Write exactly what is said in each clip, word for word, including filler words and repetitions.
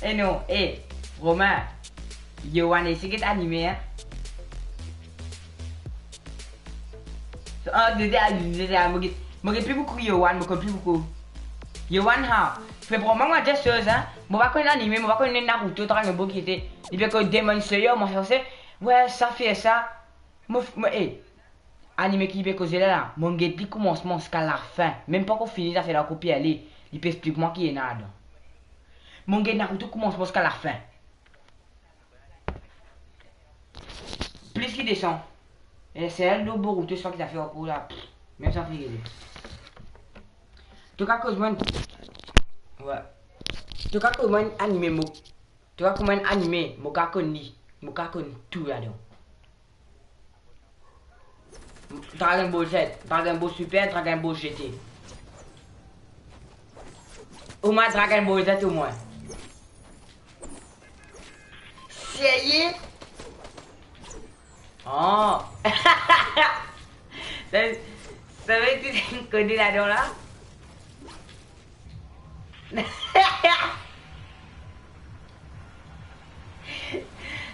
Eh non, eh, Romain, Yohan isi get anime, hein? Ah, dede, ah, dede, ah, mo get, mo get pli boukou Yohan, mo konn pli boukou. Yohan, ha, pe pran mwa, mwa dir soz, hein? Mo pa konn anime, mo pa konn Naruto, Dragon Ball, ki ete, li pe konn Demon Slayer, mwa sanse, we, sa fer sa. Mo, mo, eh, anime ki pe koze la la, mo get li koumansman ziska lafin. Mem pankor fini zafer la, ankor pli ale, li pe explik mwa ki ena ladan. Mo get Naruto koumansman ziska lafin. Plis ki desan. E se el do Boruto, sa ki zafer ankor la. Mem sa fini. To ka koz mwa, we. To ka koz mwa anime mo. To ka koz mwa anime, mo ka konn li. Mo ka konn tou ladan. Dragon Ball Z, Dragon Ball Super, Dragon Ball G T. Omwin Dragon Ball Z, omwin. Serye? Oh. Sa, sa ve dir to kone ladan la?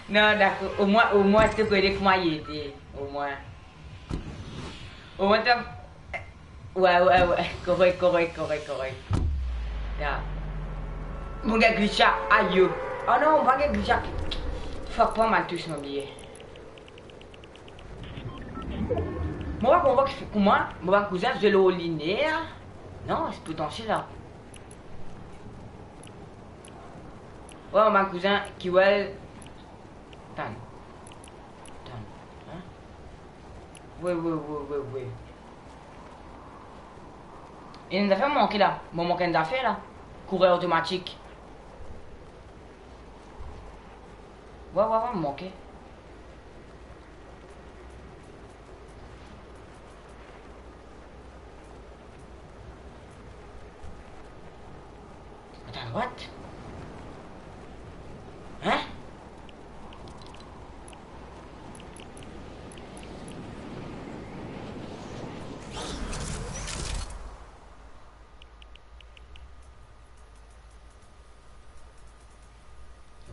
Non, dakor. Omwin, omwin to kone kouma li ete. Omwin. Omwin to, we, we, we. Korek, korek, korek, korek. Ya. Mo gagn glitcha. Ayo. Oh non, mo pa gagn glitcha. Fuck, pran mo tous, mo bliye. Mo pa konpran ki, kouma mo bann kouzin zwe lor liner. Non, se potansiel la. We, mo bann kouzin ki wel. Tann. Tann. Hein? We, we, we, we, we. Ena enn zafer manke la. Mo mank enn zafer la. Kourer otomatik. We, we, we, manke. Atann, what? Hein?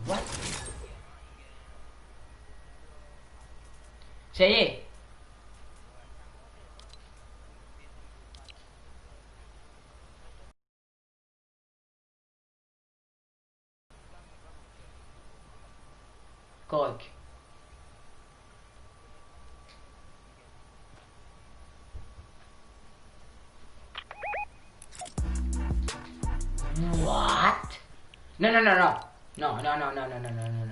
What? Serye? Korek. What? Non, non, non, non. Non, non,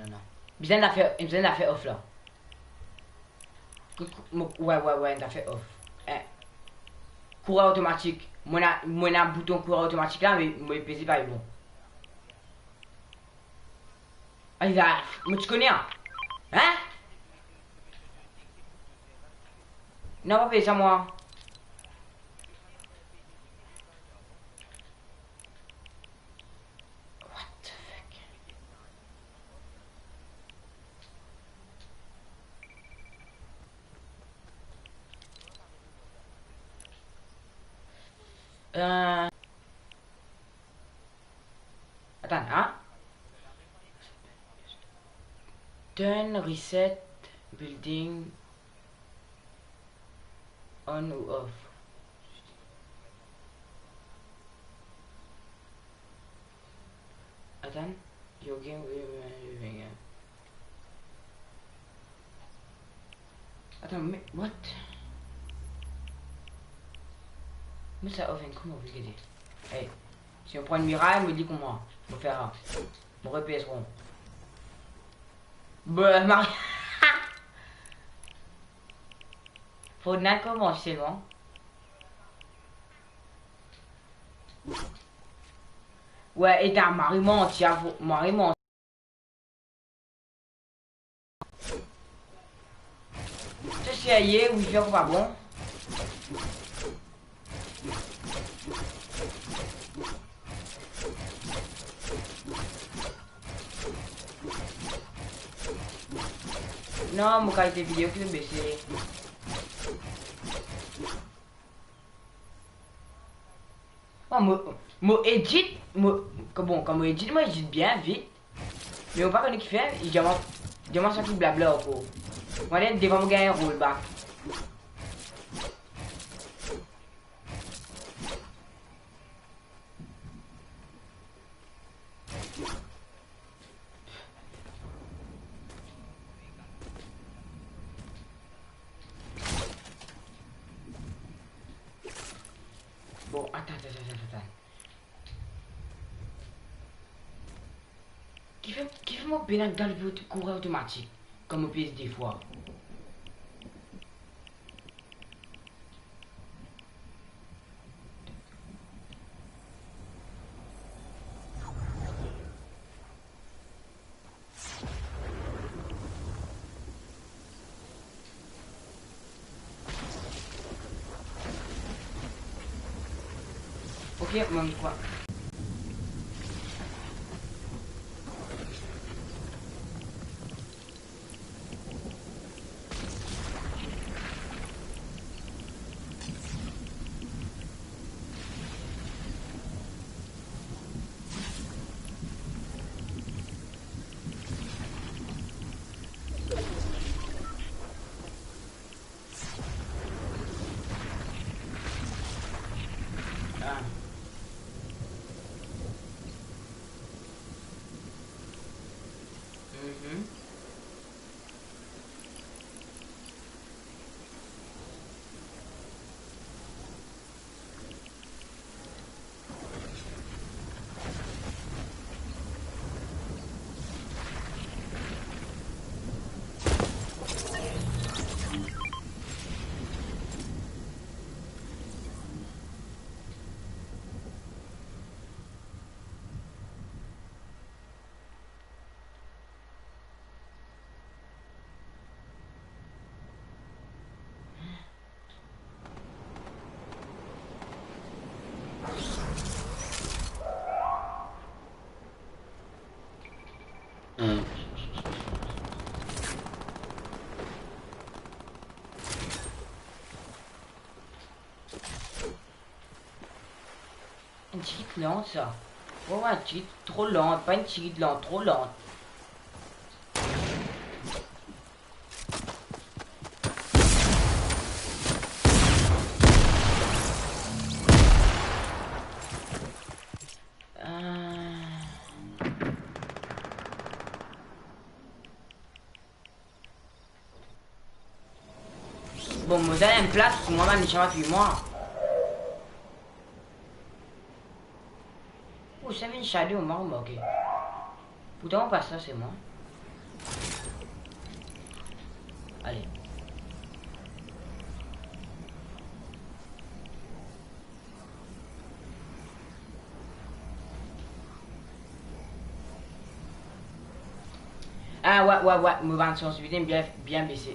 non. Bizin zafer, bizin zafer off la. Kou-, kou-, mo, we, we, we, zafer off. Eh. Kourer otomatik. Mo ena, mo ena bouton kourer otomatik la, me mo peze pa li bon. Ay, la, mo ti kone, hein? Hein? Non, pa peye sa, mwa. What the fuck? Euh, atann, hein? Turn reset building on ou off. Atann, your game will remain living. Atann, me, what? Me sa ovenn kouma ou gete? Hey, si mo pran miray, mo li kouma. Mo fer sa. Mo repes rond. Be, ma-, Fortnite koumans selman. We, eta mari manti, a, fo-, mari manti. To serye, wifi ankor pa bon. Non, mo kalite video ki bese. Bon, mo, mo edit, mo, bon, kan mo edit, mo edit bien vit. Me mo pa kone kifer, li dir mwa, dir mwa sa ki blabla ankor. Mo ale devan mo gagn enn rollback. Bon, atann, atann, atann, atann. Kifer, kifer mo pena gard kour otomatik kan mo pez de fwa? Ok, manz kwa? Ah. Mhm. Enn tigit lan sa. Wi, wi, enn tigit tro lan, pa enn tigit lan, tro lan. Ah. Bon, mo dan enn plas, mwa, bann mechan pa touy mwa. Ou, sa vinn shadow, mo pa remarke. Pourtan, mo pa sir se mwa. Ale. Ah, wi, wi, wi, mo bann sansibilite bien, bien bese.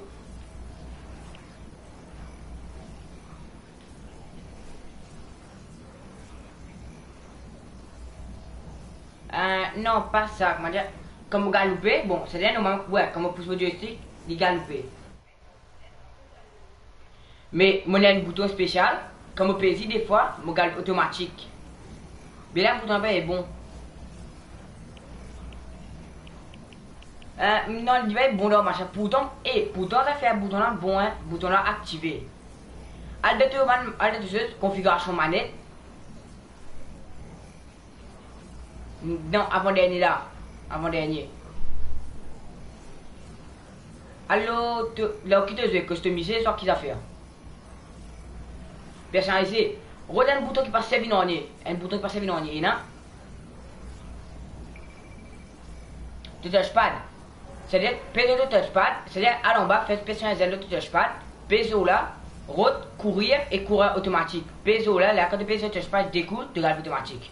Ah, non, pa sa, kouma dir, kan mo galoupe, bon, setadir, normalman, wi, kan mo pous mo joystick, li galoupe. Me mo ena enn bouton spesial, kan mo pez li defwa, mo galoup otomatik. Be la, bouton la pa bon. Eh, non, li pa bon dan machin. Pourtan, eh, pourtan, zafer bouton la bon, hein. Bouton la aktive. Al dan to bann, al dan to soz, konfigirasion manet. Non, avan dernie la. Avan dernie. Alor, to, lor ki to zwe, customize, swa ki zafer? Personalize. Rod enn bouton ki pa servi nanye. Enn bouton ki pa servi nanye, ena? To touchpad. Setadir, pez lor to touchpad, setadir, al anba, fer personalize lor to touchpad, pez lor la, rod, kourir e kourir otomatik. Pez lor la, la kan to pez lor touchpad, de kou, to galoup otomatik.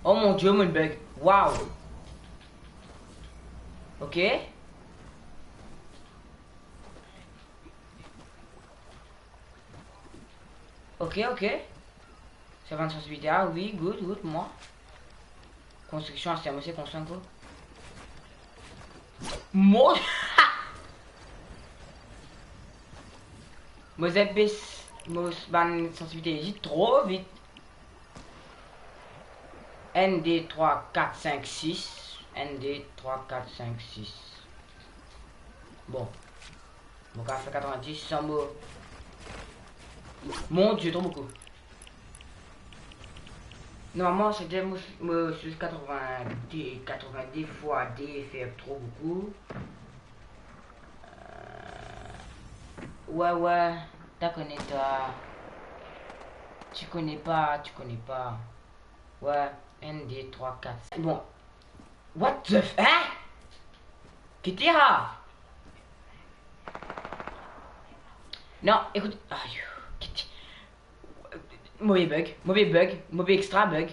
Oh mon Dieu, mo bug. Waw. Ok. Ok, ok. Sa bann sansibilite, ah wi, good, good, mwa. Konstriksion, aster mo se konstrir ankor. Mo, mo zepes, mo bann sansibilite li tro vit. Enn, de, trwa, kat, sink, sis. Enn, de, trwa, kat, sink, sis. Bon. Mo kapav fer katrevin-dis san mo. Mon Die, tro boukou. Normalman, se de, mo, mo sipoze katrevin-de, katrevin-de fwa de fer tro boukou. Euh, ouais, ouais, t'as connu toi. Tu connais pas, tu connais pas. Ouais, un, deux, trois, quatre, cinq. Bon. What the f-, hein? Ki ti sa? Non, ekout, ay, ki ti, mo pe bug, mo pe bug, mo pe extra bug.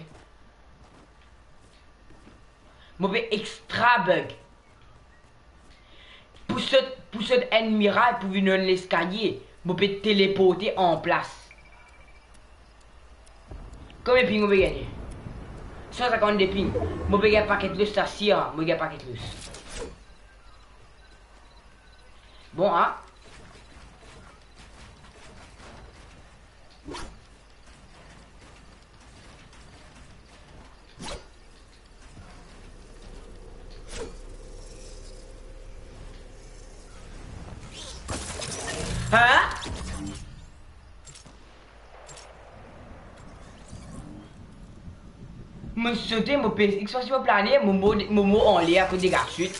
Mo pe extra bug. Pou sot, pou sot enn miray, pou vinn enn leskalie, mo pe teleporte an plas. Konbien ping mo pe gagne? San sinkant-de ping. Mo pe gagn paket los, sa sir, mo gagn paket los. Bon, hein? Hein? Mo sote, mo pes X fwa si mo plane, mo mor, mo mor anler akoz dega swit.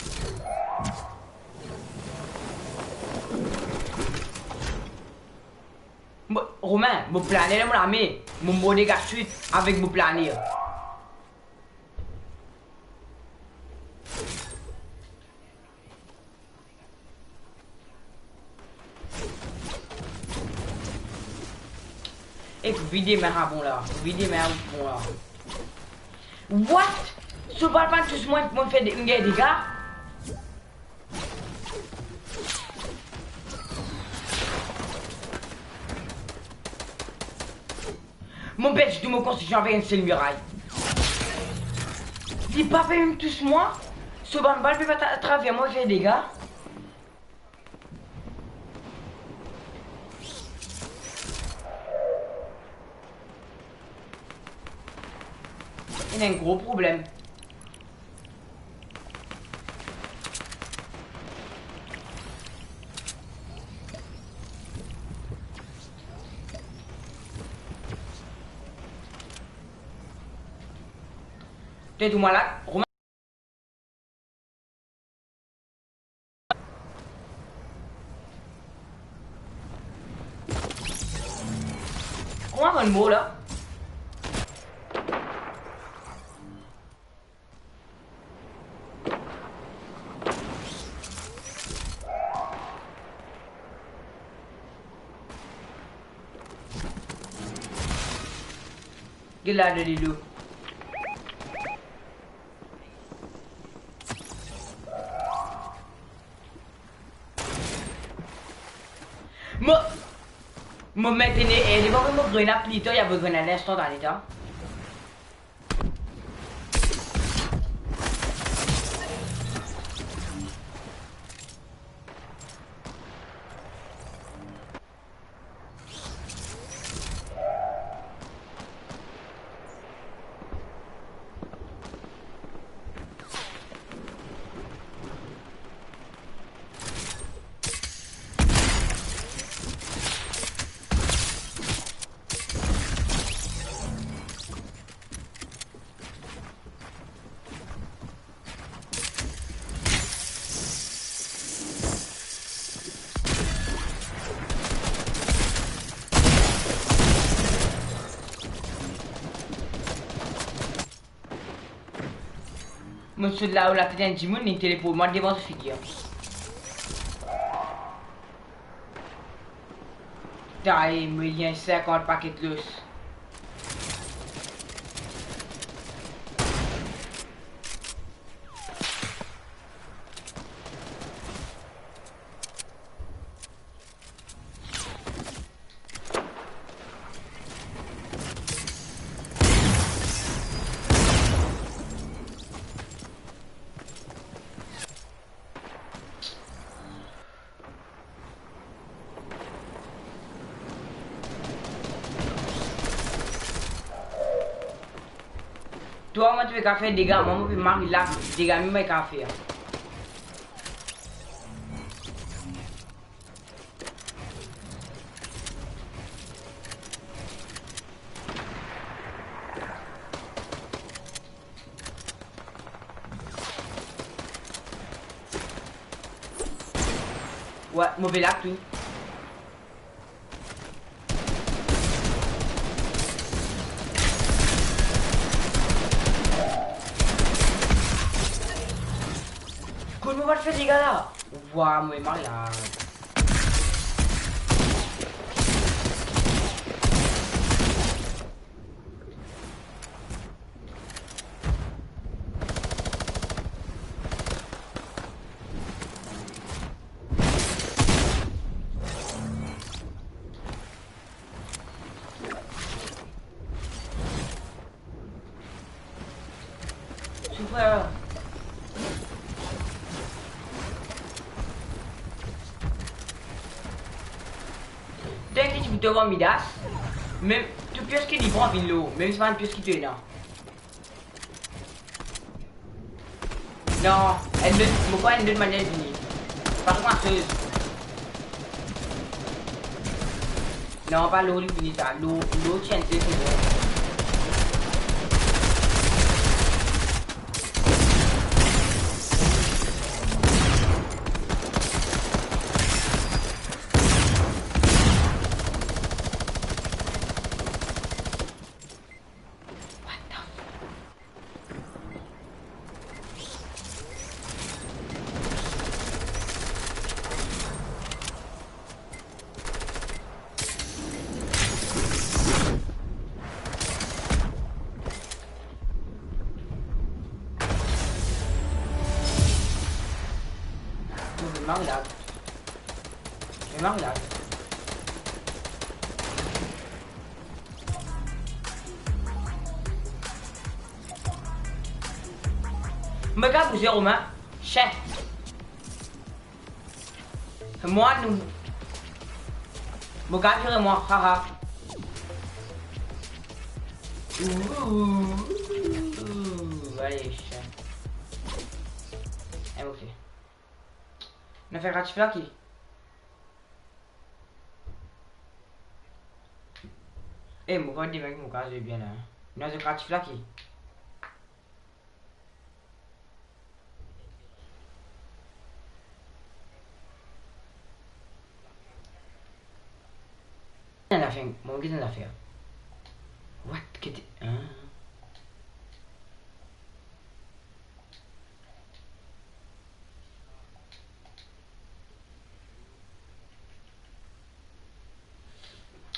Mo, Romain, mo plane dan mo lame, mo mor dega swit avek mo plane. E pou vide mem sa bon la, pou vide mem sa bon la. What? So bal pa'nn tous mwa, mo fer de, mo gagn dega. Mo perdi tou mo konstriksion avek enn sel miray. Li pa pe mem tous mwa. So bann bal pe pas atraver mwa, fer dega. Ena enn gro problem. Tet ou malad, Romain. Kouma bann mo la? Get la de lilo. Mo, mo met ene, eh, devan mo grenad plito, ya mo grenad instantané, ta. Mo sot la, ou latet enn dimoun, li teleport mwa devan so figir. Taye, mo gagn sinkant paket los. Twa, mwa, to pe kav fer dega, mwa, mo pe mari la, dega mem mo kav fer. Wi, mo pe lag tou. Kot mo pa fer dega la? Wa, mo malad. Soufer. Dek li ti pou devan Midas. Mem tou pies ki li pran vinn lor, mem si pa enn pies ki to ena. Non, enn lot, mo krwar enn lot manier vini. Pa tro koz. Non, pa lor li vini sa, lor, lor ti enn sel segonn. Mo pe mari la. Mo pe mari la. Mo kav bouze, Romain. Chien. Mwa, nou. Mo kav vire mwa, haha. Ouh, ale, chien. Eh, ok. Nou fer gratif la ki? Eh, mo pa demann mo kav zwe bien la, hein. Nou fer gratif la ki? Enn zafer, mo gete enn zafer. What? Ki ti, hein?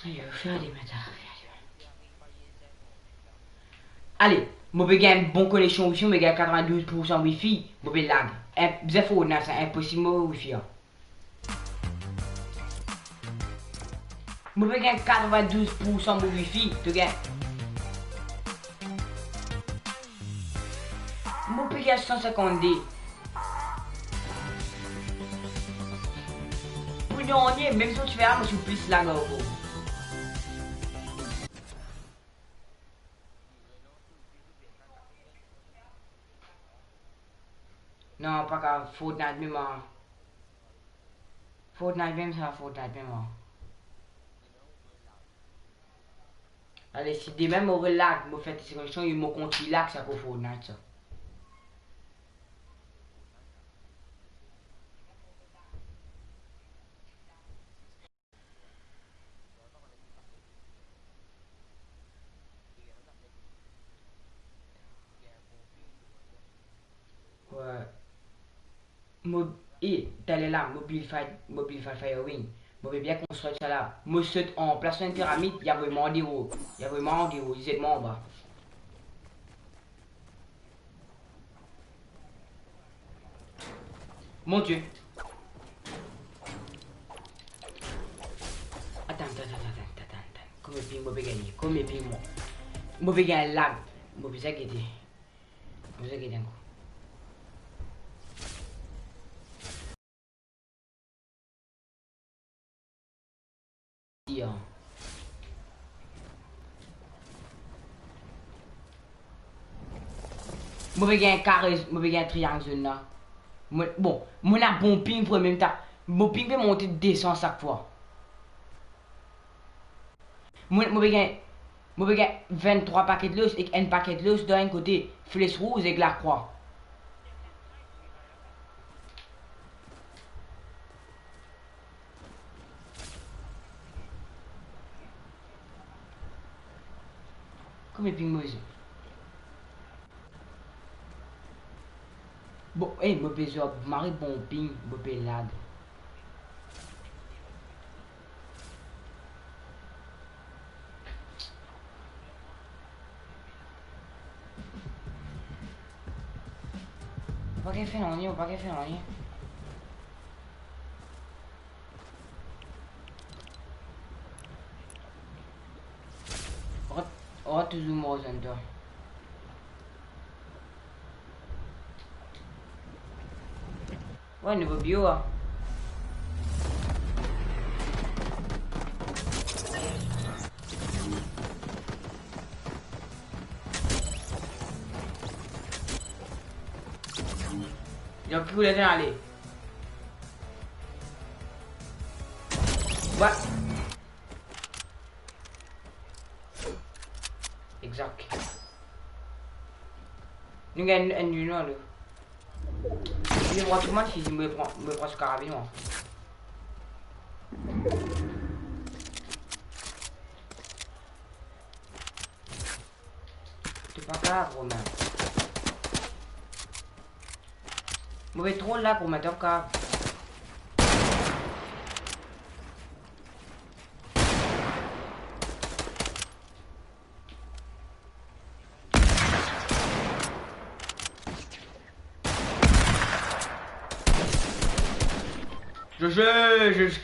Ayo, fer ale, mete, fer ale. Ale, mo pe gagn bon koneksion wifi, mo pe gagn katrevin-douz poursan wifi, mo pe lag. Enn, bizin Fortnite sa, inposib mo wifi an. Mo pe gagn katrevin-douz poursan mo wifi, to gagn. Mo pe gagn san sinkant-de. Pou nanye, mem si mo ti fer la, mo ti plis lag ankor. Non, pa kav, Fortnite mem, ah. Fortnite mem sa, Fortnite mem, ah. Ale, si demin mo relag, mo fer tes koneksion, e mo kontign lag, sa pou Fortnite sa. Wi. Mo, e, taler la, mo build fire, mo build fire, fire wing. Mo pe bien konstrir sa la. Mo sot anplas enn piramid, li avoy mwa andero. Li avoy mwa andero, li zet mwa anba. Mon Dieu. Atann, atann, atann, atann, atann. Konbien ping mo pe gagne? Konbien ping mo? Mo pe gagn lag. Mo bizin gete. Mo bizin gete enn kou. Ya. Mo pe gagn kare, mo pe gagn triang zone la. Mo, bon, mo ena bon ping pou mem ta. Mo ping pe monte de san sak fwa. Mo, mo pe gagn, mo pe gagn venntrwa paket lost ek enn paket lost dan enn kote, fles rouz ek lakrwa. Kouma ping mo izi? Bon, eh, mo pe zwe mari bon ping, mo pe lag. Ou pa kapav fer nanye, ou pa kapav fer nanye. Rat, rat touzour mor zone twa. Wey, nouvo bio, ah. Donk, ki kouleur to ale? Wey. Exact. Nou gagn enn, enn, nou, nou. Li mwa, tou bann fizi, mo pran, mo pran so karabin, mwa. To pa kapav, Romain. Mo pe tro lag, Romain, to pa kapav. Je, je, je, je.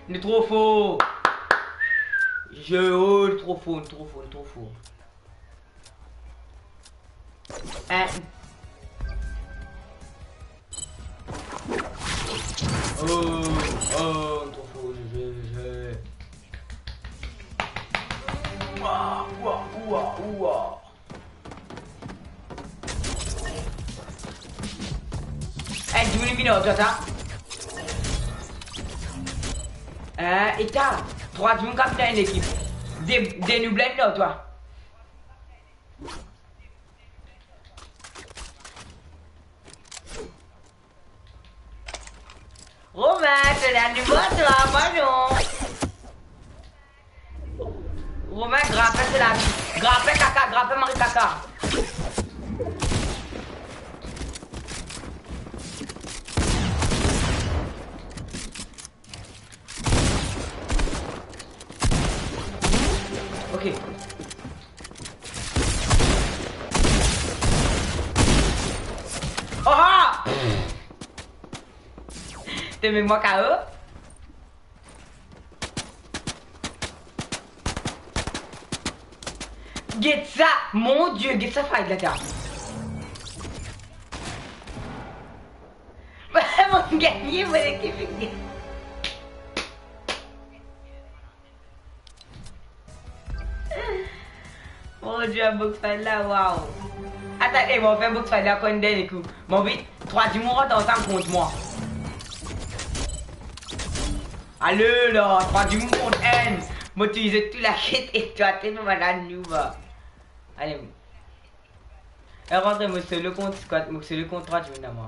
Nou tro for. Je, oh, nou tro for, nou tro for, nou tro for. Eh. Oh, oh, nou tro for, je, je, je. Oua, oua, oua, oua. Eh, dimoun vinn ar twa, sa. Eh, eta, trwa dimoun kapav dan enn ekip. De, de nou blind ar twa. Romain, to ena nouvo twa, mwa non. Romain, grape se lavi. Grape kaka, grape mari kaka. Ok. Oh, ah! To met mwa K O? Get sa, mon Dieu, get sa fight la, gars. Mo gagne, mo lekip gagne. Mon Dieu, box fight la, waw. Atann, eh, mo fer box fight la ankor enn dernie kou. Mo anvi trwa dimoun rant ansam kont mwa. Ale la, trwa dimoun kont enn. Mo touy zot tou laket ek twa, to pe bann la nou va. Ale. Rantre, mo solo kont squad, mo solo kont trwa dimoun la mwa.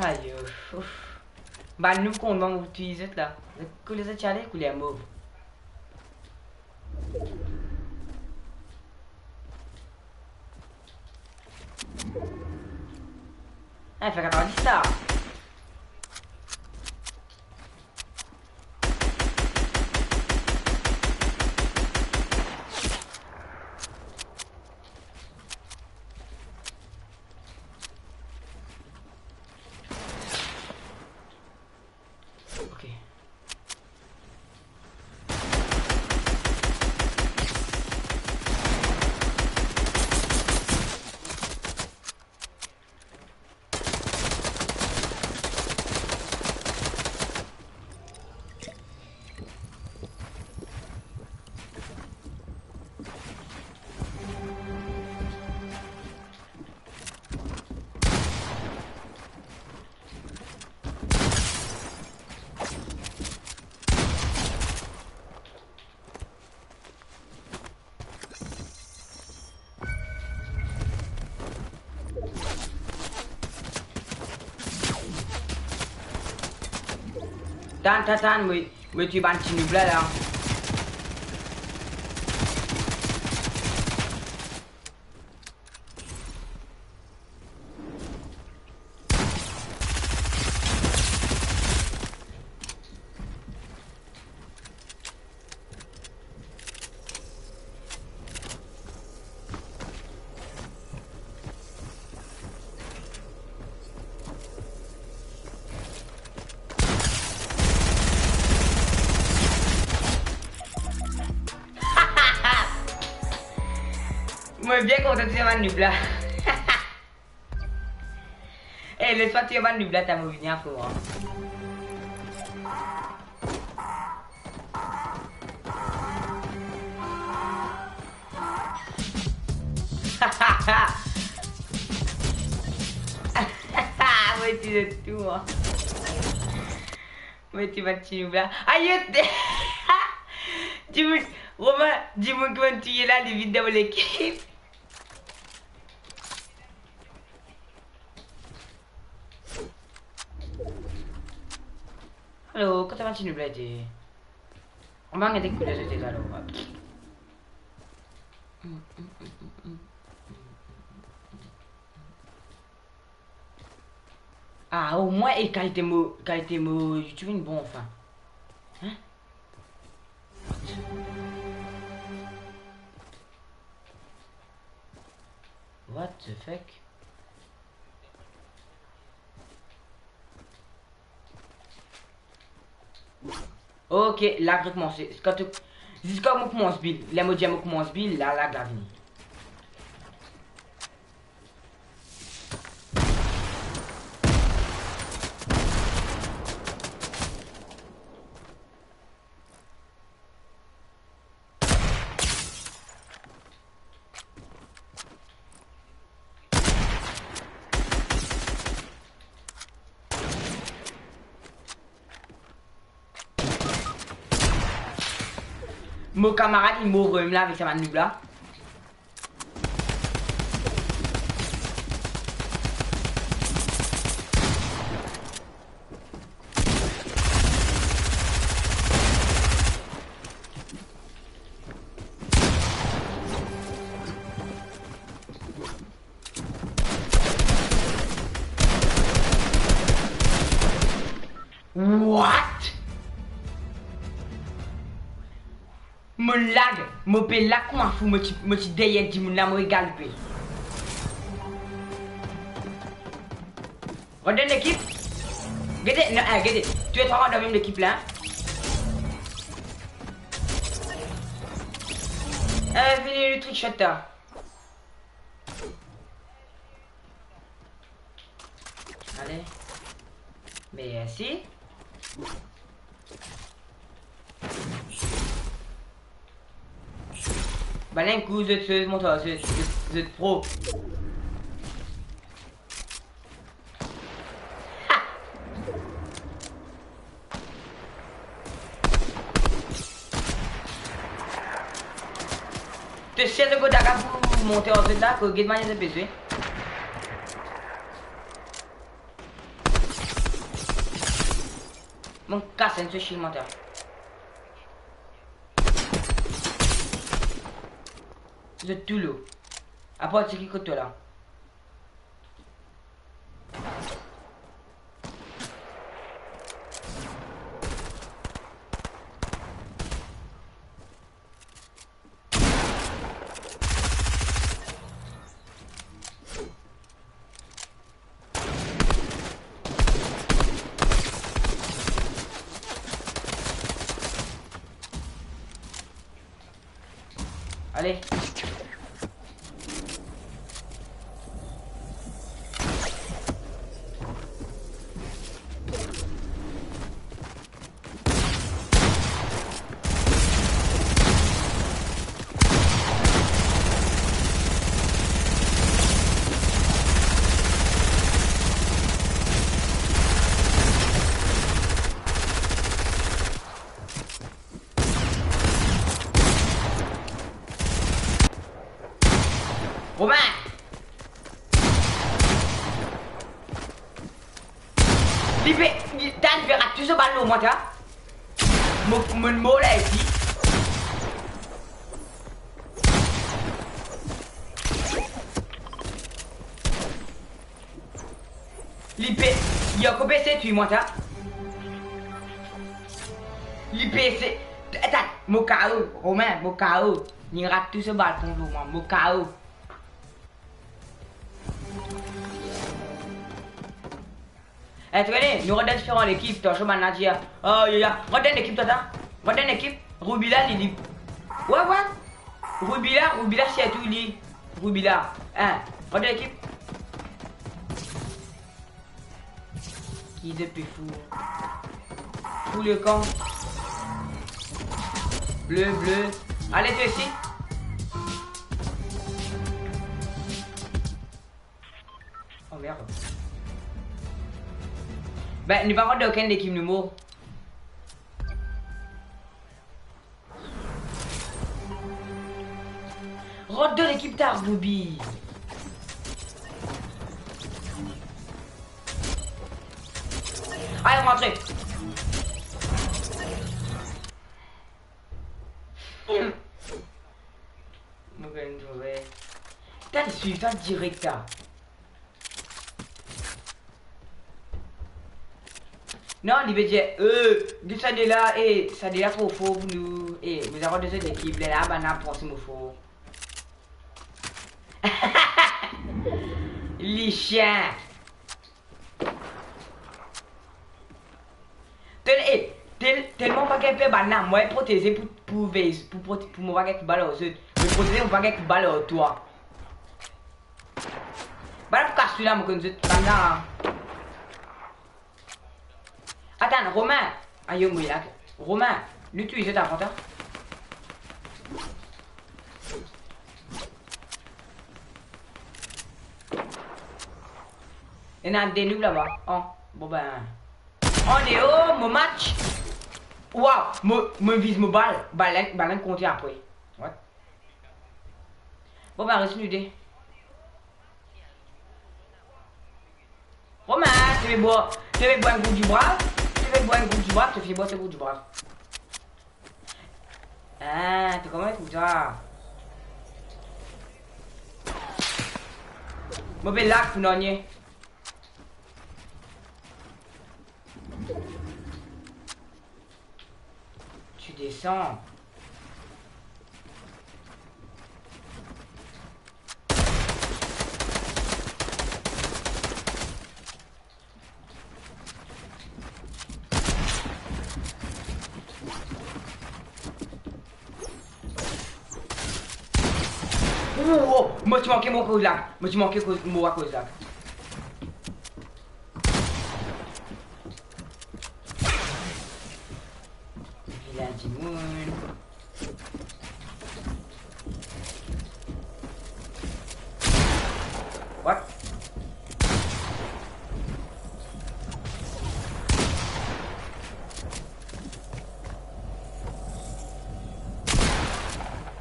Ayo, ouf. Bann nou kont mwa, mo touy zot la. Kouleur zot ti ale, kouleur mov. Ah, fer katravin-dis sa. Ok. Tann, tann, tann, mo, mo touy bann ti noob la, la. Mo bien kontan touy bann noob la. Eh, les pa touy bann noob la, ta mo vini a fou, hein. Mo touy zot tou, hein. Mo touy bann ti noob la. Aye! Dimoun, Romain, dimoun ki mo touye la, li vinn dan mo lekip. Alo, kot bann ti noob la ete? Anba, gete kouleur zot ete alor. Ah, omwin, e kalite mo, kalite mo YouTube inn bon, anfin. Hein? What the fuck? Ok, la, rekoumans. Kan to, ziska mo koumans build. Ler mo dir mo koumans build, la, la, la vini. Mo kamarad, li mor mem la avek sa bann noob la. What? Mo lag, mo pe lag kouma fou, mo ti, mo ti deryer dimoun la, mo pe galoupe. Rant dan lekip. Gete, non, eh, gete. Tou le trwa rant dan mem lekip la, hein. Eh, vini le trick shot la. Ale. Mersi. Bann enn kou zot, zot, zot, zot pro. To sir to kot Daga pou monte an zot la, kot get manier zot pe zwe. Mo kas enn so shield mantya. Zot tou lo. Apar ti ki kot twa la. Ale. Romain! Li pe, li, ta li pe rat tou so bal lor mwa, ta. Mo, mo mor la isi. Li pe, li ankor pe esey touy mwa sa. Li pe esey, atann, mo K O, Romain, mo K O. Li rat tou so bal pou mwa, mo K O. Eh, to kone, nou rant dan diferan lekip, tansion bann la dir, oh, ya, ya, rant dan lekip, twa, ta. Rant dan lekip, Ruby la, li, li. Wi, wi. Ruby la, Ruby la, sirtou li. Ruby la. Hein, rant dan lekip. Ki de pli fou. Fou le kan. Ble, ble. Ale, to osi. Oh, merde. Ben, nou pa rant dan okenn lekip, nou mor. Rant dan lekip ta, Ruby. Ale, rantre. Mo gagn zwe. Twa, li swiv twa direk, ta. Non, li ve dir, eh, get sa de la, eh, sa de la tro for pou nou, eh, mo zame de zot lekip, lerla bann la panse mo for. Li sien. Tel-, eh, tel-, telman mo pa gagn per bann la, mo proteze pou, pou vey, pou prote-, pou mo pa gagn kout bal ar zot. Mo proteze, mo pa gagn kout bal ar twa. Bann la pou kas tou la, mo konn zot, bann la. Atann, Romain. Ayo, mo lag. Romain, nou touy zot avan, ta. Ena de nou laba. An, bon ben. An deor, mo match. Waw, mo, mo viz mo bal. Bal la, bal la konte apre. What? Bon ben, res nou de. Romain, to pe bwar, to pe bwar enn kou dibrav, to pe bwar enn kou dibrav, to finn bwar se kou dibrav. Ah, to kouma ekout sa? Mo pe lag pou nanye. Tu descends. Oh, oh, mo ti manke mo koz la. Mo ti manke koz, mo akoz la. Vilin dimoun. What?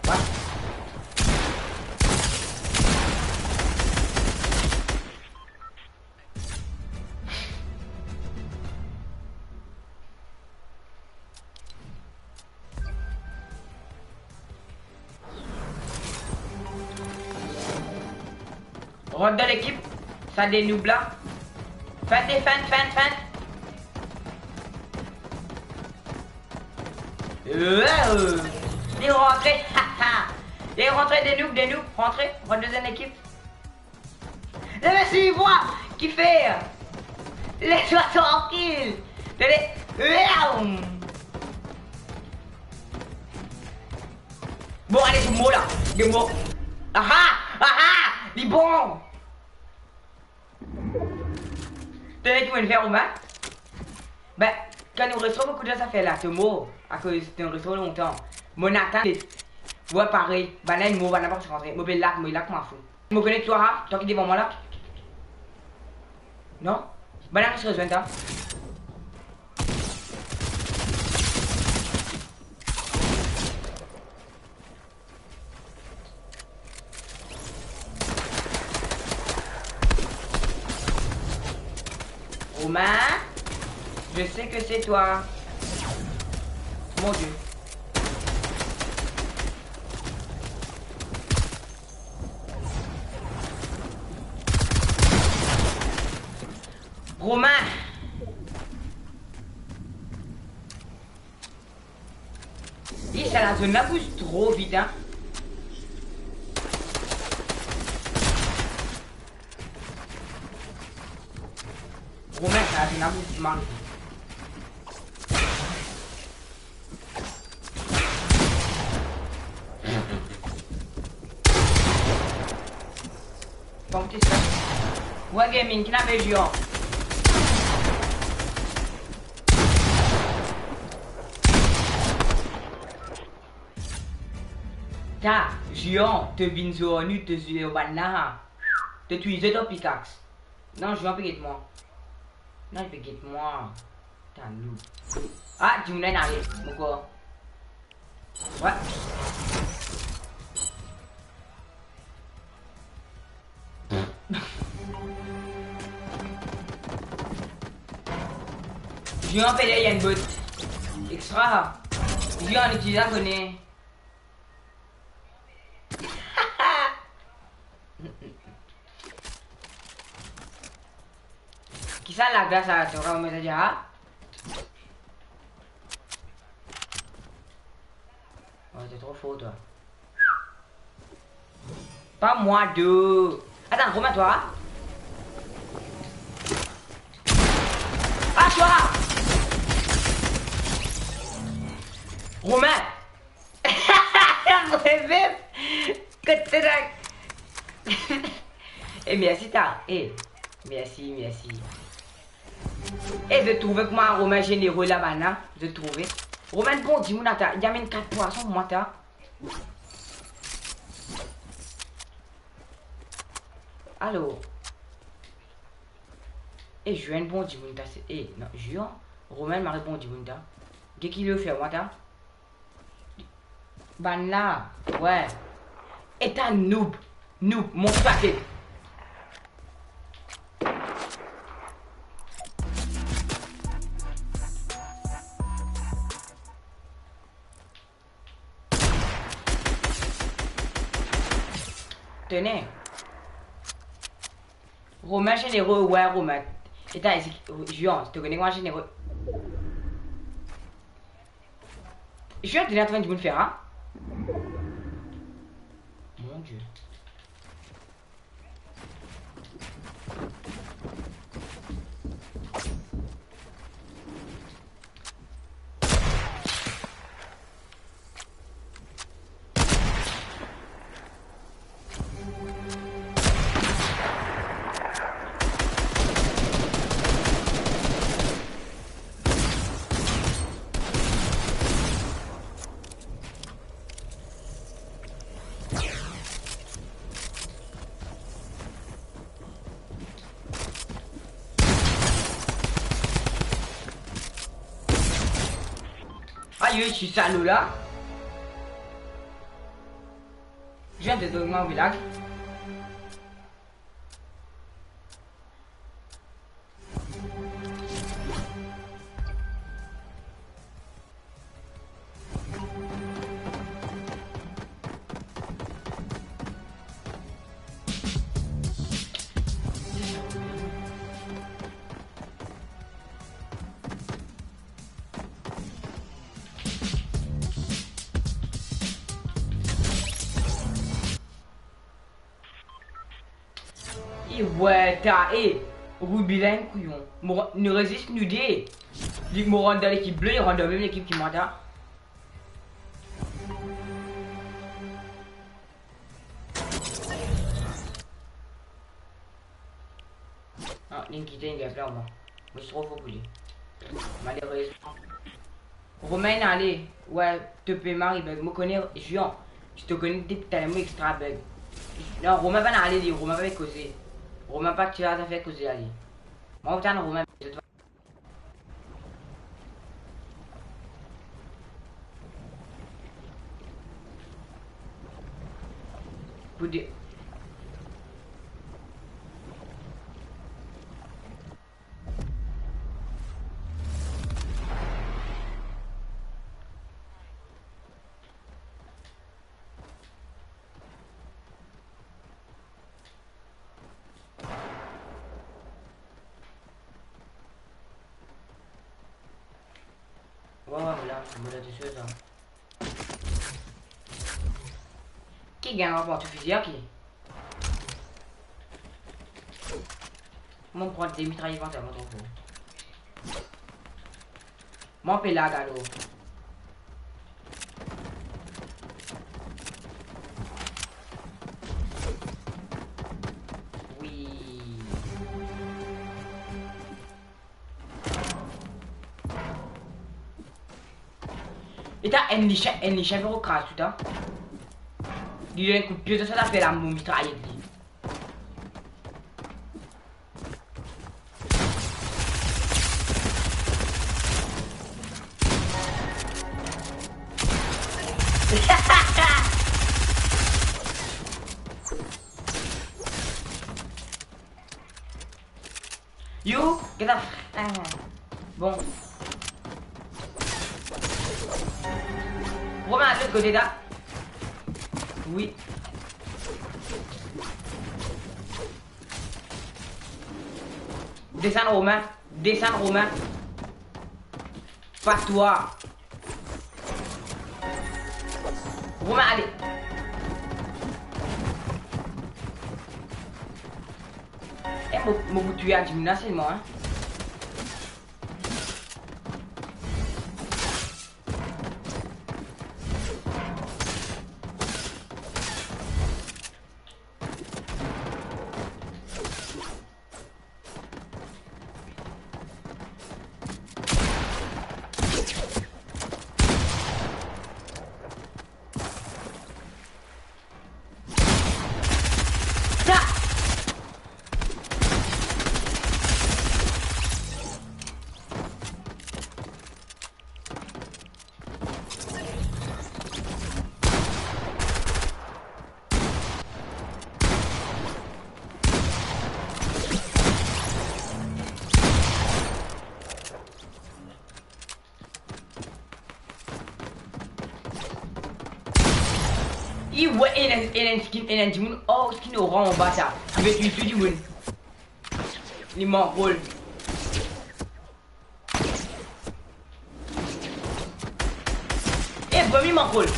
What? Rant dan lekip, sa de noob la. Fent, fent, fent, fent. Wow! Li rantre, ha, ha. Li rantre, de noob, de noob, rantre, rant dan enn ekip. Lames li vwa, kifer? Les mwa trankil. Tande. Waw. Bon, ale, to mor la. De mor. Aha! Aha! Li bon. Tande ki mo'nn fer, Romain? Ben, kan nou res tro boukou dan zafer la, to mor, akoz nou res tro lontan. Mo'nn atann, wi, parey, bann-la inn mor, bann-la pa rantre. Mo pe lag, mo lag, mwa fou. Mo konek twa, ha? Twa ki devan mwa la? Non? Bann-la res rezwenn twa. Romain, je sais que c'est toi. Mon Dieu. Romain. Ih, sa lazone la bouz tro vit, hein. Romain, sa lazone la bouz mal. Kom ti sa. Wa gaming, ki nave Juan? Ta, Juan, to vinn zwe ar nou, to zwe ar bann la. To itilize to pickaxe. Non, Juan pe get mwa. Non, li pe get mwa. Tann nou. Ah, dimoun la inn ariv, mo kor. Wi. Juan pe ler enn bot extra. Juan itiliz la kone. Ki sa lag la sa, to kapav met sa dia? Oh, t'es trop fort, toi. Pas moi, deux. Attends, Romain, toi. Ah, toi. Romain. Kot to lag? Eh, mersi ta. Eh, mersi, mersi. Eh, zot trouve kouma Romain zenero la bann la? Zot trouve? Romain bon dimoun ata, li amenn kat pwason pou mwa ta. Alor. Eh, Juan bon dimoun ta, se, eh, non, Juan, Romain mari bon dimoun ta. Get ki li fer mwa ta. Bann la, wi. Eta noob, noob, mont paket. Tene. Romain zenero, wi, Romain. Eta, Juan, to kone kouma zenero. Juan, to ena trouv dimoun fer, hein? Mon Dieu. Ayo, ti salo la. Zot ena de dogma vilaz. E wi, ta, e, Ruby la enn kouyon. Mo, nou res zis nou de. Li, mo rant dan lekip ble, li rant dan mem lekip ki mwa ta. Ah, linn kite, linn gagn plan, mwa. Mo ti tro for pou li. Malerezman. Romain ale. Wi, to pe mari bug. Mo kone Juan. Si to kone depi taler mo extra bug. Non, Romain pa ale li. Romain pa pe koze. Romain pa ti la zafer koze ale. Mo tann Romain. Pou de-, Mo dan tou sez an. Ki gagn ar partou fizi aki? Mo pran de mitrayer, mo tro for. Mo pe lag alor. Wi. Eta enn lisien, enn lisien pou kraz tou, ta. Li donn enn kout pie dan sa zafer la, mo mitrayer li. Yo, get up. Ah. Bon. Romain, de lot kote la. Wi. Desann, Romain. Desann, Romain. Pa twa. Romain, ale. Eh, mo, mo pou touy a dimoun la selman, hein. I we, ena, ena enn skin, ena enn dimoun, oh, skin oran anba sa. Li pe touy tou dimoun. Li mank rol. Eh, bro, li mank rol.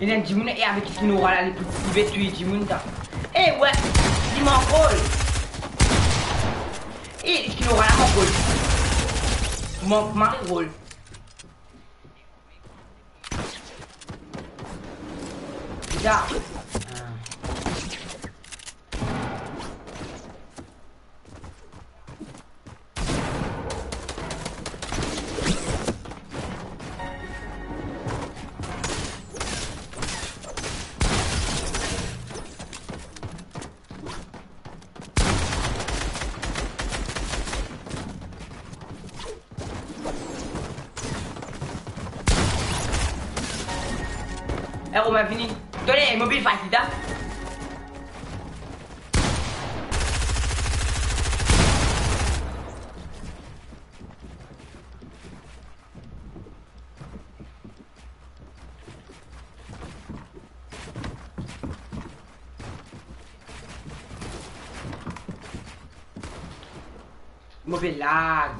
Ena dimoun e avek skin oran la, li pou, li pe touy dimoun sa. Eh, we, li mank rol. Eh, skin oran la mank rol. Mank mari rol. Bizar. Ah. Eh, Romain, vini. Tone, mobil fight li, ta. Mo pe lag.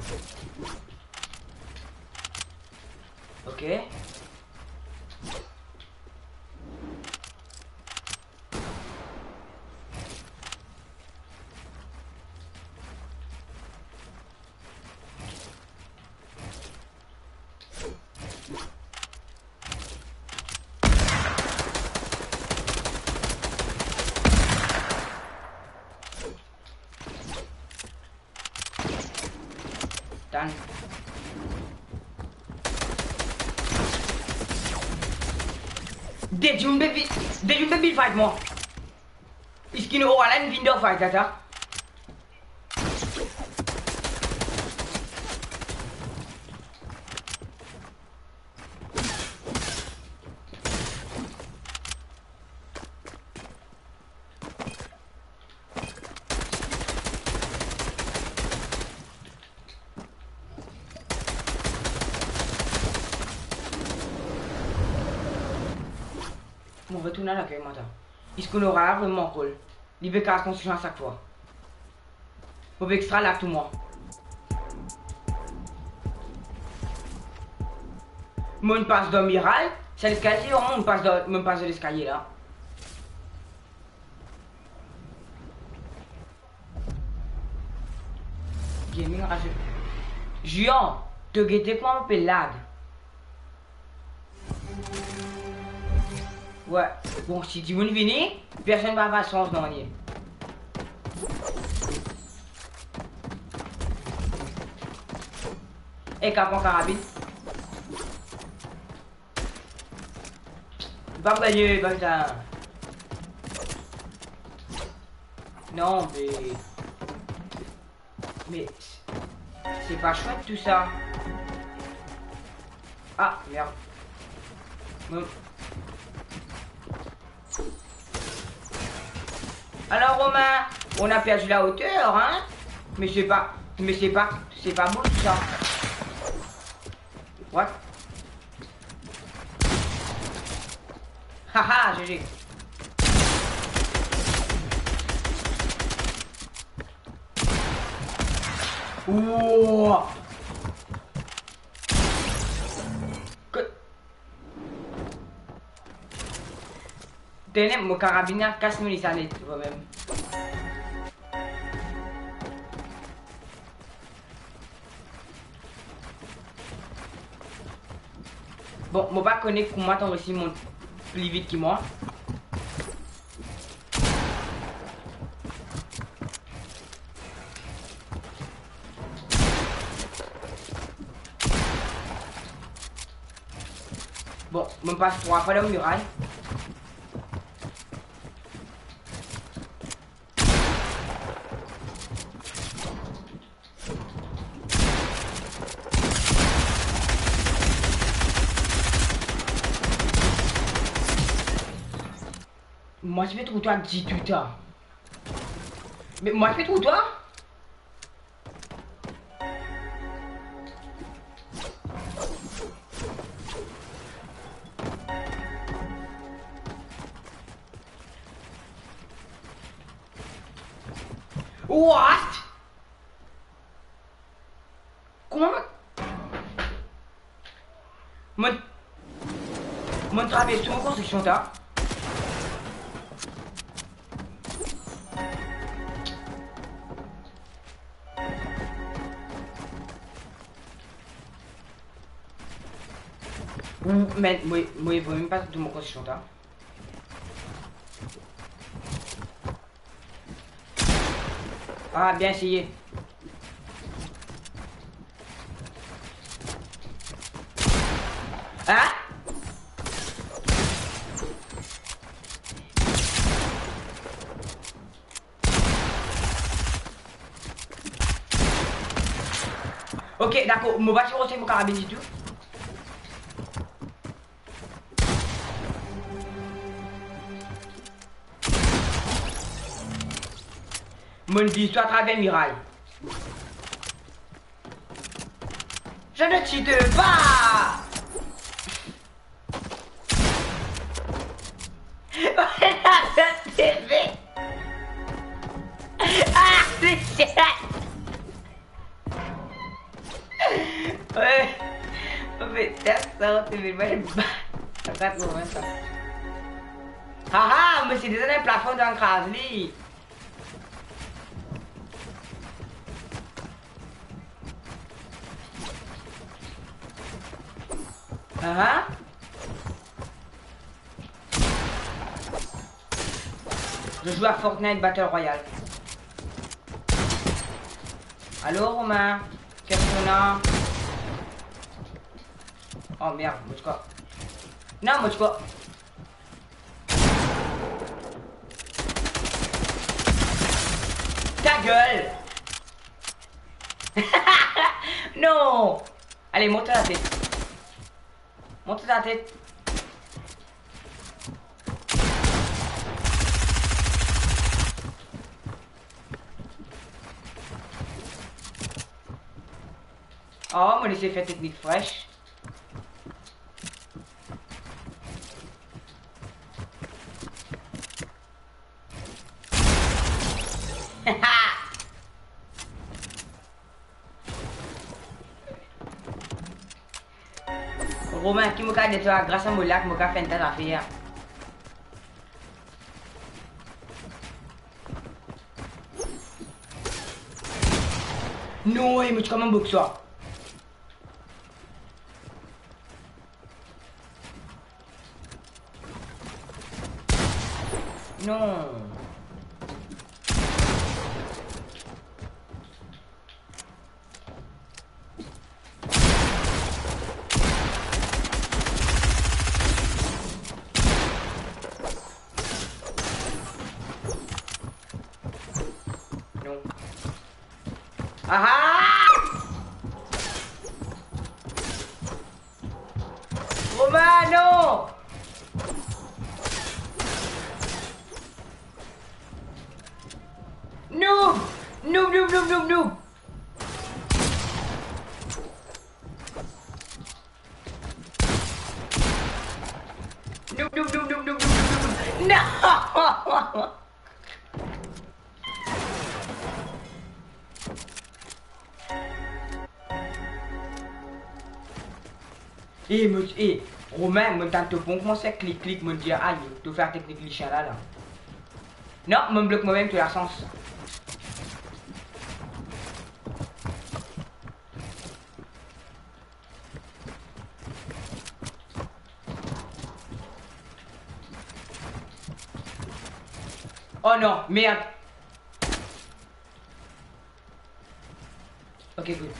Ok. Tann. De dimoun pe vi-, de dimoun pe vinn fight mwa. Skin oran la inn vinn dan fight la, ta. Mo retourn al lakaz mwa ta. Eski nou aura vremem alkol? Li pe kraz konstriksion a sak fwa. Mo pe extra lak tou mwa. Mo'nn pas dan miray, se leskalie, mo'nn pas dan, mo'nn pas dan leskalie la. Gaming raze. Zian, to gete kouma mo pe lag. Wi, bon, si dimoun vini, personn pa ava sanz nanye. E kapan karabin. Pa gagne, pa sa. Non, mais, mais c'est pas chouette tout ça. Ah, merde. Bon. Alors, Romain, on a perdu la hauteur, hein? Mais c'est pas, mais c'est pas, c'est pas beau tout ça. What? Haha, G G. Ouah. Ke-, tene mo karabin la, kas mo liza net, vremem. Bon, mo pa kone kouma to'nn resi mont pli vit ki mwa. Bon, mo pas trwa fwa dan miray. Mwa, ti pe trouv twa ditou, ta. Me mwa, ti pe trouv twa. What? Kouma mo, mo, mo travers tou mo konstriksion, ta? Ou, me, mo, mo, mo vremem pas tou mo konstriksion, ta? Ah, bien eseye. Hein? Ok, dakor, mo pa ti rose mo karabin ditou. Mo'nn viz twa atraver miray. Je ne tire pas! Ah, le chat! Wi. Mo pe test sa, mo te vinn ba. Sa pa tro bien sa. Haha, mo ti deza dan plafon, dan kraz li. Aha. Je joue à Fortnite Battle Royale. Allô, Romain? Qu'est-ce qu'on a? Oh merde, mo ti krwar. Non, mo ti krwar. Ta gueule! Non! Allez, montre ta tête. Montre ta tête. Oh, mo les fer teknik fresh. Romain, ki mo kapav dir twa, gras a mo lag, mo kapav fer enn ta zafer. Non, e mo ti kouma box twa. Non. Non. Ah ah! Romain, non! Noob! Noob, noob, noob, noob, noob! Noob, noob, noob, noob. Non! E mo, e, Romain, mo tann to pont koumans klik klik, mo dir, aye, to fer teknik lisien la, la. Non, mo blok momem, to lasans. Oh non, merde. Ok, good.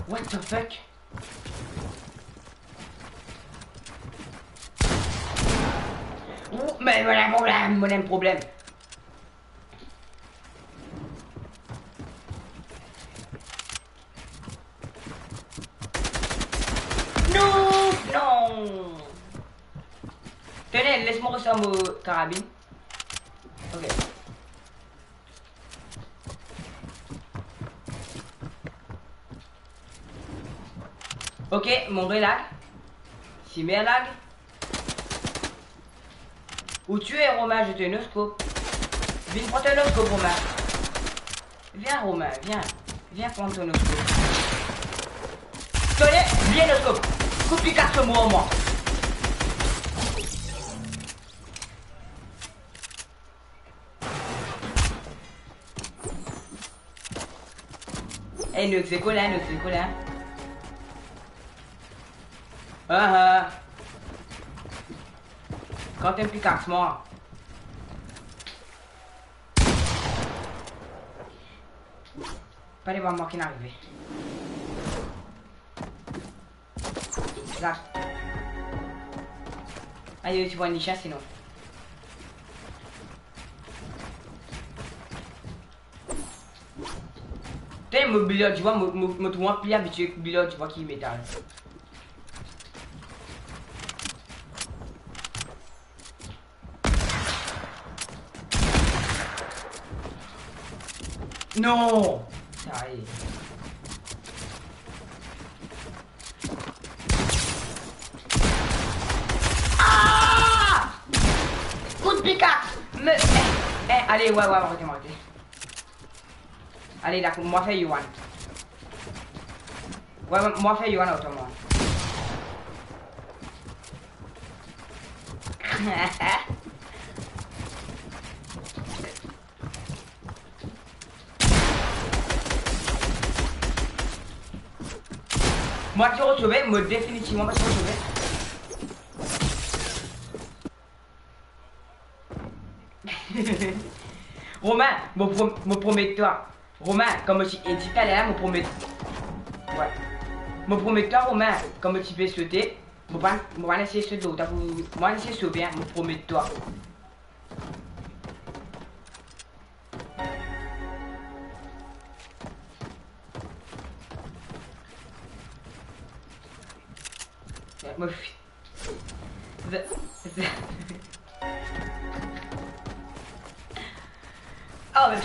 What the fuck? Ou, me mo ena problem, mo ena problem. Non, non. Tene, les mwa resor mo karabin. Ok. Ok, mo relag. Simer lag. Ou tue, Romain, je te noscope. Vinn pran to noscope, Romain. Vien, Romain, vien. Vien pran to noscope. Tone, vien noscope. Koup pikas mo, mwa. Eh, nou ex aequo la, nou ex aequo la. Ah, ah. Kan to pikas mwa. Pa devan mwa ki'nn arive. La. Ayo, ti pran lisien sinon. Te, mo bilard dibwa, mo, mo, mo trouv mwa pli abitie ek bilard dibwa ki metal. Non! Sa e. Ah! Kout pikas! Me, eh, eh, ale, wi, wi, arete, arete. Ale, dakor, mo fer Yoann. Wi, mo fer Yoann otoman. Mwa ti retrouve, mo definitivman pa ti retrouve. Romain, mo prom-, mo promet twa. Romain, kan mo ti edit taler la, mo promet. Wi. Mo promet twa, Romain, kan mo ti pe sote, mo pa, mo pa esey sot lor ou, ta pou, mo pa esey sove, hein, mo promet twa. Mo fi-, the, the, oh, mais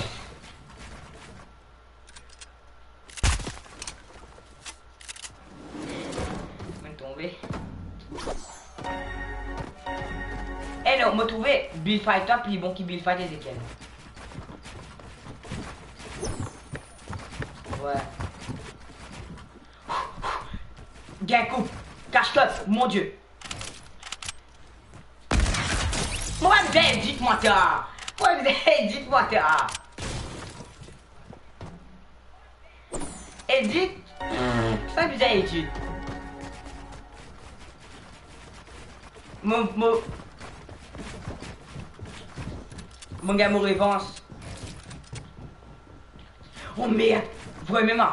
mo'nn tonbe. Eh, Mo trouve build fight la pli bon ki build fight Ezekiel. Wey. Gagn kou. Kas kot, mon Die. Mo pa bizin edit mwa ta. Mo pa bizin edit mwa ta. Edit? Pa bizin edit. Mo, mo, mo gagn mo revans. Oh merde, vremem.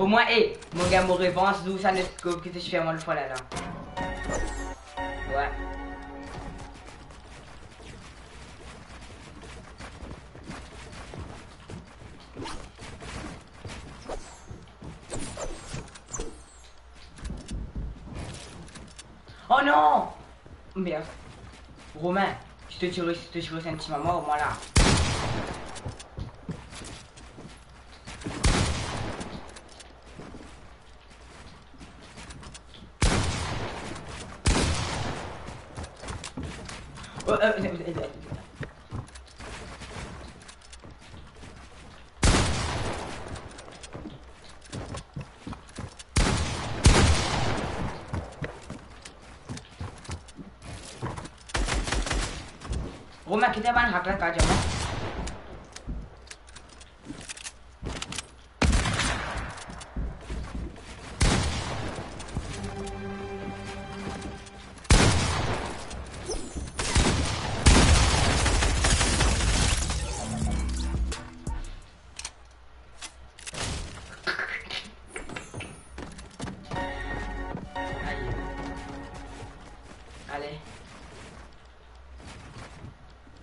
Omwin, e, mo gagn mo revans zour sa net ki ti fer mwa lafwa la la. Wey. Oh non! Merde. Romain, si to ti res, si to ti res enn ti moman, omwin la. Oh, euh, euh, euh, euh. Romain, kite bann hak la, kapav dir mwa. Aye. Ale.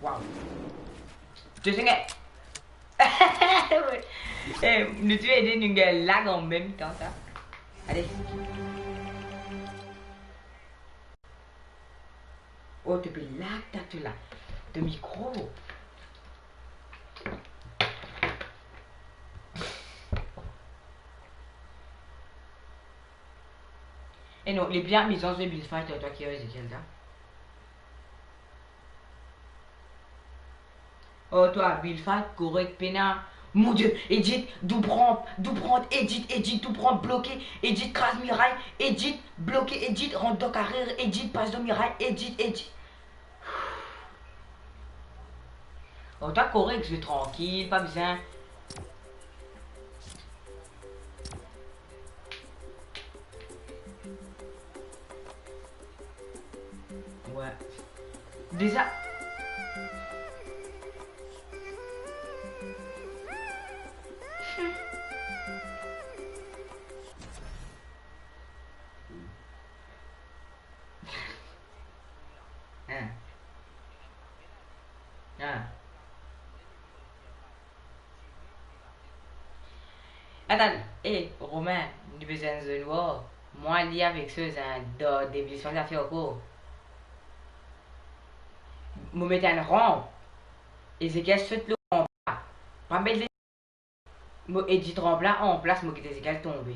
Waw. Tou senge. Eh, nou tou le de nou gagn lag an mem tan sa. Ale. Oh, to pe lag ta tou la. To mikro. E non, li pli amizan zwe build fight, twa ki Ezekiel la. Oh, twa, build fight korek, pena. Mon Die, edit, double ramp, double ramp, edit, edit, double ramp, bloke, edit, kraz miray, edit, bloke, edit, rant dan kare, edit, pas dan miray, edit, edit. Oh, twa korek, zwe trankil, pa bizin. Wey. Deza. Hein. Hein. Atann, eh, Romain, nou bizin zwe nwar. Mwa, li avek so zin dan devlisman zafer ankor. Mo met enn ramp. Ezekiel sot lor ramp la. Pa met li. Mo edit ramp la an plas, mo kit Ezekiel tonbe.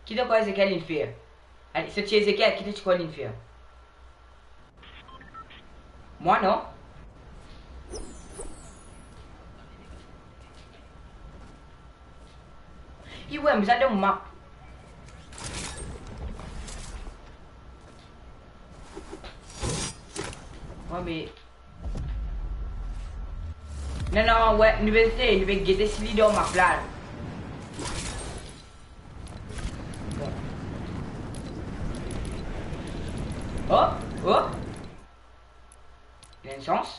Ki to krwar Ezekiel inn fer? Ale, sot ti Ezekiel, ki to ti krwar linn fer? Mwa non. Iwe, mo bizin de map. Mwa, me Non, non, wey, nou pe esey, nou pe gete si li dan map la. Bon. Oh, oh. Li ena enn sans.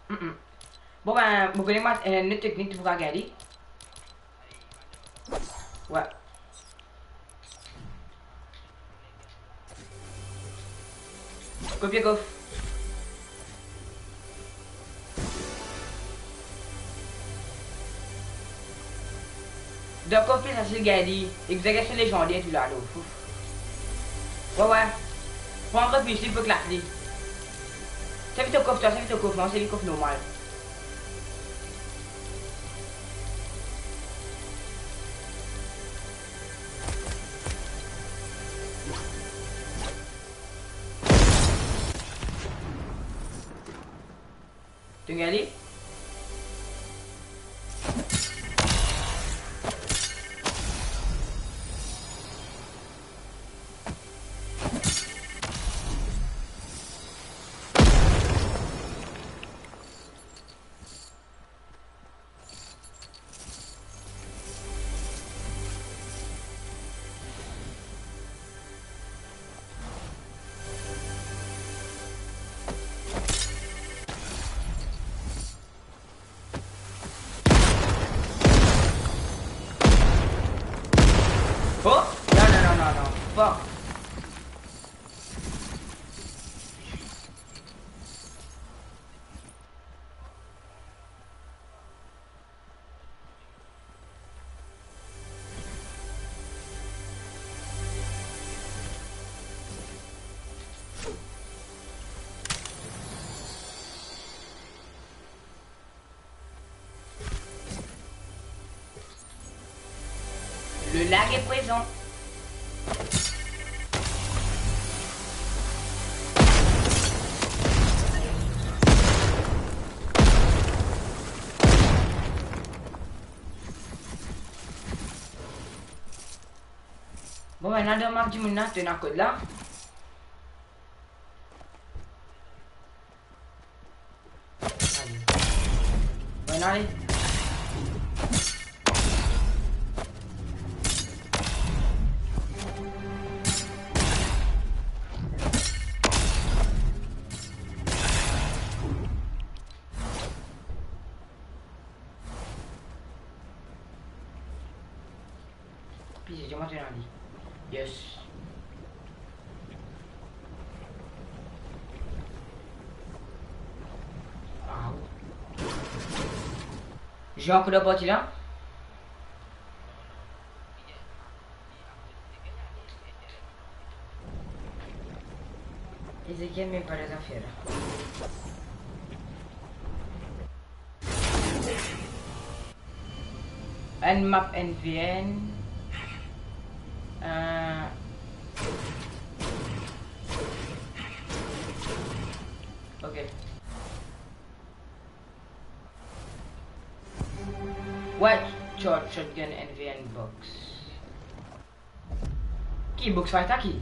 Mm, mm. Bon, ben, mo kone mwa, eh, enn lot teknik pou gagn li. Kopie kof. Dan kof pli fasil gagn li, ek zagresion lezander tou la lo. Ouf. Wi, wi. Pran ankor plis, li pou eklat li. Servi to kof, twa, servi to kof, mwa servi kof normal. Tonn gagn li. Oh! Non, non, non, non, non. Fuck. Le lag est présent. Bon, bann la dan map dimoun la, to ena kod la? Ale. Bon, ale. Plis, dir mwa to ena li. Yes. Ah, wi. Zwe ankor dan parti la? Ezekiel mem pa dan zafer la. Enn map N V N. Euh, ok. White Charge Shotgun N V N box. Ki box fight la ki?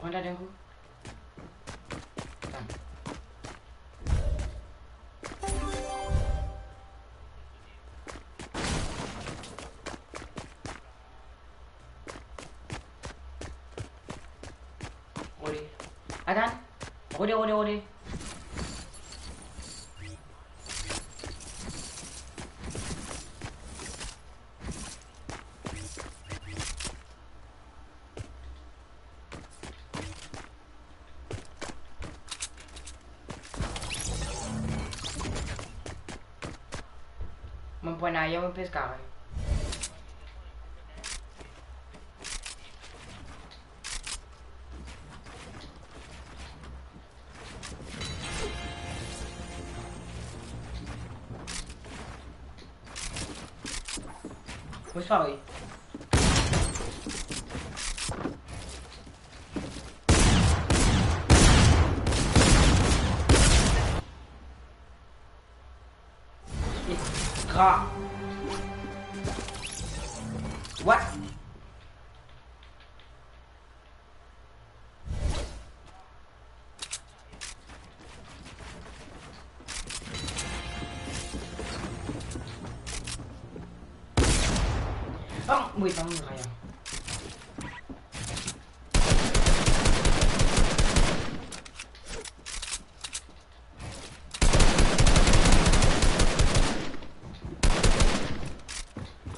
Rant ladan kou. Atann. Rode. Atann. Rode, rode, rode. Mo pran ayer, mo pez kare. Mo sare. Tra. What? Oh, wi, pa mwa, Ryan.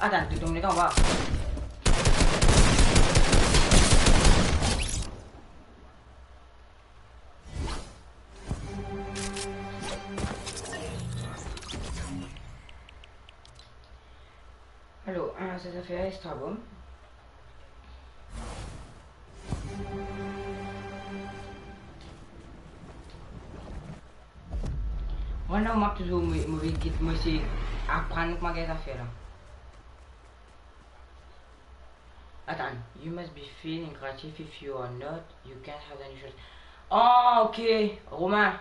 Atann, to tonbe anba. Alor, ah, sa zafer la extra bon. Mwa non, mwa touzour mo, mo get, mo ese aprann kouma gagn zafer la. Atann, you must be feeling creative, if you are not, you can't have any shot. Ah, ok, Romain.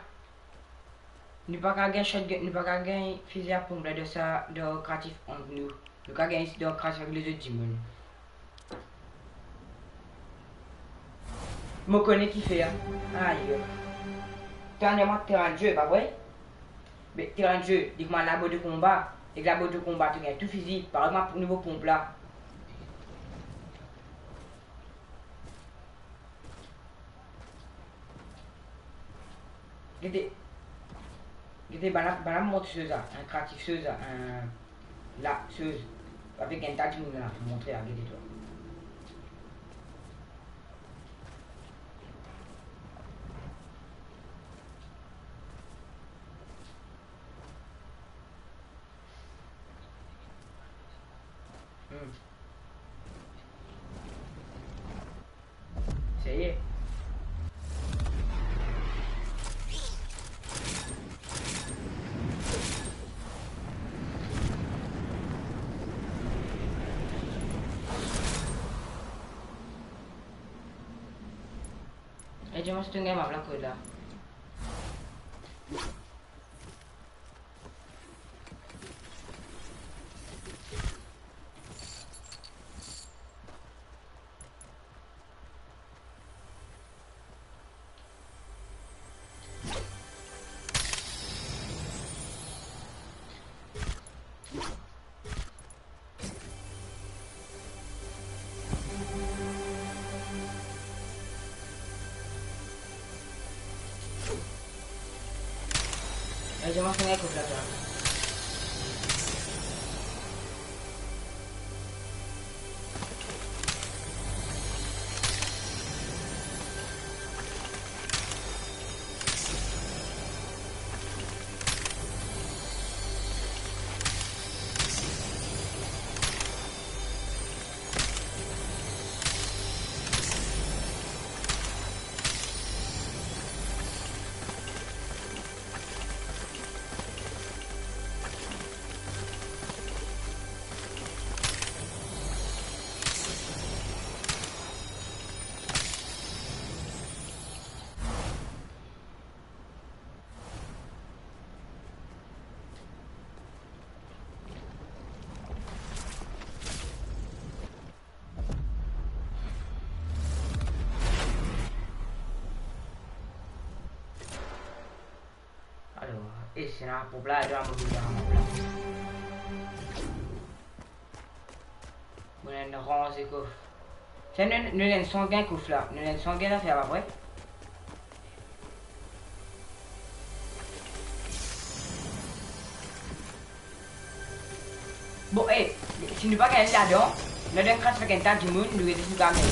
Nou pa kav gagn shotgun, nou pa kav gagn fizi a ponp la dan sa, dan kreatif ant nou. Nou kav gagn dan kreatif avek lezot dimoun. Mo kone kifer. Ayo. Twa, nou dan terin de ze, pa vre? Be, terin de ze, li kouma labo de konba. Ek labo de konba, to gagn tou fizi, parey kouma nouvo ponp la. Gete, gete, bann la, bann la mont soz la, enn kreatif soz la, enn la soz, avek enn ta dimoun la, montre la, gete twa. Hmm. Serye? E, dimann si to gagn map la kot la. E, dimann si to gagn kof la, twa. Alor, e, si ena ponp la, ena mobil la, ponp la. Mo ena ranze kof. Sa nou, nou ena san gagn kof la. Nou ena san gagn zafer, pa vre? Bon, e, si nou pa gagn ladan, nou dan kras avek enn ta dimoun, nou rete sou kame.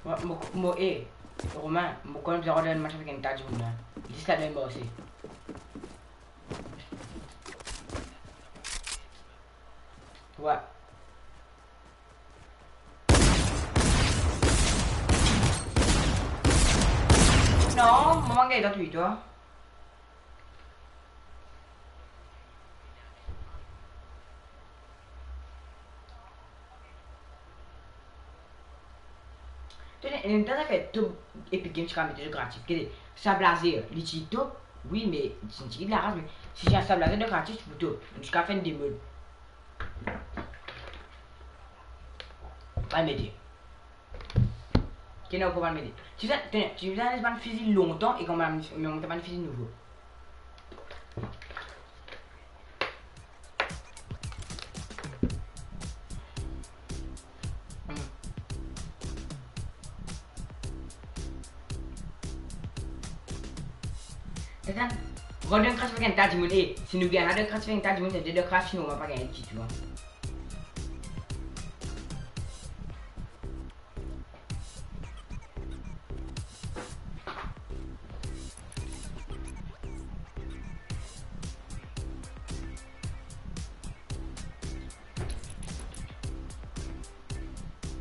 Mo, mo, mo, e, Romain, mo konn bizin rant dan match avek enn ta dimoun la. Zis la dan marse. Wi. Non, mo mank gagn twa. Tone, enn ta zafer top Epic Games ti kav mete zot gratis. Gete, Sablazer, li ti top, wi, me ti, ti laras, me si ti ena Sablazer dan gratis, ti pou top. Ziska fen de mod. Pa mete. Ki nou pou pa mete. Ti bizin, tene, ti bizin les bann fizi lontan e kan bann, me monte bann fizi nouvo. Hmm. Atann, rod dan kras avek enn ta dimoun. E, si nou gagn la dan kras avek enn ta dimoun, sa vedir dan kras nou pa gagn ditou, an.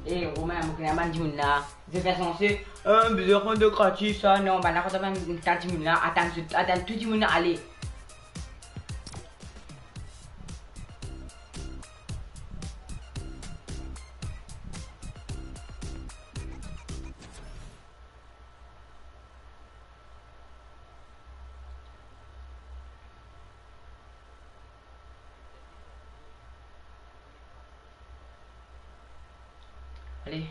E, Romain, mo kone bann dimoun la, zot fer sanse, eh, bizin pran de gratis, sa, non, bann la, kan bann ta dimoun la, atann, atann tou dimoun la ale. Ale.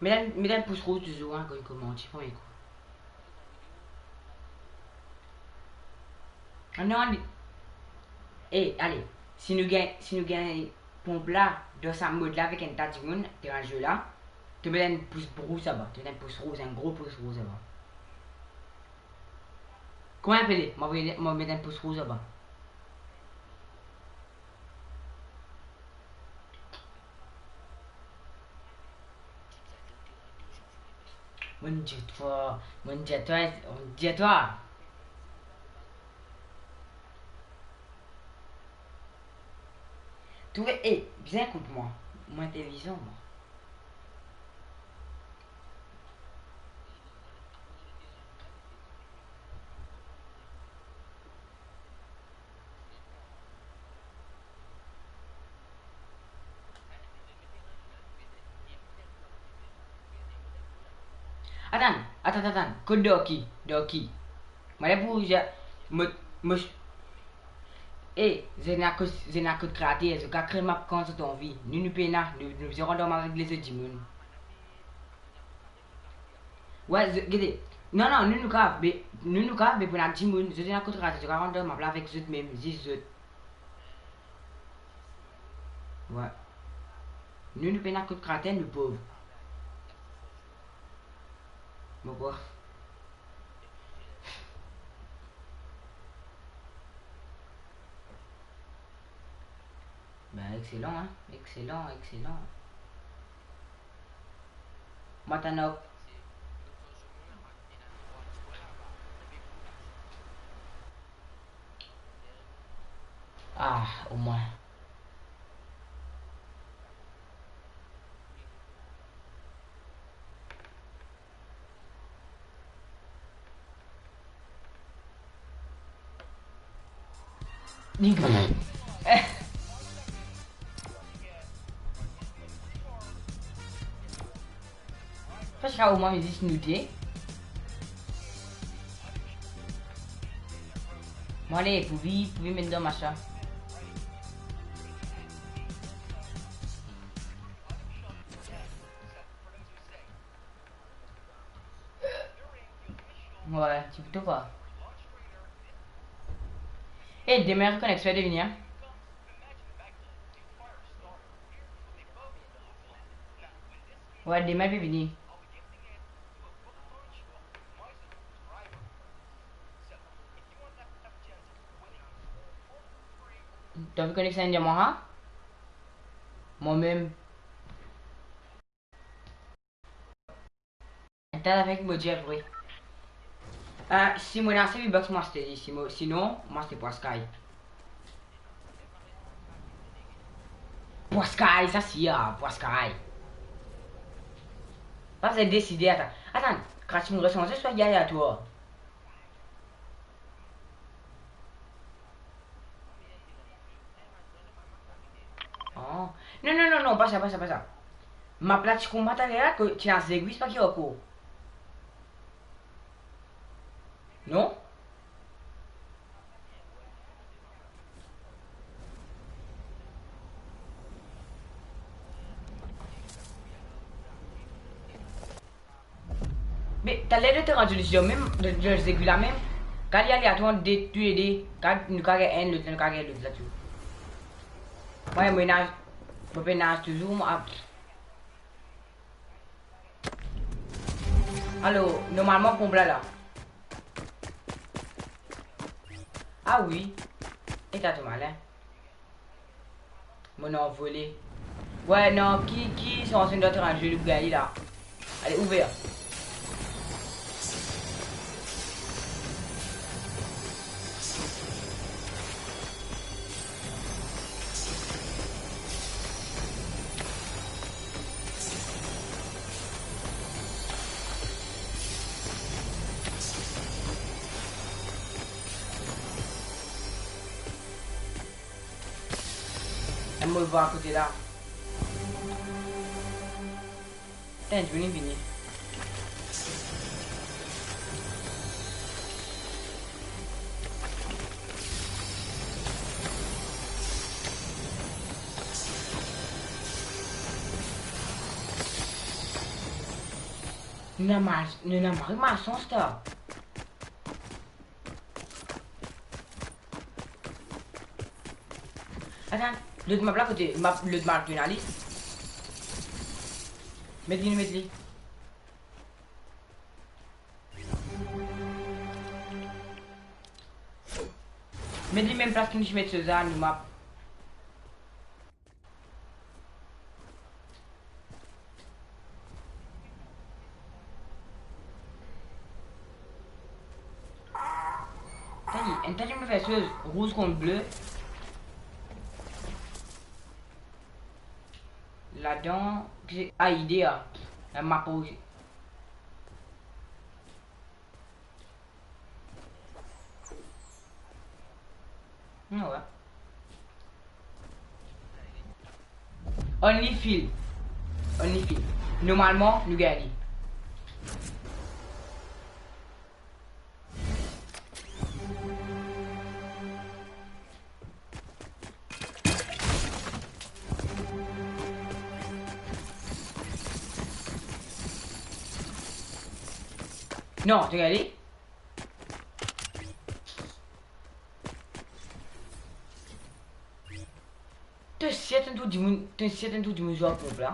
Met enn, met enn pous rouz touzour, an, kan li koumans, premie kou. Ah non, li, e, ale, si nou gagn, si nou gagn ponp la, dan sa mod la, avek enn ta dimoun, terin zwe la, to met enn pous rouz laba, to met enn pous rouz, enn gro pous rouz laba. Kouma apele? Mo, mo met enn pous rouz laba. Mo dir twa, mo dir twa, mo dir twa. Tou'le, e, bien ekout mwa. Mo intelizan, mwa. Atann, atann, atann, atann. Kot Doki? Doki. Mo la pou, mo, mo, e, zot ena kot, zot ena kot kreater, zot kapav kre map kan zot anvi. Nou, nou pena, nou, nou bizin rant dan map avek lezot dimoun. Wi, zot, gete. Non, non, nou, nou kapav, be, nou, nou kapav, be pou ena dimoun, zot ena kot kreater, zot kapav rant dan map la avek zot mem, zis zot. Wi. Nou, nou pena kot kreater, nou pov. Bon, kwa? Ben, exelan, en. Exelan, exelan. Mo tann ok. Ah, omwin. Li, eh. Sa, sa omwin, me zis nou de. Mo ale, pou vi, pou vi met dan masa. Wi, ti pito pa. E, demin, koneksion pe vini, en. Wi, demin pe vini. To anvi koneksion enn diaman, ha? Mwa mem. Atann, avek mo dir apre. Eh, si mo ena ase V-Bucks, mo aste li, si mo, sinon, mo aste Pwa Sky. Pwa Sky, sa sir, Pwa Sky. Pa bizin deside, atann. Atann, Crash, mo resanse swa Yaya twa. Ah. Non, non, non, non, pa sa, pa sa, pa sa. Map la ti kouma taler la, ki ti ena zegwi, pa ki ankor. Non? Me taler nou ti rann zoli mem, dan, dan zegwi la mem. Kan li ale atwar de, toule de, kan nou kapav gagn enn, lot la nou kapav gagn lot la tou. Mwa, mo ena, mo pe naz touzour, mwa. Alor, normalman, ponp la la. Ah wi. E ta to malin. Mo anvole. Wi, non, ki, ki sanse nou dwa rann zoli pou gagn li la. Ale, ouver. Enn mo vwa kote la. Tann, vini, vini. Nou ena ma-, nou ena mari masans la. Atann, lot map la kote? Map, lot map tournalis. Met li, met li. Met li mem plas ki nou ti met so za, nou map. Tande, enn tande mo fer soz, rouz kont ble. Ladan, ki, a, ide a. La map rouz. Non, wi. Only fill. Only fill. Normalman, nou gagn li. Non, to gagn li. To sir enn tour dimoun, to sir enn tour dimoun zwe ar ponp la.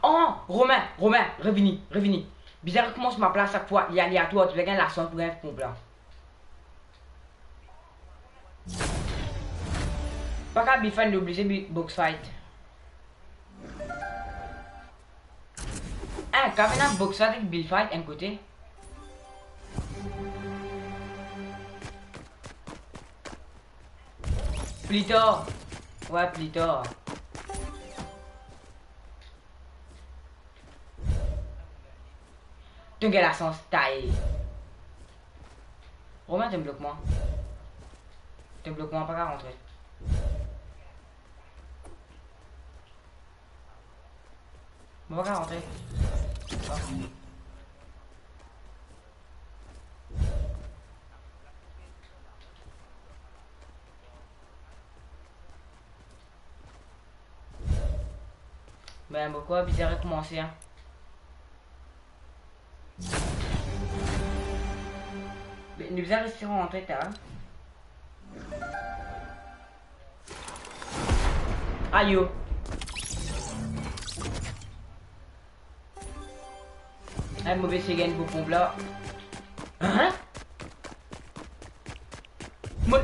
Oh, Romain, Romain, revini, revini. Bizin rekoumans map la sak fwa, li aleatwar, to bizin gagn lasans pou gagn ponp la. Pa kapav build fight, li oblize bi-, box fight. Eh, kapav ena box fight ek build fight enn kote? Pli tar. Wi, pli tar. To gagn lasans, taye. Romain, to blok mwa. To blok mwa, pa kapav rantre. Mo pa kapav rantre. Ben, mo krwar bizin rekoumanse, an. Ben, nou bizin res rantre, ta. Ayo. Ay, mo pe sey gagn pou ponp la. Hein? Mo,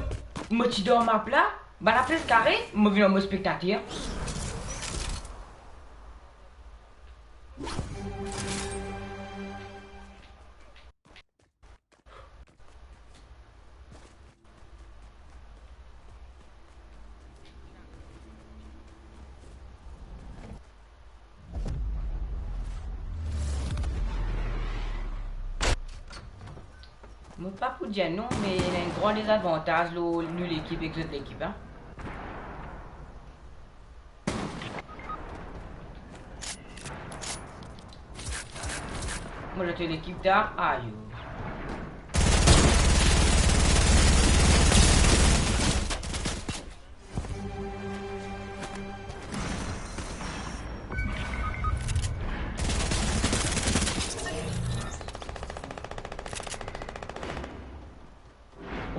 mo ti dan map la, bann la plis kare, mo vinn mo spektater. Mo pa pou dir non, me ena enn gran dezavantaz lor nou lekip ek zot lekip, en. Mo dan to lekip ta, ayo.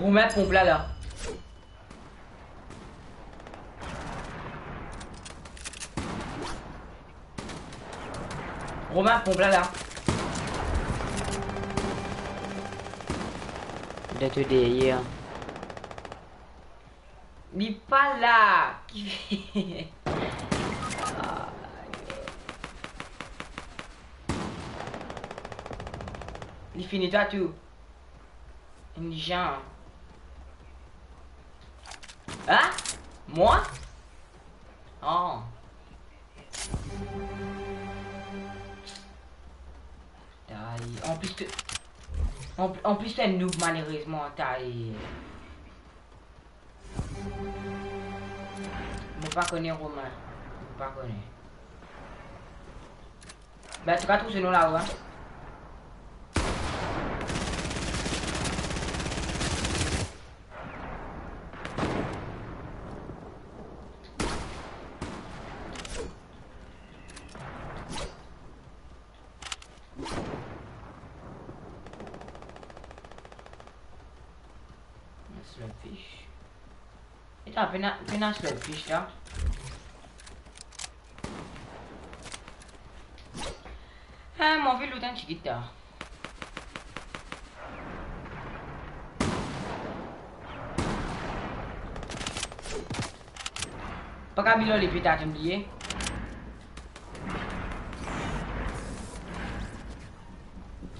Romain, ponp la, la. Romain, ponp la, la. Dan to deryer. Li pa la. Li fini twa tou. Enn jan. Hein? Mwa? Oh. Tay. Anplis to, anp-, anplis to enn noob, malerezman, tay. Mo pa kone Romain. Mo pa kone. Ben, to kapav trouv so nom lao, hein. Slugfish. Eta, pena, pena slugfish la. Eh, mo anvi loot enn tigit la. Pa kapav build lor lepie ta, to bliye.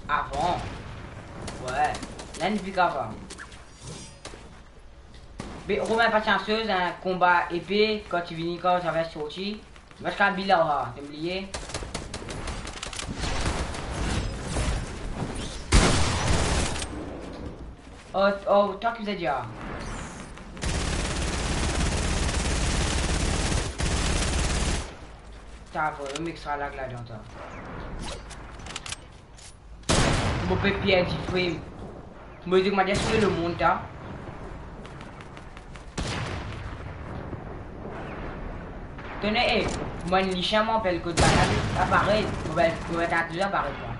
Avan. Wi. La, nou pli kapav. Be, Romain, pa ti enn soz, enn konba epe, kan ti vini, kan sa fer sorti. Mo ti kapav build la, to bliye. Oh, oh, twa ki bizin dir. Ta vremem extra lag ladan ta. Mo pe perdi frame. Mo dir koumadir sou lemond ta. Tone, eh, mo enn lisien, mo apel kot bann la, aparet, mo apel, mo apel ta touzour aparet, mwa.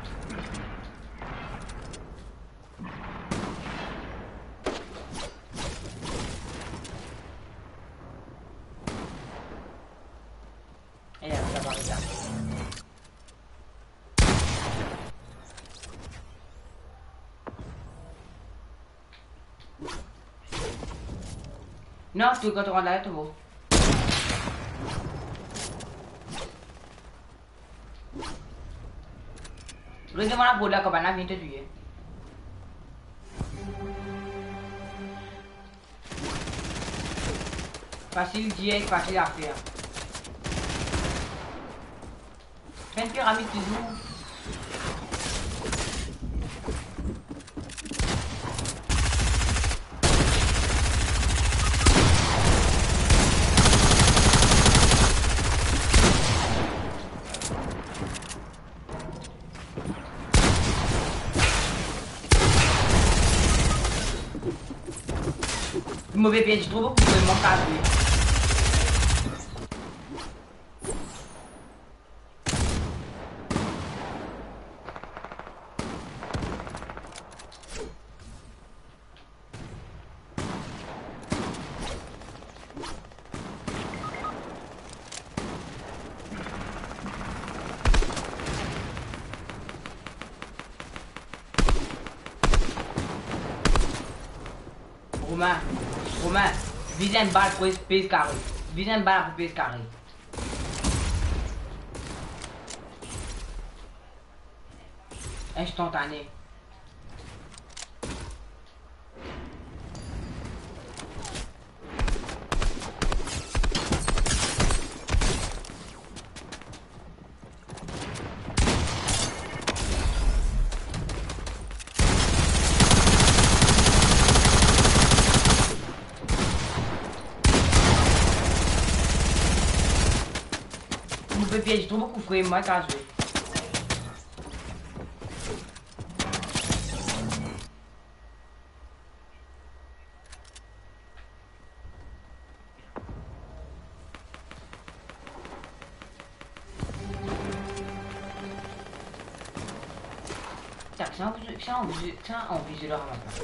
E la, sa pa arive. Non, to kan to rant la, to mo. Res devan labord la, kan bann la vini, to touye. Fasil dir, fasil a fer. Fer enn piramid touzour. Move piez, tro boukou de mond kaze. Romain, Romain, viz enn bal pou pez kare. Viz enn bal pou pez kare. Instantane. Perdi tro boukou frem, mwa kapav zwe. Tiens, c'est un, c'est un, c'est un envie, je le ramasse pas.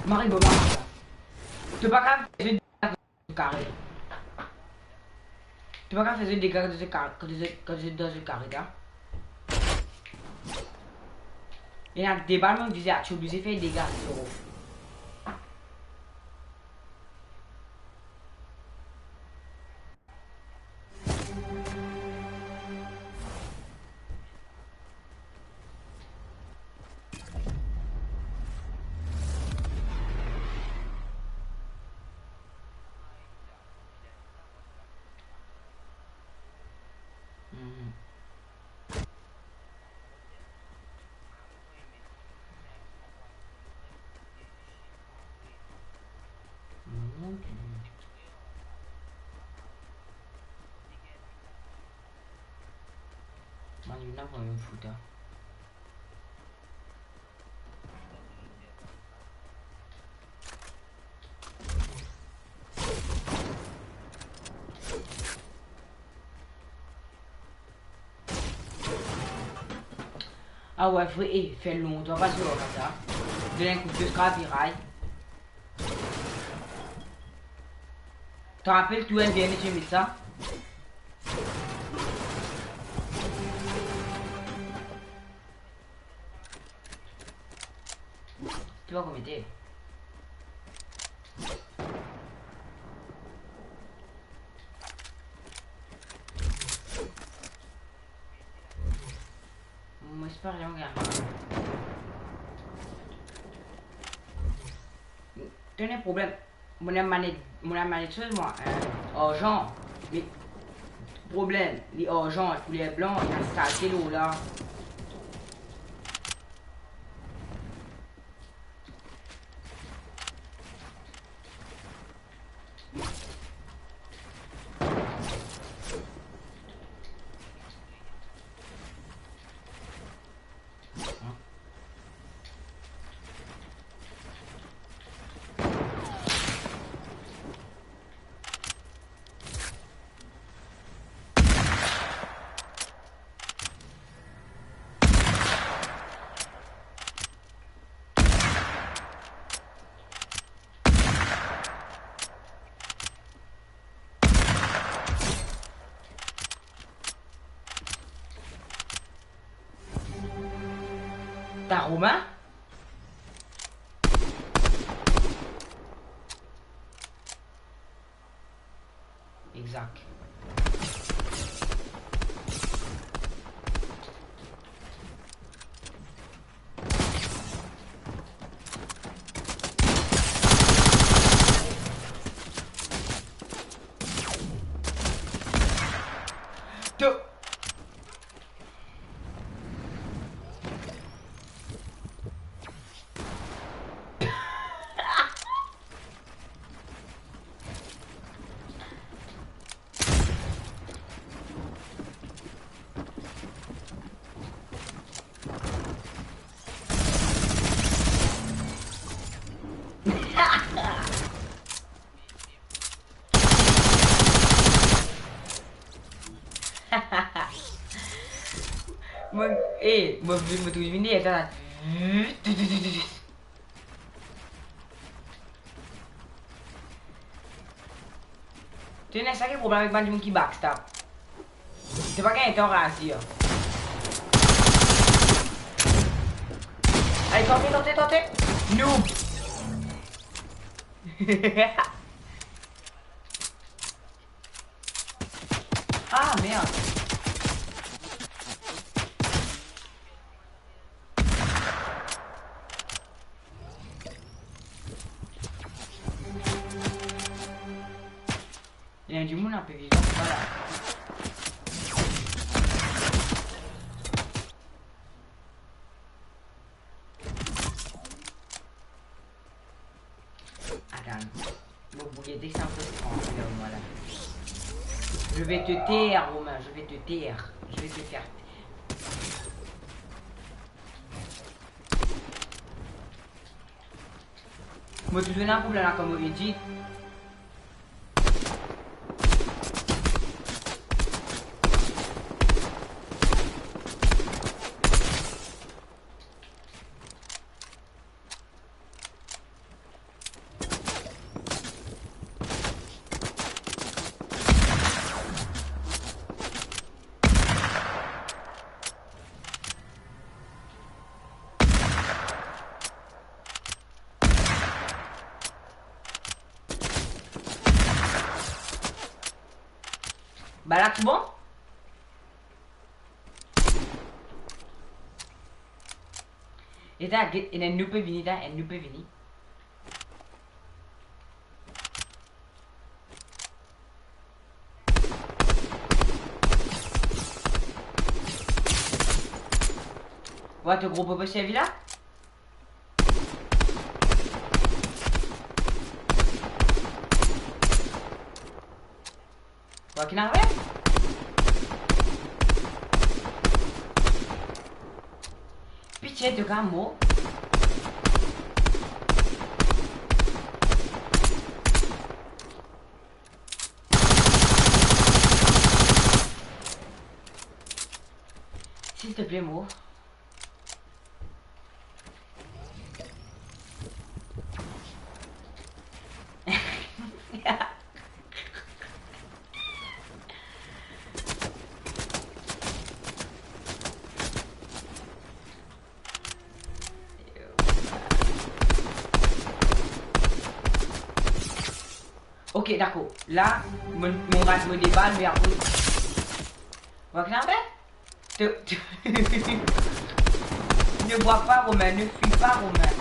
Mari, bon, mari. To pa kapav fer zot kare. To pa kapav fer zot dega kan zot ka-, kan zot, kan zot dan zot kare, ta. Ena de bal, mo dize, ah, ti oblize fer dega, zero. Mhm. Ok. Mwa, li ena vremem fou, ta. Ah ouais, vre, eh, fer lontan pa zwe ar sa. Donn enn kout de krabiray. To rapel tou enn dernie ti met sa? Ti pa komete. Mo espere mo gagn. To ena problem. Mo ena manet, mo ena manet soz mwa, eh, arzan. Me problem, li arzan, kouler blan, ena state lor la. Ta Romain? Exact. To- Eh, mo, mo trouv vinn deryer twa la. Tene, sa ki problem avek bann dimoun ki backstab. To pa gagn tan razir. Allez, tente, tente, tente. Noob. Ah, merde. Ena dimoun ape vivan la. Atann. Bon, pou gete sa, fo pran mwa la. Je vais te taire, Romain, je vais te taire. Je vais te faire taire. Mo touzour ena problem la, kouma mo dir. Ba la, tou bon? Eta, get, ena enn nou pe vini la, enn nou pe vini. Wa, to gro popo servi la? Wa, ki ena aret? Pitie, to kapav mor. Silteple, mor. Ok, dakor. La, mo, mo rat mo de bal, me apre. Wa, ki ena aret? Te, te, ne bois pas, Romain, ne fuis pas, Romain.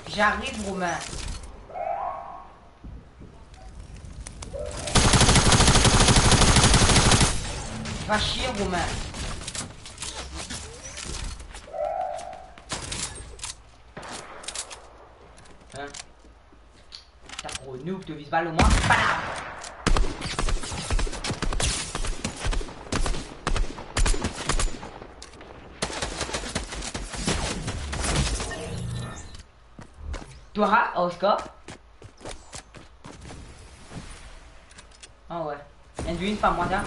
J'arrive, Romain. Va chier, Romain. Hein? Ta gro noob, to viz bal lor mwa. Bam! Twa, Oscar? Ah ouais. Enn dimoun pa mwa sa.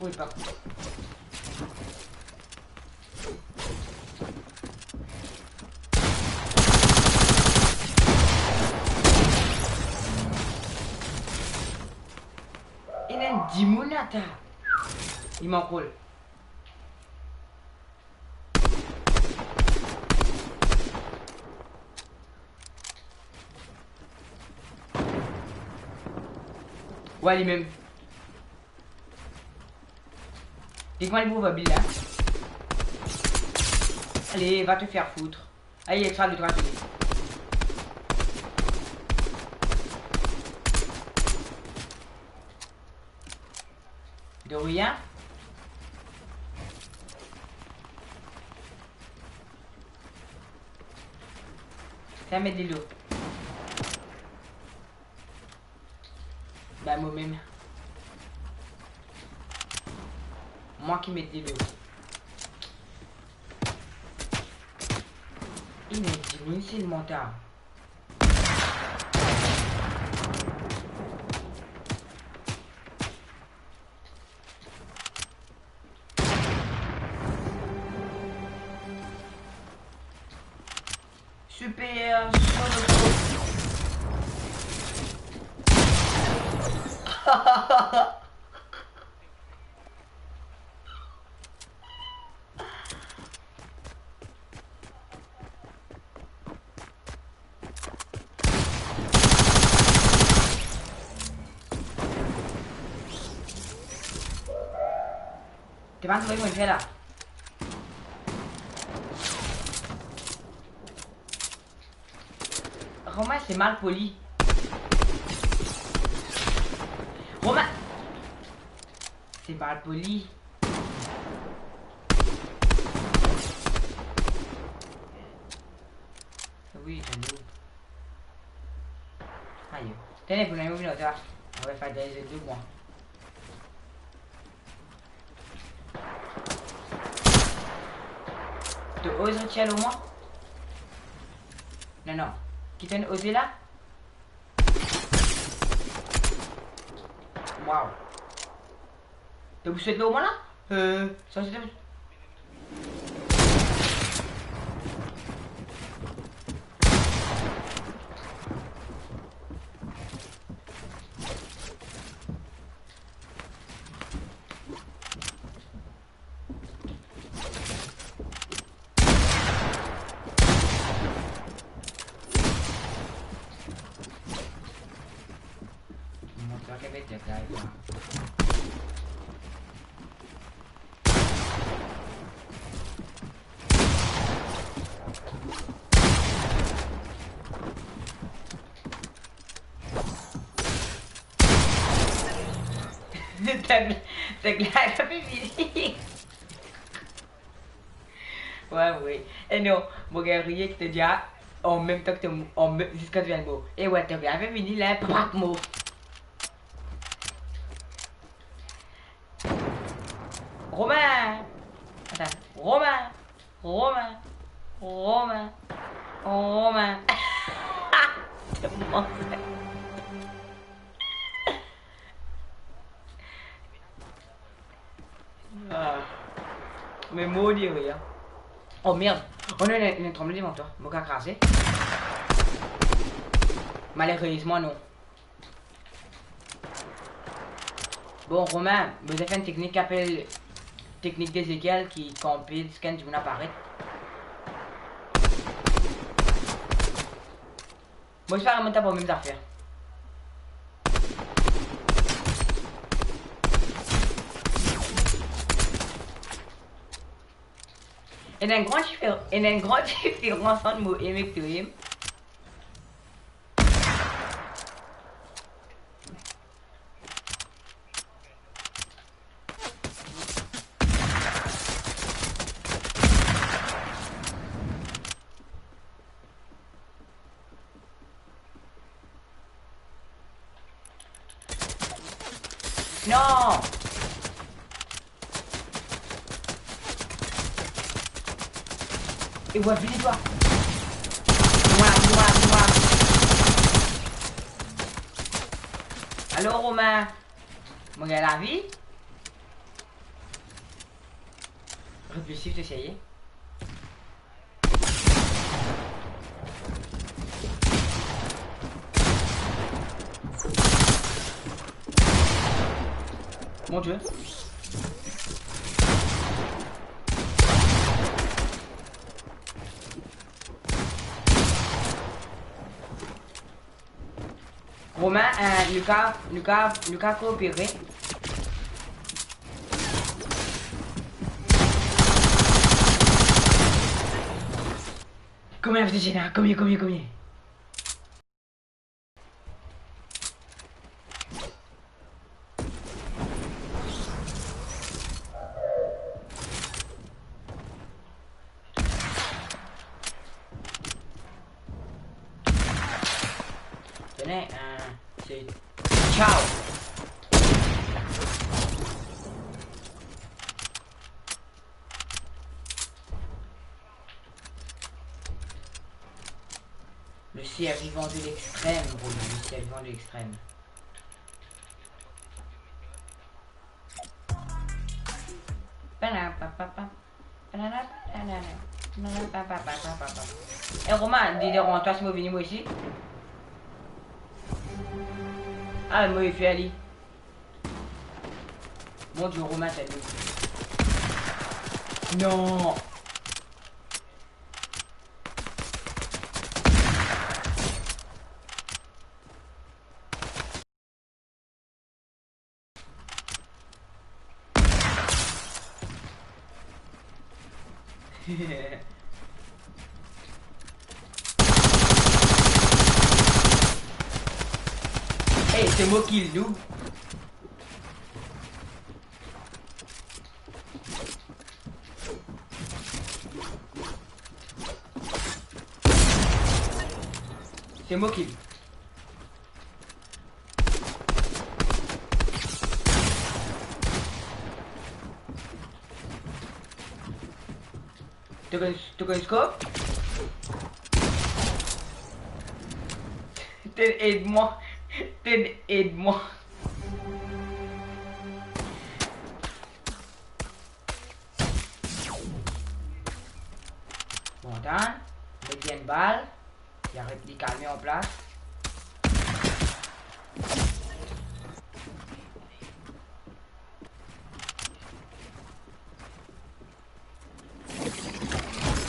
Wi, par kont. Ena enn dimoun aster. Li mank rol. Wi, limem. Dis-moi le mot va bien, hein. Allez, va te faire foutre. Allez, extra de trois minutes. De rien. Sa met dilo. Ba, momem. Ki met delo. Ena dimoun selman ta. Super solo. Demann mwa ki mo fer la. Romain, c'est mal poli. Romain, c'est mal poli. Oui, j'en ai. Aïe. Tenez, vous l'avez vu là, ça. On va faire des deux, moi. To oz tir lor mwa? Non, non. Ki to'nn oze la? Waw. To pou swet lor mwa la? Euh, sa se to. Mo pa kapav met live la. Tag, tag live pa fini. Wi, wi. E non, mo gagn riye ki to dir, an mem tan ki to, an mem, ziska to gagn mo. E wi, tag live pa fini la, papa mo. Romain. Atann, Romain. Romain, Romain, Romain. Tellement. Ah. Me mo li, hein. Oh merde. Oh non, il y a, il y a un tremblement de terre. Mo kapav kraze. Malerezman, non. Bon, Romain, mo bizin fer enn teknik ki apel teknik Ezekiel ki kanpe ziska enn dimoun aparet. Mo fer remonte par mem zafer. Ena enn gran difer-, ena enn gran diferans ant mo aim ek to aim. Non! E wi, vini twa. Vini mwa, vini mwa, vini mwa. Alo, Romain. Mo gagn lavi. Reflesif, to serye? Mon Dieu. Romain, euh, nou kav, nou kav, nou kav koopere. Komie, F D G la, komie, komie, komie. Tenez, euh, c'est... Ciao. Le survivant de l'extrême, Romain, le survivant de l'extrême. Eh, Romain, li deranz twa si mo vini mo isi? Ah, mo fer li. Mon Dieu, Romain, t'es nul. Non. Hey, se mo kill, noob. Se mo kill. To konn, to konn scope? Ten ed mwa. Ten ed mwa. Bon, atann. Met enn bal. Li aret, li kalme an plas.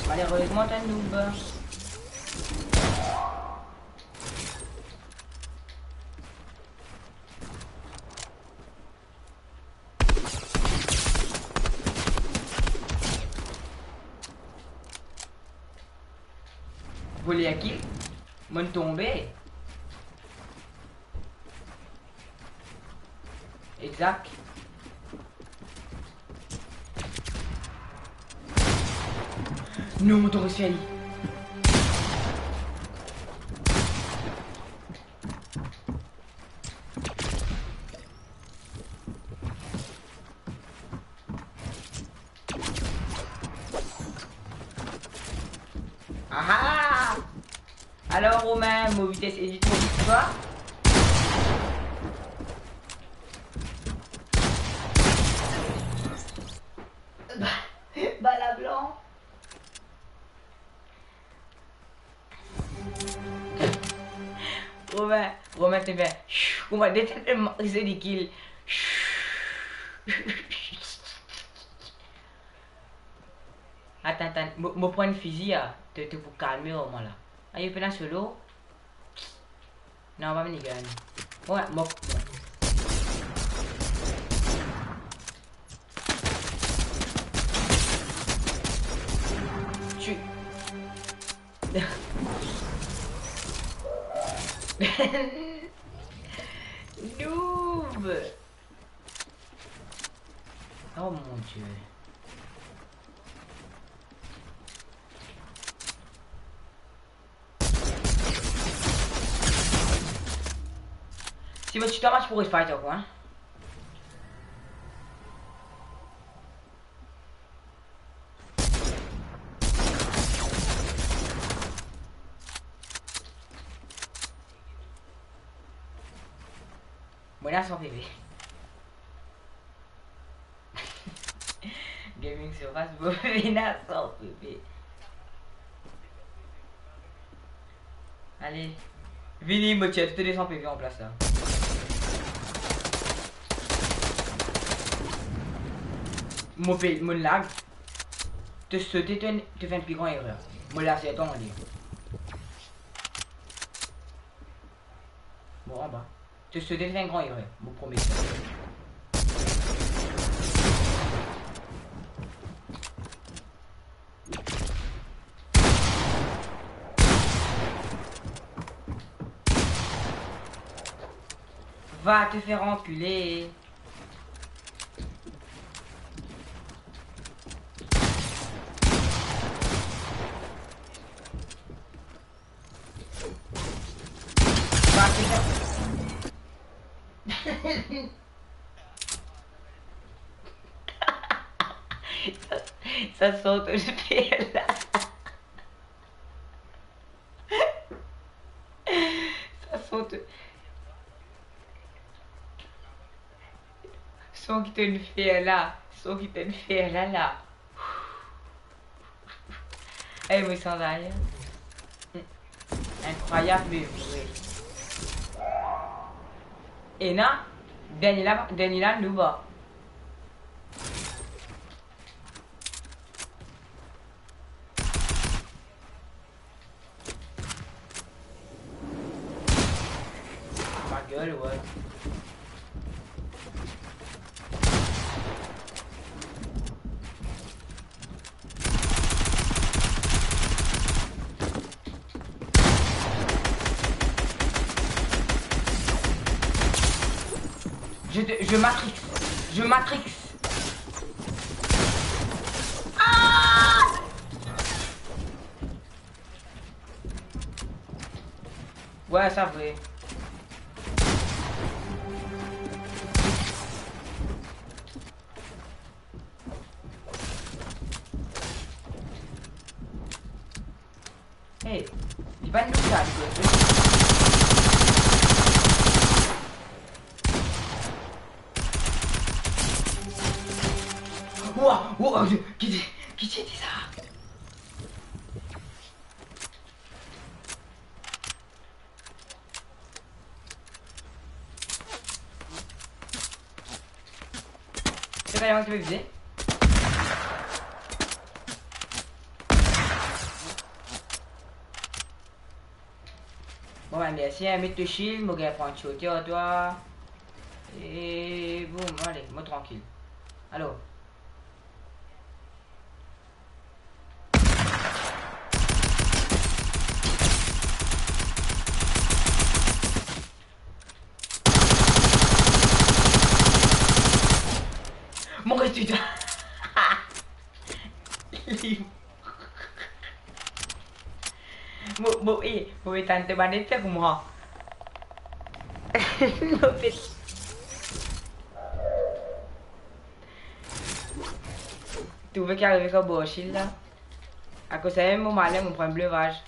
Malerezman, to noob. Voler a kill, mo'nn tonbe. Exact. Non, to res fer li. Aha! Alor, Romain, mo vites edit mo viktwar. Ba, ba la blan. Romain, Romain, to bien. Romain, de tete, zoli kill. Atann, atann, mo, mo pran enn fizi, a. To, to pou kalme, Romain, la. Ayo, pena solo. Non, pa vini gagn. Bon, mo, bon. Tchwi. Noob. Oh mon Dieu. Si mo ti twa match pou refight ankor, hein? Mo ena san P V. Gaming Surface, mo ena san P V. Ale. Vini, mo tir tou de san P V an plas la. Mo pe, mo lag. To sote, to, to fer enn pli gran erer. Mo laser twa, ale. Mo anba. To sote, to fer enn gran erer, mo promet. Va te fer ankile. Va te fer Sa, sa sort de fer la. Son ki to'nn fer la, son ki to'nn fer la, la. Ey, mo sanzaye. Inkrwayab, me vre. Ena, dernie la, dernie la, nou ba. Ma gueule, ouais. Je te, je matrix, je matrix. Ah! Ouais, sa vre. Hey, li pa nou sa, li koze. Wa, wa, ki, ki ti di sa? Se pa yon ki pe vize. Bon, ben, mersi, hein, met to shield, mo gagn pran ti oter ar twa. E bon, ale, mo trankil. Alo. Mo res twa. Mo, mo, eh, mo etann to bann efek, mwa. Mo pe Trouve ki arive sa bor shield la. Akoz sa mem mo male, mo pran blevaz.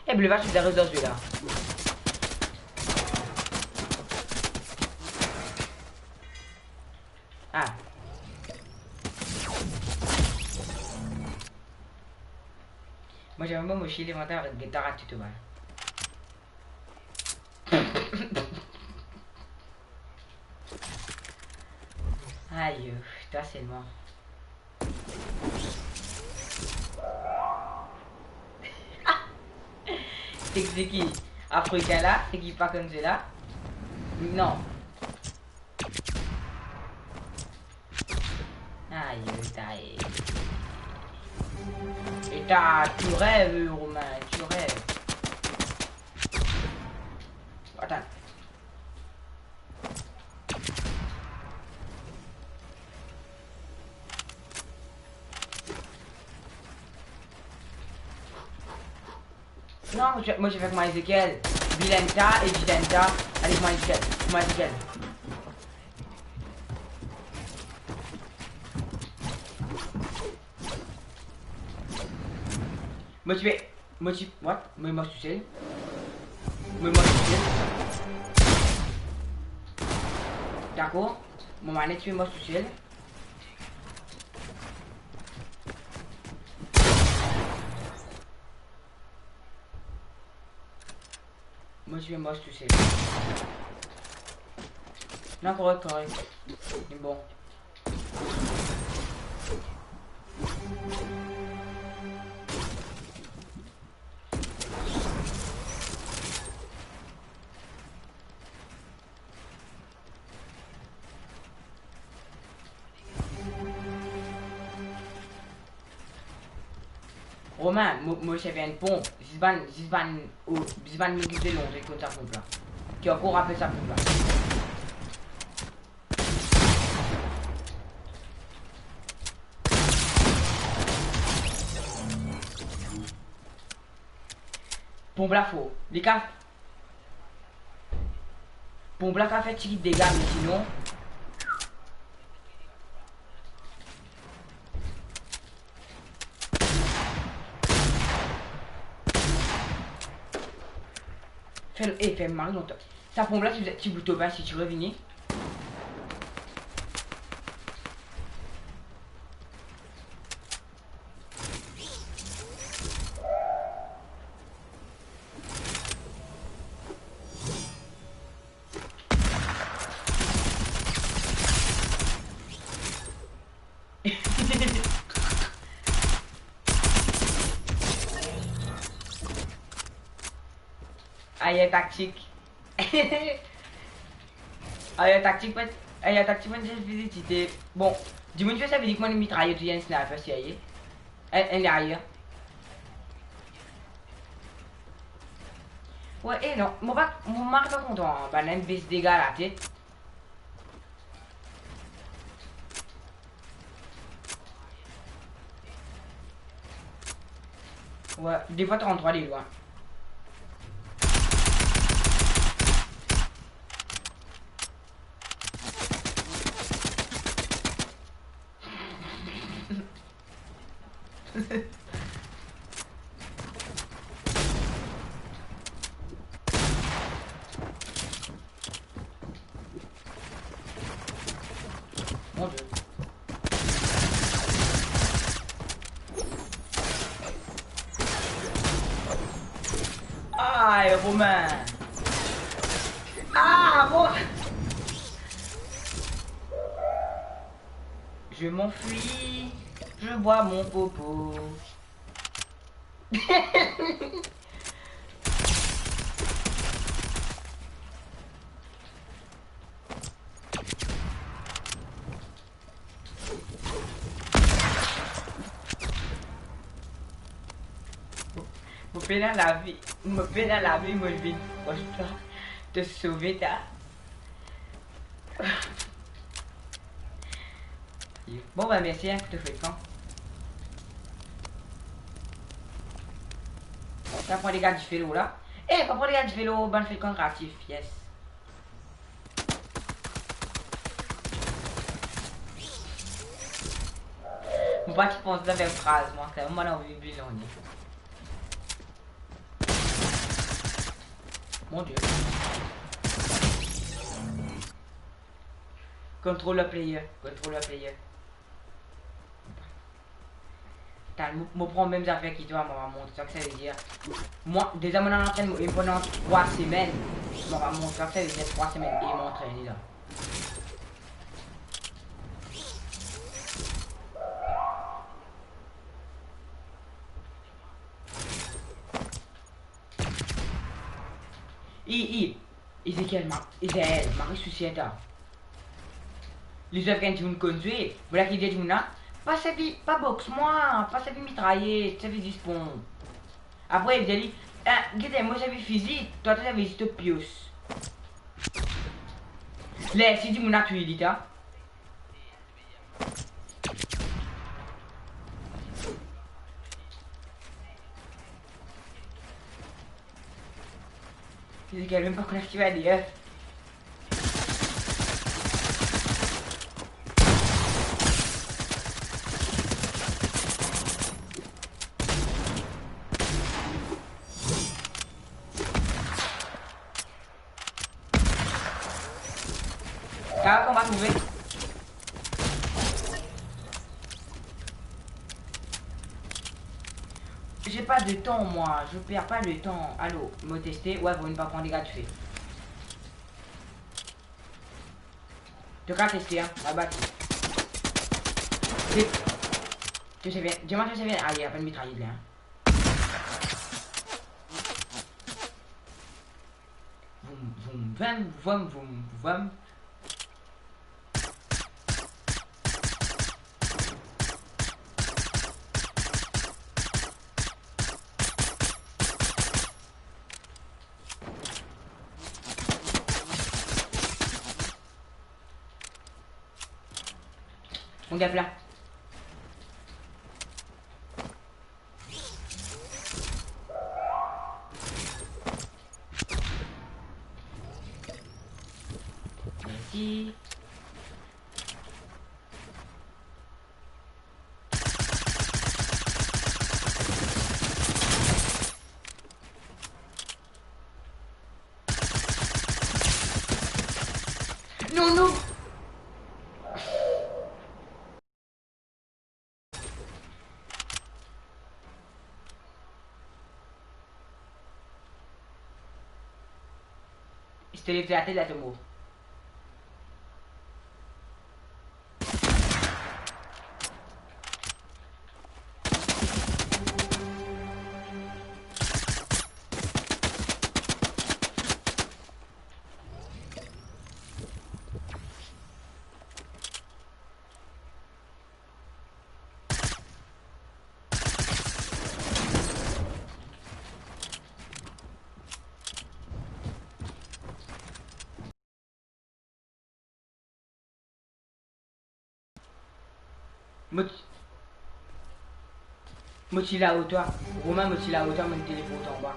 E blevaz, finn ariv dan zwe la. Ah. Mo, zame mo shield, mo ta, ta rat tou, tou, ba. Ayo, twa selman. Seki, seki Afrikin la, seki pa konn zwe la? Non. Ayo, ta e. E ta, tu rêves, Romain, tu rêves. Atann. Non, mo ti, mo ti fek mwa Ezekiel. Bilenta e Jidenta. Ale, mwa Ezekiel, mwa Ezekiel. Mo ti pe, mo ti, what? Mo mor tousel. Mo mor tousel. Dakor. Mo manette ti pe mor tousel. Mo ti pe mor tousel. Non, korek, korek. Li bon. Romain, mo, mo servi enn ponp, zis bann, zis bann, o, zis bann mil de Londre konn sa ponp la. Ki ankor apel sa ponp la. Ponp la for. Li ka, ponp la ka fer tigit dega, me sinon. Fer, eh, fer mari lontan. Sa ponp la, ti, ti bout to pin si ti revini. Ayer taktik. Ayer taktik, mwa, ayer taktik, mwa, zis vizit ite. Bon, dimoun ti pe servi lik mwa mitrayet oubien sniper, si aye. Enn, enn deryer. Wi, e non, mo pa, mo, mo pa kontan, bann inn bes dega latet. Wi, defwa tranntrwa de lwin. Mon Dieu. Aïe, Romain. Ah, Romain. Je m'enfuis, je bois mon popo. Mo pena lavi, mo pena lavi, mo vinn pros twa, to sove ta. Bon, ben, mersi, hein, pou to frekan. Sa pran dega dife lor la. Eh, pa pran dega dife lor bann frekan kreatif, yes. Mo pa ti pans dan faz mwa, kan mo anvi vinn lone. Mon Dieu. Controller player, controller player. Atann, mo, mo pran mem zafer ki twa, mo va mont sa ki sa ve dir. Mwa, deza mo ena antrenn, mo, pandan trwa semenn, mo va mont sa ki sa ve dir trwa semenn e mo antrenn la. I, i, Ezekiel, ma, Ezekiel, mari sousi ta. Li zwe avek enn dimoun konn zwe, mo la ki dir dimoun la, pa servi, pa box mwa, pa servi mitrayet, servi zis pon. Apre, li dir li, eh, gete, mo servi fizi, twa, to servi zis to pios. Ler si dimoun la touy li, ta. Ezekiel mem pa konn ki ti pe dir. Kapav konba trouve. J'ai pas de temps, moi, je perds pas le temps. Alo, mo teste, wi, pou vinn pa pran dega dife. To kapav teste, hein, la bati. Vit. To servi, dir mwa to servi, aye, apel mitrayet la, hein. Voum, voum, vam, voum, voum, vam. Mon gars, là. Merci. Non, non. Si to lev latet la, to mor. Mo ti, mo ti lao twa. Romain, mo ti lao twa, mo'nn teleport anba.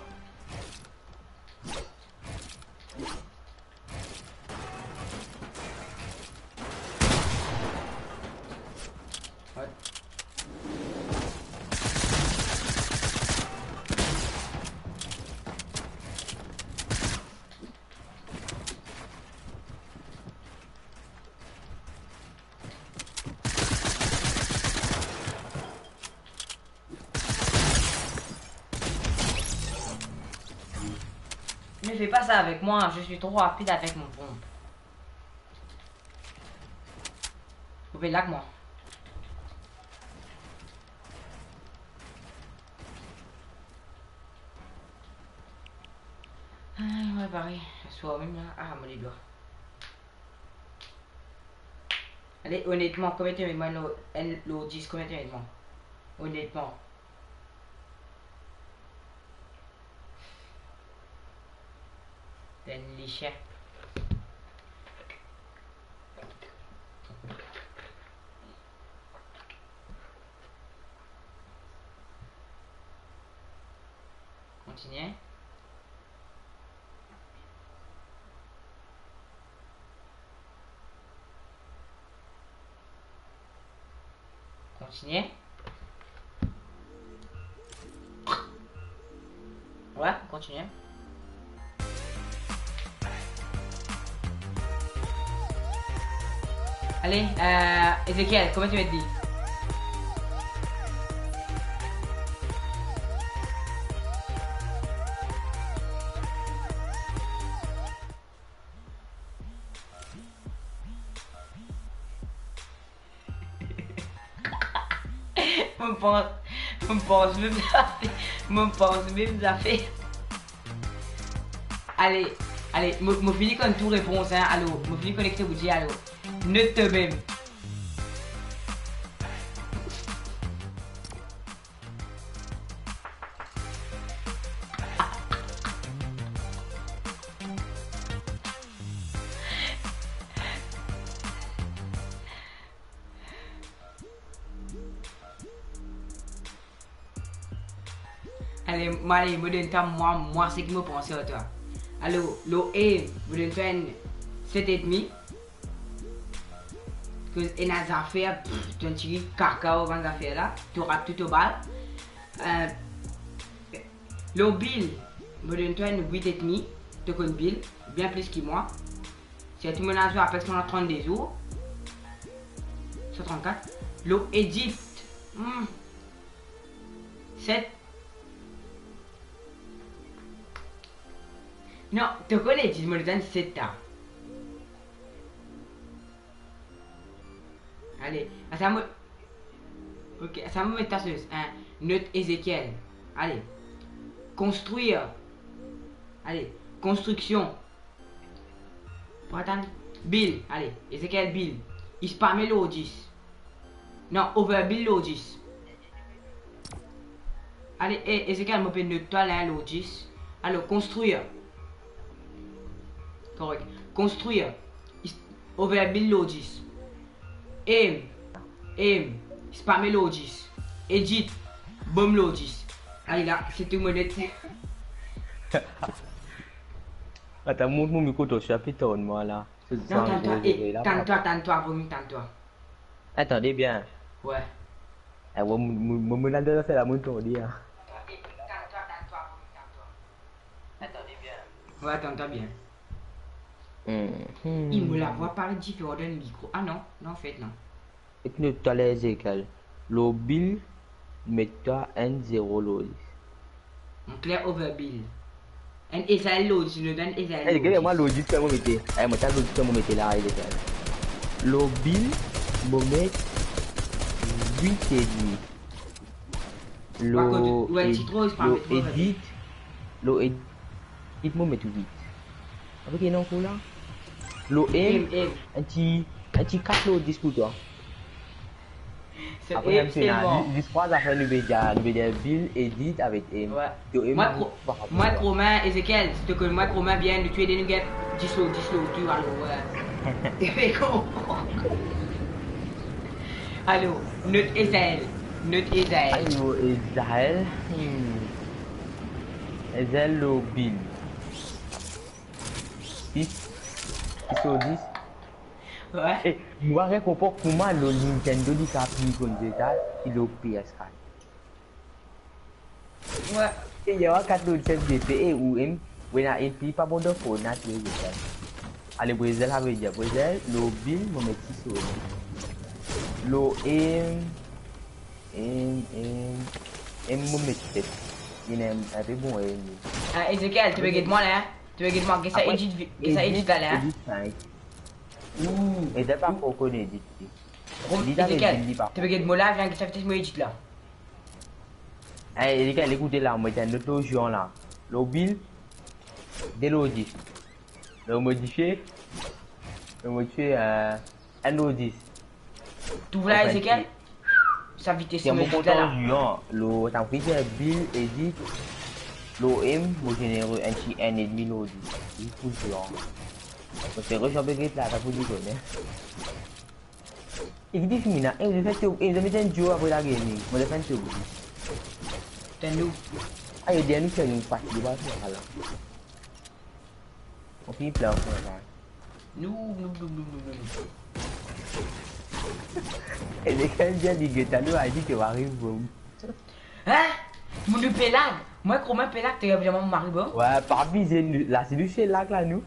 Ne fais pas ça avec moi, je suis trop rapide avec mon pompe. Ou pe lak mwa. Ah, ouais, pareil. Aswar mem la. Ah, mo ledwa. Ale, onetman, konbien to met mwa lor, enn lor dis, konbien to met mwa? Onetman. Enn lisien. Kontinie. Kontinie. Ouais, kontinie. Ale, euh, Ezekiel, konbien to met li? Mo pans, mo pans mem zafer, mo pans mem zafer. Ale, ale, mo, mo fini konn tou repons, hein, alor, mo fini konn ki to pou dir, alor. Not to mem. Ale, mo ale, mo donn twa mwa, mwa seki mo panse ar twa. Alor, lor aim, mo donn twa enn set edmi. Koz ena zafer, pff, to enn tigit kaka ar bann zafer la, to rat tou to bal. Euh, lor build, mo donn twa enn wit edmi, to konn build bien plis ki mwa. Sirtou mo ena zwe Apex pandan trannde zour. San trannkat. Lor edit, hmm, set. Non, to konn edit, mo donn set la. Ale, asa mo, ok, asa mo met ta sos, hein, not Ezekiel. Ale, construire. Ale, construction. Pou atann, build, ale, Ezekiel build. Li spame lor dis. Non, overbuild lor dis. Ale, e, Ezekiel, mo pe not twa la lor dis. Alor, construire. Korek. Construire. Is-, overbuild lor dis. Aim. Aim. Spame lor dis. Edit. Bomb lor dis. Ale la, se tou mo net. Atann, mont mo mikro, to ti pe tann mwa la. Non, tann twa, e, tann twa, tann twa, vomi, tann twa. Atann, tande bien. Ouais. Eh, ouais, mo, mo, mo, mo, la, la, la, la, mo tande, hein. Ouais, tann twa bien. Mhm. E, mo lavwa paret diferan dan mikro. Ah non, non, anfet, non. Ek nou taler Ezekiel. Lor build, met twa enn zero lor dis. Mon kler overbuild. Enn Ezekiel lor dis, nou donn Ezekiel lor dis. Eh, gete mwa lor dis ki mo mete. Eh, mo ta lor dis ki mo mete la, Ezekiel. Lor build, mo met wit edmi. Lor ed-, lor edit, lor edit, mo met wit. Avek ena ankor la. Lor aim, aim, aim. Enn ti, enn ti kat lor dis pou twa. Apre, aim, se la, selman. Li, li trwa zafer nou pe dir, nou pe dir build, edit avek aim. Ouais. Yo, aim, mwa, non, kro-, pa rapor mwa, sa. Romain, Ezekiel, si to konn mwa, Romain, bien, nou tou le de nou get dis lor dis lor tou, alor, ouais. E pe konpran. Alo, not Ezael. Not Ezael. Alo, Ezael. Hmm. Ezael lor Bill. Dis. Dis lor dis. Wi. Eh, mo pa konpran kouma lor Nintendo li kapav pli konn zwe sa ki lor P S quatre. Wi. E, ya, kat lot chef de pe, e, ou em, wena em pli pa bon dan Fortnite, wi, wi, sa. Ale, Brezel, savedir Brezel, lor Bill, mo met sis lor li. Lor em, em, em, em, mo met set. Li ena enn, enn pe bon em. Ah, Ezekiel, tu peux guider moi là, hein? Tu peux guider moi, get sa edit vi-, get sa edit la, hein? Edit, hein. Ouh. Ezael pa ankor konn edit li. Rom-, li dan Ezekiel, edit li pa. Tu peux guider moi là, viens, get sa vites, mo edit la. Eh, Ezekiel, ekoute la, mo met enn lot lor Jean la. Lor Bill, de lor dis. Lor modifie, lor modifie, euh, enn lor dis. Trouv la, Ezekiel? Sa vites, si mo edit la, la. Jean, lor, tann ki dir Bill, edit, lor em, mo zenere enn ti enn edmi lor dis. Li pou Jean. Mo fer Jean pe get la, sa pou li kone. E ki ti fini la? E, mo fer ti, e, mo met enn duo apre la gaming. Mo fer enn ti. Tande. Ayo, dernie nou fer nou pati, li pa fer la. Mo fini plan konsa. Nou, nou, nou. E lekel dir li get la, nou a di ki ariv, bon. Hein? Mo nou pe lag. Mwa, kouma pe lag, to gagn vremem mo mari, bon? Wi, pa abize, nou, la, si nou se lag la, nou.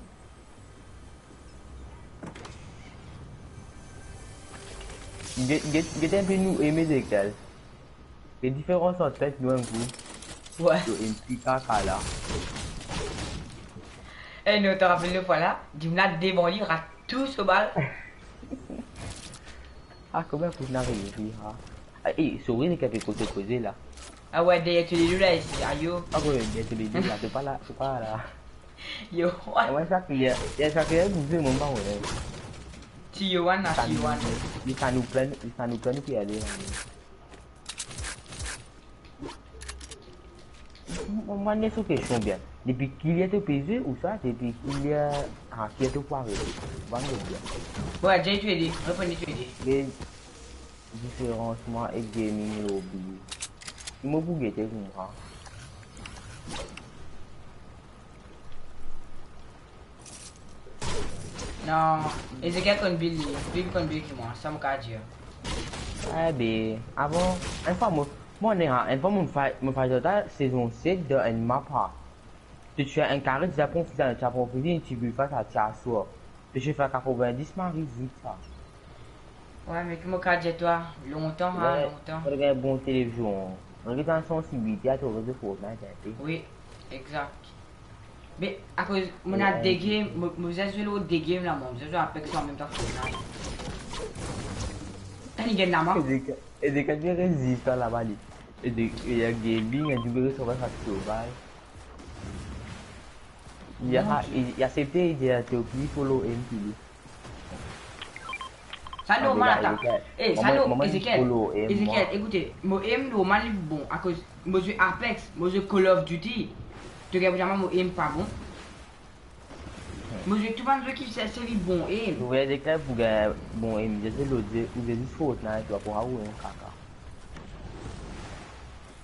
Get, get, get enn pe nou eme lekel. Ki diferans ant nou enn group? Wi. Yo enn ti kaka la. Eh non, to rapel nou fwa la, dimoun la devan li, rat tou so bal. Ah, kouma pou nou arive, ha? Ah, eh, sorry, lekel pe koze koze la. Ah wi, deryer tou le de la, isi, ayo. Ah wi, deryer tou le de la, se pa la, se pa la. Yo, wi. Wi, sa ki, ya, sa ki, bouze, mo pa, wi. Ti Yoann la, ti Yoann. Li sa nou pran, li sa nou pran, nou pe ale. Mo, mo, mo, mo, so kestion bien. Depi ki ler to pe zwe ou sa, depi ki ler, ah, ki ler to pou arete? Mo pa konpran bien. Bon, Jay, to ede. Reponn li, to ede. Me diferans mwa ek gaming lobby. Mo pou gete kouma. Non, Ezekiel konn build li, Bill konn build ki mwa, sa mo kapav dir. Eh be, avan, enn fwa mo, mo ena, enn fwa mo fay, mo fay sa sezon set dan enn map la. To ti fer enn kare, ti apran fini, ti apran fini, ti build fas a ti aswar. To ti fer katrovin-dis, mo ariv vit sa. Wi, me ki mo kapav dir twa, lontan, ha, wi, lontan. Mo gagn bon televizion. Mo gagn sansibilite a to rezo Fortnite, enn pe. Wi, exakt. Me akoz mo ena de game, mo, mo bizin zwe lor de game la, mo bizin zwe Apex an mem tan Fortnite. Tani gagn la, mwa. E de, e de kan vinn rezistan laba li. E de, e gaming, e de vinn rezistan, sa sovaj. Li a, li, li asepte, li dir to pli follow M P li. Sa normal, ata. Eh, sa normal, Ezekiel. Ezekiel, ekoute, mo aim normal li bon, akoz mo zwe Apex, mo zwe Call of Duty. To gagn pou dir mwa mo aim pa bon. Mo zwe tou bann zwe ki servi bon aim. Ou vey Ezekiel pou gagn bon aim, zis lot zwe, ou zwe zis Fortnite, to pou aim kaka.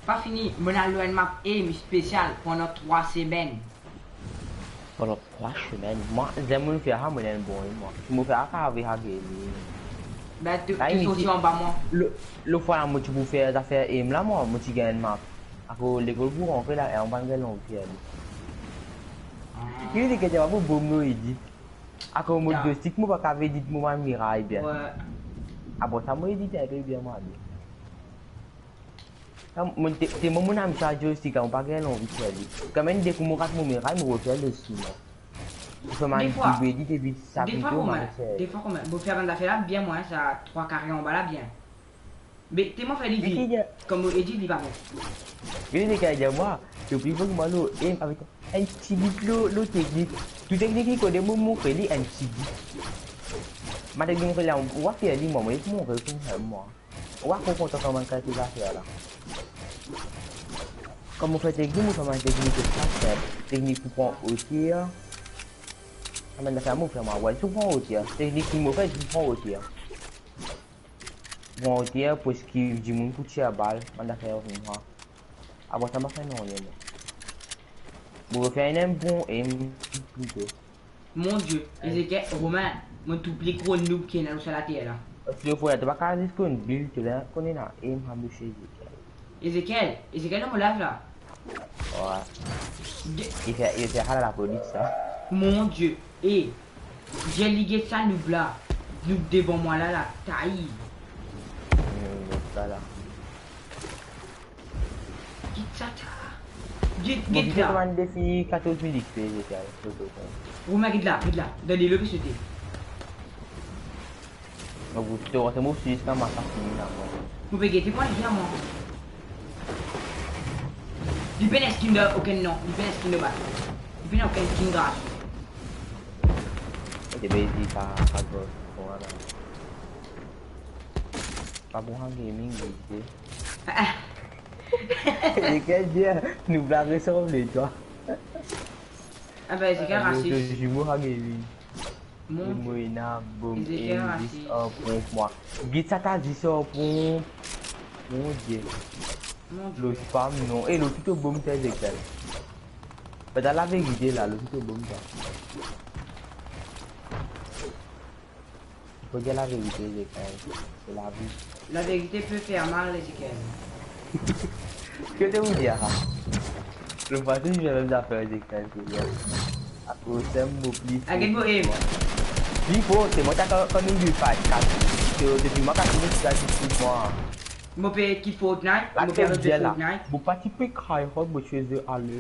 Pa fini, mo ena lor enn map aim spesial pandan trwa semenn. Pandan trwa semenn? Mwa, zame mo fer sa, mo ena enn bon aim, mwa. Si mo fer sa, sa ave sa gagn. Ben, to, to sorti anba mwa. Lo, lo fwa la, mo ti pou fer zafer aim la, mwa, mo ti gagn enn map. Akoz lekol pou rantre la, e mo pa'nn gagn lanvi fer li. Ki li gete, mo pou bom nou edit. Akoz mo joystick, mo pa kapav edit mo bann miray bien. Wi. Apre sa, mo edit enn pe bien, mwa, ale. Sa, mo te, te mo, mo ena sa joystick la, mo pa gagn lanvi fer li. Kan mem de kou mo rat mo miray, mo refer li sinon. Mo fer bann video, edit, epi sa video, mo refer. Defwa kouma, defwa kouma, mo fer bann zafer la bien, mwa, sa trwa kare anba la bien. Me telman fer li vit, kan mo edit li pa bon. Vini, li kapav dir mwa, to pli fort ki mwa lor aim avek enn ti bit lor, lor teknik. Tou teknik li kone mo montre li enn ti bit. Mo teknik montre li, ou a fer li, mwa, mo pou montre li pou mwa. Ou a konpran kan mo kapav fer zafer la. Kan mo fer teknik, mo fer bann teknik extra sinp. Teknik pou pran oter. Sa bann zafer mo fer mwa, wi, pou pran oter. Teknik ki mo fer, pou pran oter. Bon, oter pou eskiv dimoun pou tir bal, bann zafer vinn mwa. Apre sa, mo pa fer nanye, mwa. Mo fer enn bon aim, plito. Mon Dieu, Ezekiel, Romain, mo trouv pli gro noob ki ena lor sa later la. Eskize mwa, to pa kapav zis konn build, to la konn ena aim, amour, Ezekiel. Ezekiel, Ezekiel, dan mo live la. Wi. De- Li fer, li fer hala lapolis, sa. Mon Dieu, e, Dieu, li get sa noob la. Noob devan mwa la, la, tay. Hmm, sa la. Get sa, ta. Get, Mo get la. Get la. Defi katorz mil X P, Ezekiel, foto, sa. Romain, get la, get la. Dan delo pe sote. Mo pou to, to mo fini ziska mo pa fini la, mwa. Mo pe gete mwa, li dir mwa. Li pena skin de okenn non, li pena skin de baz. Li pena okenn skin gratis. Ok, be, li pa, pa gro, bon, ala. Pa bon, ha, gaming, li, li. Ah, ah. Ezekiel dir, nou pa resanble, twa. Ah ben, Ezekiel rasis. Zimo, ha, gaming. Mon Dieu. Mo ena bom, Ezekiel e rasis. Zis an ponp, mwa. Get sa, ta zis an ponp. Mon Dieu. Mon Dieu. Lot fam, non. E lot to bom, ta, Ezekiel. Be, ta laverite la, lot to bom, ta. Fo dir laverite, Ezekiel. Se lavi. Laverite pe fer mal, Ezekiel. Ki to pou dir, ha? Lot fwa, to dir mem zafer, Ezekiel, se li. Akoz sa mo pli fo. Aget mo aim. Pli fo, se mwa, ta kan, kan nou li fight, kat. To, depi mwa, kat, nou ti la, ti, ti, mwa. Mo pe kit Fortnite, mo pe kit Fortnite. Mo pa ti pe try hard, mo ti eze ale.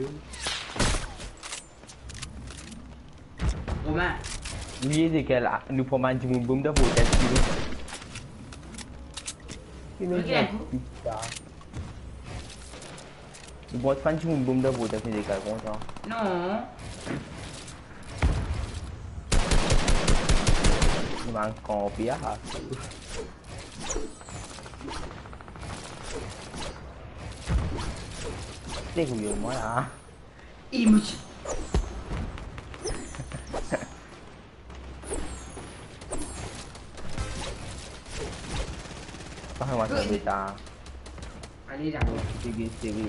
Romain. Wi, Ezekiel, ah, nou pran bann dimoun bom dan votel, ti. Ki nou... Ok, gagn dakor. Pita. Nou pran bann dimoun bom dan votel, Ezekiel, kontan. Non. Nou bann kanpe, ah. Se gouye mwa la. Emoji. Pa fer mwa sa beta. Ale la. Seri, seri.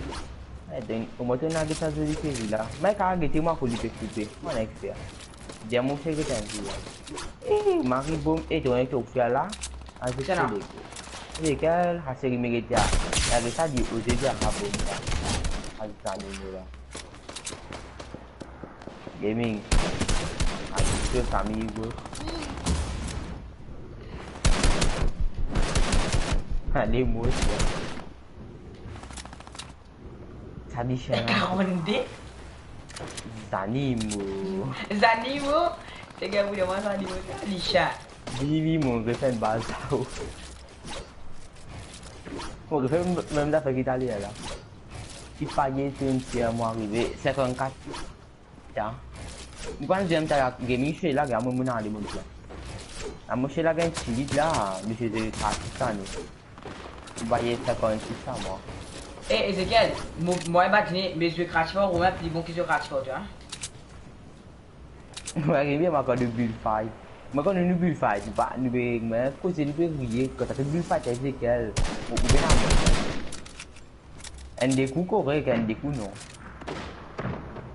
Eh, donk, omwin to ena de sa zoli seri la. Me kapav gete mwa kot li pe koupe. Mwa ena expert. Dir mwa seri gete enn zour la. Eh, mari bom, eh, to ena to fer la. Azout sa la. Seri. Eh, kel, ha, seri merite a. Avek sa, li oze dir, ha, bom sa. Ha, sa, li la. Gaming. Abitie fami, bro. Ale, mo, sa. Sa li chien la. Karannde. Zanimo. Zanimo. Se gagn pou mwa, zanimo, sa, li chien. Vivi, mo, refer enn bal sa, oh. Mo refer mem zafer ki taler la. Ti panye, ti enn tir, mo arive sinkannkat. Ya. Mo pann zwenn ta gaming, se la, gagn mo, mo ale, mo la. Amo se la gagn ti lit la, misie de Pakistan, nou. Mo baye sinkannsis sa, mwa. Eh, Ezekiel, mo, mwa, imazinie, me zwe Crash Four, ou mem pli bon ki zwe Crash Four, twa, hein? Mwa, rebien, mwa, kan nou build fight. Mwa, kan nou, nou build fight, nou pa, nou pe, mwa, koze, nou pe riye, kan sa pe build fight, Ezekiel, ou, ou bien la. Enn de kou korek, enn de kou non.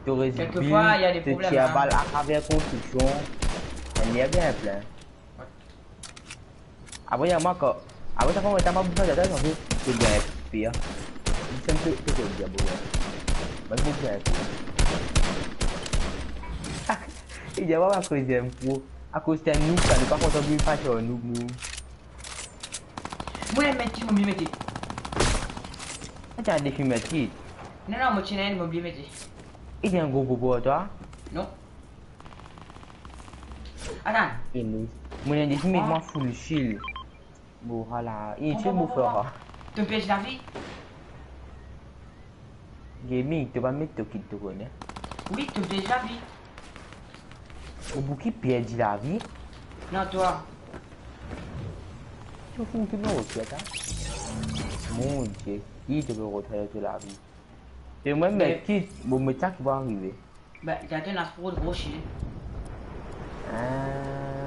To rezit bil, to tir bal atraver konstriksion, enn ler bien plin. Apre, ya mwa kan, apre sa, kan mwa, ta mwa bouz sa, ta, ta, to gagn P A. Li sann to, to, to, diab, mwa. Mwa, to gagn P A. Li dir mwa, akoz li enn pro. Akoz li enn noob, sa, nou pa kontan vinn fas ar noob, nou. Mo ena medkit, mo bliye mete. Sa, ti ena defi medkit. Non, non, mo ti ena enn, mo bliye mete. Li ti enn gro bobo, twa? Non. Atann. E mo, mo ena defi met mwa full shield. Bon, vwala. Li ti mo fer. To perdi lavi? Gaming, to pa met to kit, to kone. Wi, to perdi lavi. Ou pou ki perdi lavi? Non, twa. To fou ki mo, twa, ta? Mon Die, ki to pe rod fer to lavi? E mwa, me ki, bon, me ta ki va arive. Ben, ta ena tro gro shield. Ah.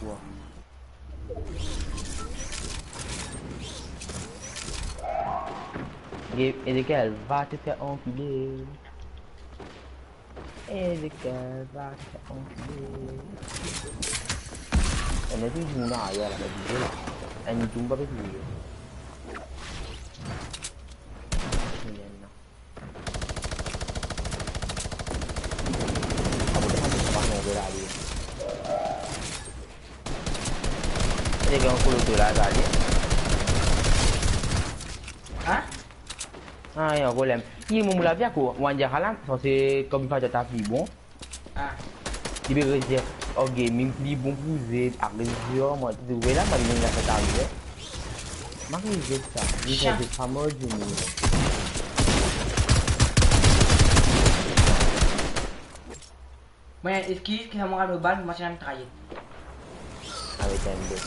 twa. E, e lekel va te fer ankile? E lekel va te fer ankile? Ena tou dimoun ayer la, pa bizin la. Enn dimoun pa pe touye. Hein? Ah, ya, problem. Ye, mo lavi akoz, wan dia la, sanse komi pa ta pli bon. Ah. Li pe rezet, ok, mem pli bon pou zet, arete zwe, mwa, ti zwe la, mwa, li mem la sa arive. Mwa rezet sa, li sa, rezet sa mo dimoun. Mwa, eskiz ki sa mwa, mo bal, mwa, ti ena mitraye. Avek enn de.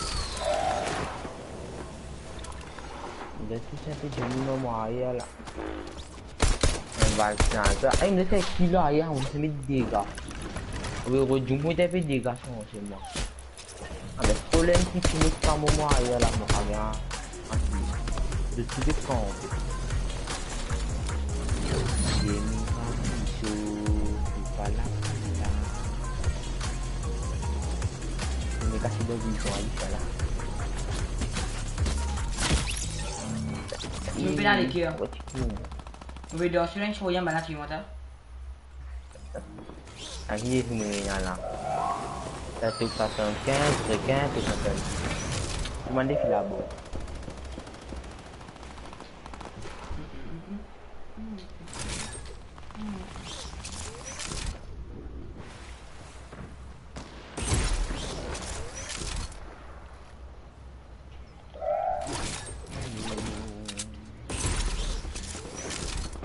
Li tou sinp dimoun mwa, ayer la. Enn bal sa, sa, enn de se ki la, ayer, mo ti met dega. Ou, ou, dimoun, ti pe dega, sa, se mwa. Ah, me problem ki ti met pa mo mwa, ayer la, mo pa gagn. Asi. De tou de kan, an fet. Demi pa so, pa la, pa la. Mo kase dan vizyon, ali, sa la. Mo pe la leker. Mo pe dan sou lenn, ti voye bann la, ti mont, hein. Aki, ki mo ena la? Sa, tou swasannkinz, rekin, tou swasannkinz. Kouma defi la, bon.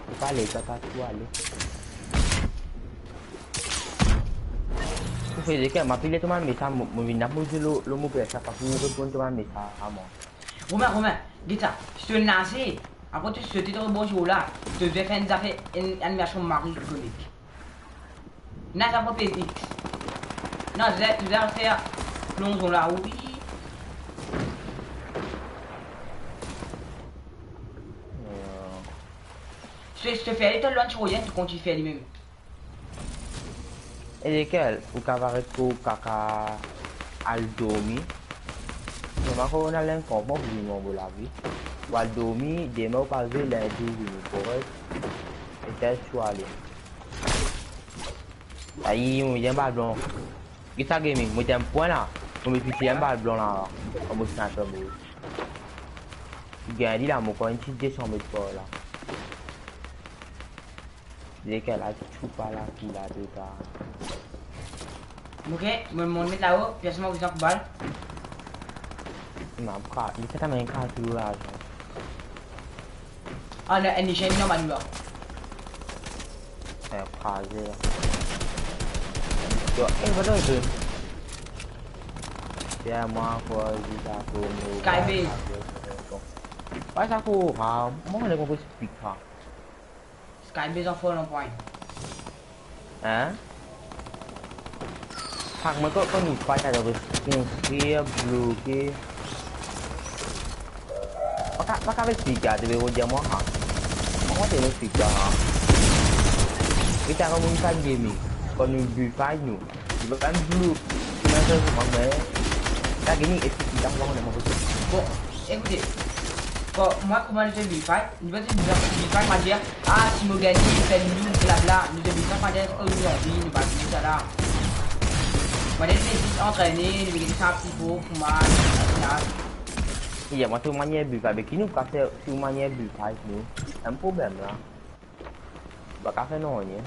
Ou pa ale, pa, pa tou ale. Ou fer leker, mo apel to bann mesaz, mo, mo vinn la, mo dir lo, lo mo pe sa, pa pou reponn to bann mesaz, mwa. Romain, Romain, get sa, si to ena ase, apre to sote to rebond la, to bizin fer enn zafer, enn animasion mari konik. Non, sa pa pe vit. Non, to bizin, to bizin fer plonzon la, wi. Si, si to fer li, to lwann ti royen, to kontign fer li mem. E lekel ou kav aret kou kaka al dormi? Mwa, kan mo al enn kanpman pou vinn mo lavi. Ou al dormi, demin ou pa zwe, lindi ou vini, korek? E tel tou ale. Ayi, mo met enn bal blan. Get sa gaming, mo ti enn pwin la. Mo met piti enn bal blan la. Mo ti enn pwin. Gagn li la, mo ankor enn ti de san met par la. Lekel la, tou pa la, ki la, de ta. Ok, mo, mo met lao, pi apre mo bizin koubal. Non, pa, li pa tala enn karto larzan. Ah, non, enn lichenn, non, bann la. Eh, kraze la. Yo, eh, voilà, je. Tiens, moi, quoi, je t'appelle, Sky Base. Ouais, sa kou, ah, mwa, mo konpran explique ça. Sky Base an fol an pwin. Hein? Fak mwa, kan, kan nou fight, sa dwe konstrir, bloke. Pa ka, pa ka explique, dwe redir mwa, ha. Mwa, te explique, ha. E ta, kan nou fight gaming, kan nou build fight, nou, nou pa kapav bloke. Sinon, sa, mwa, mwa, Sa gagn, eski ti dan mo mo. Bon, ekoute, kan mwa kouma nou ti build fight, nou ti build fight, mwa dir, ah, si mo gagn, fer nou blabla, nou ti build fight, mwa dir, oh, nou anvi, nou pa dir sa la. Mwa dir, nou zis antrene, nou gagn sa pli bo, kouma, final. Ya, mwa tou manier build fight, me ki nou pa fer, si ou manier build fight, nou, enn problem la. Ba, ka fer nanye.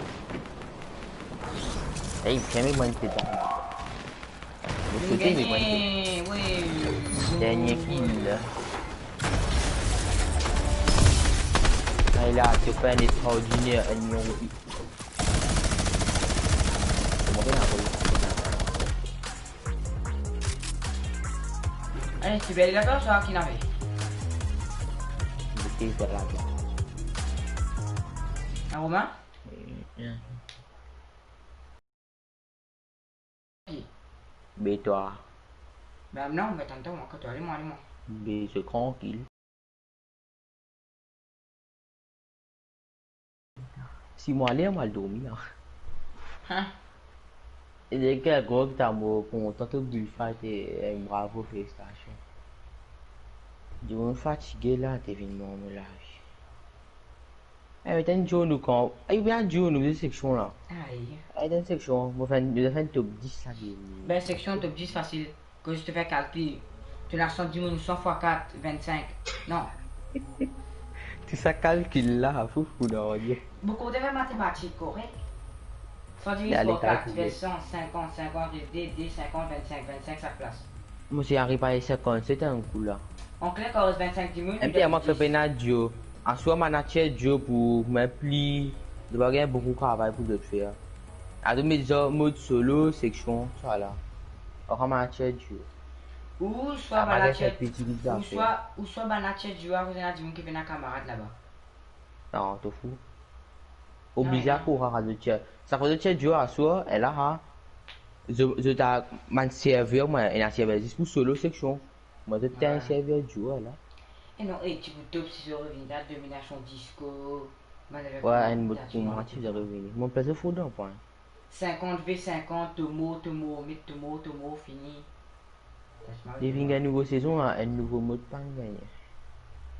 Ey, bien, me mwa, ti dan. Mo sote, me mwa, ti dan. Wi. Dernie kill la. Ay la, ti fer enn extraordiner, enn lion. Kouma ena, kouma ena. Ale, ti bel gato sa ki nave. Bouke sa la. A, Romain? Wi, bien. Be twa. Ben non, ben tanto, mwa, kot ale, mwa, ale, mwa. Be, se trankil. Si mo ale, mo al dormi, an. Hein? E de kel grog ta mo kontan to build fight, e, e, bravo, felisitasion. Dimoun fatige la, to vinn dan mo lavi. E, met enn duo nou kan, e, oubien duo nou, de seksion la. Ay. E, met enn seksion, mo fer, mo fer enn top dis la, de. Ben, seksion top dis fasil. Kan to fer kalkil, to ena san dimoun, san fwa kat, vinn-sink. Non. Tou sa kalkil la, foufou, non, Dieu. Bon, kan to fer matematik korek, san diviz par kat, fer san, sinkant, sinkant res de, de, sinkant, vinn-sink, vinn-sink sak plas. Mo ti ariv a sinkant-set enn kou la. An kler, kan res vinn-sink dimoun, enn pli, mwa fer pena duo. Aswar manager duo pou mwa pli, li pa gagn boukou travay pou zot fer. Ato met zot mod solo, seksion, sa la. Ankor manager duo. Ou swa manager, ou swa, ou swa manager duo, akoz ena dimoun ki pena kamarad laba. Non, to fou. Oblize a kour a zot tir. Sa fwa zot tir duo aswar, e la, ha. Zot, zot a bann server, mwa, ena server zis pou solo, seksion. Mwa, zot ena server duo la. E non, e, ti bout top si zot revini la, dominasion disco, bann avek... Wi, enn bout pou mwa, ti zot revini. Mo plase fou dan pwin. Sinkant ve sinkant, to mor, to mor, met to mor, to mor, fini. Depi gagn nouvo sezon la, enn nouvo mod pa gagne.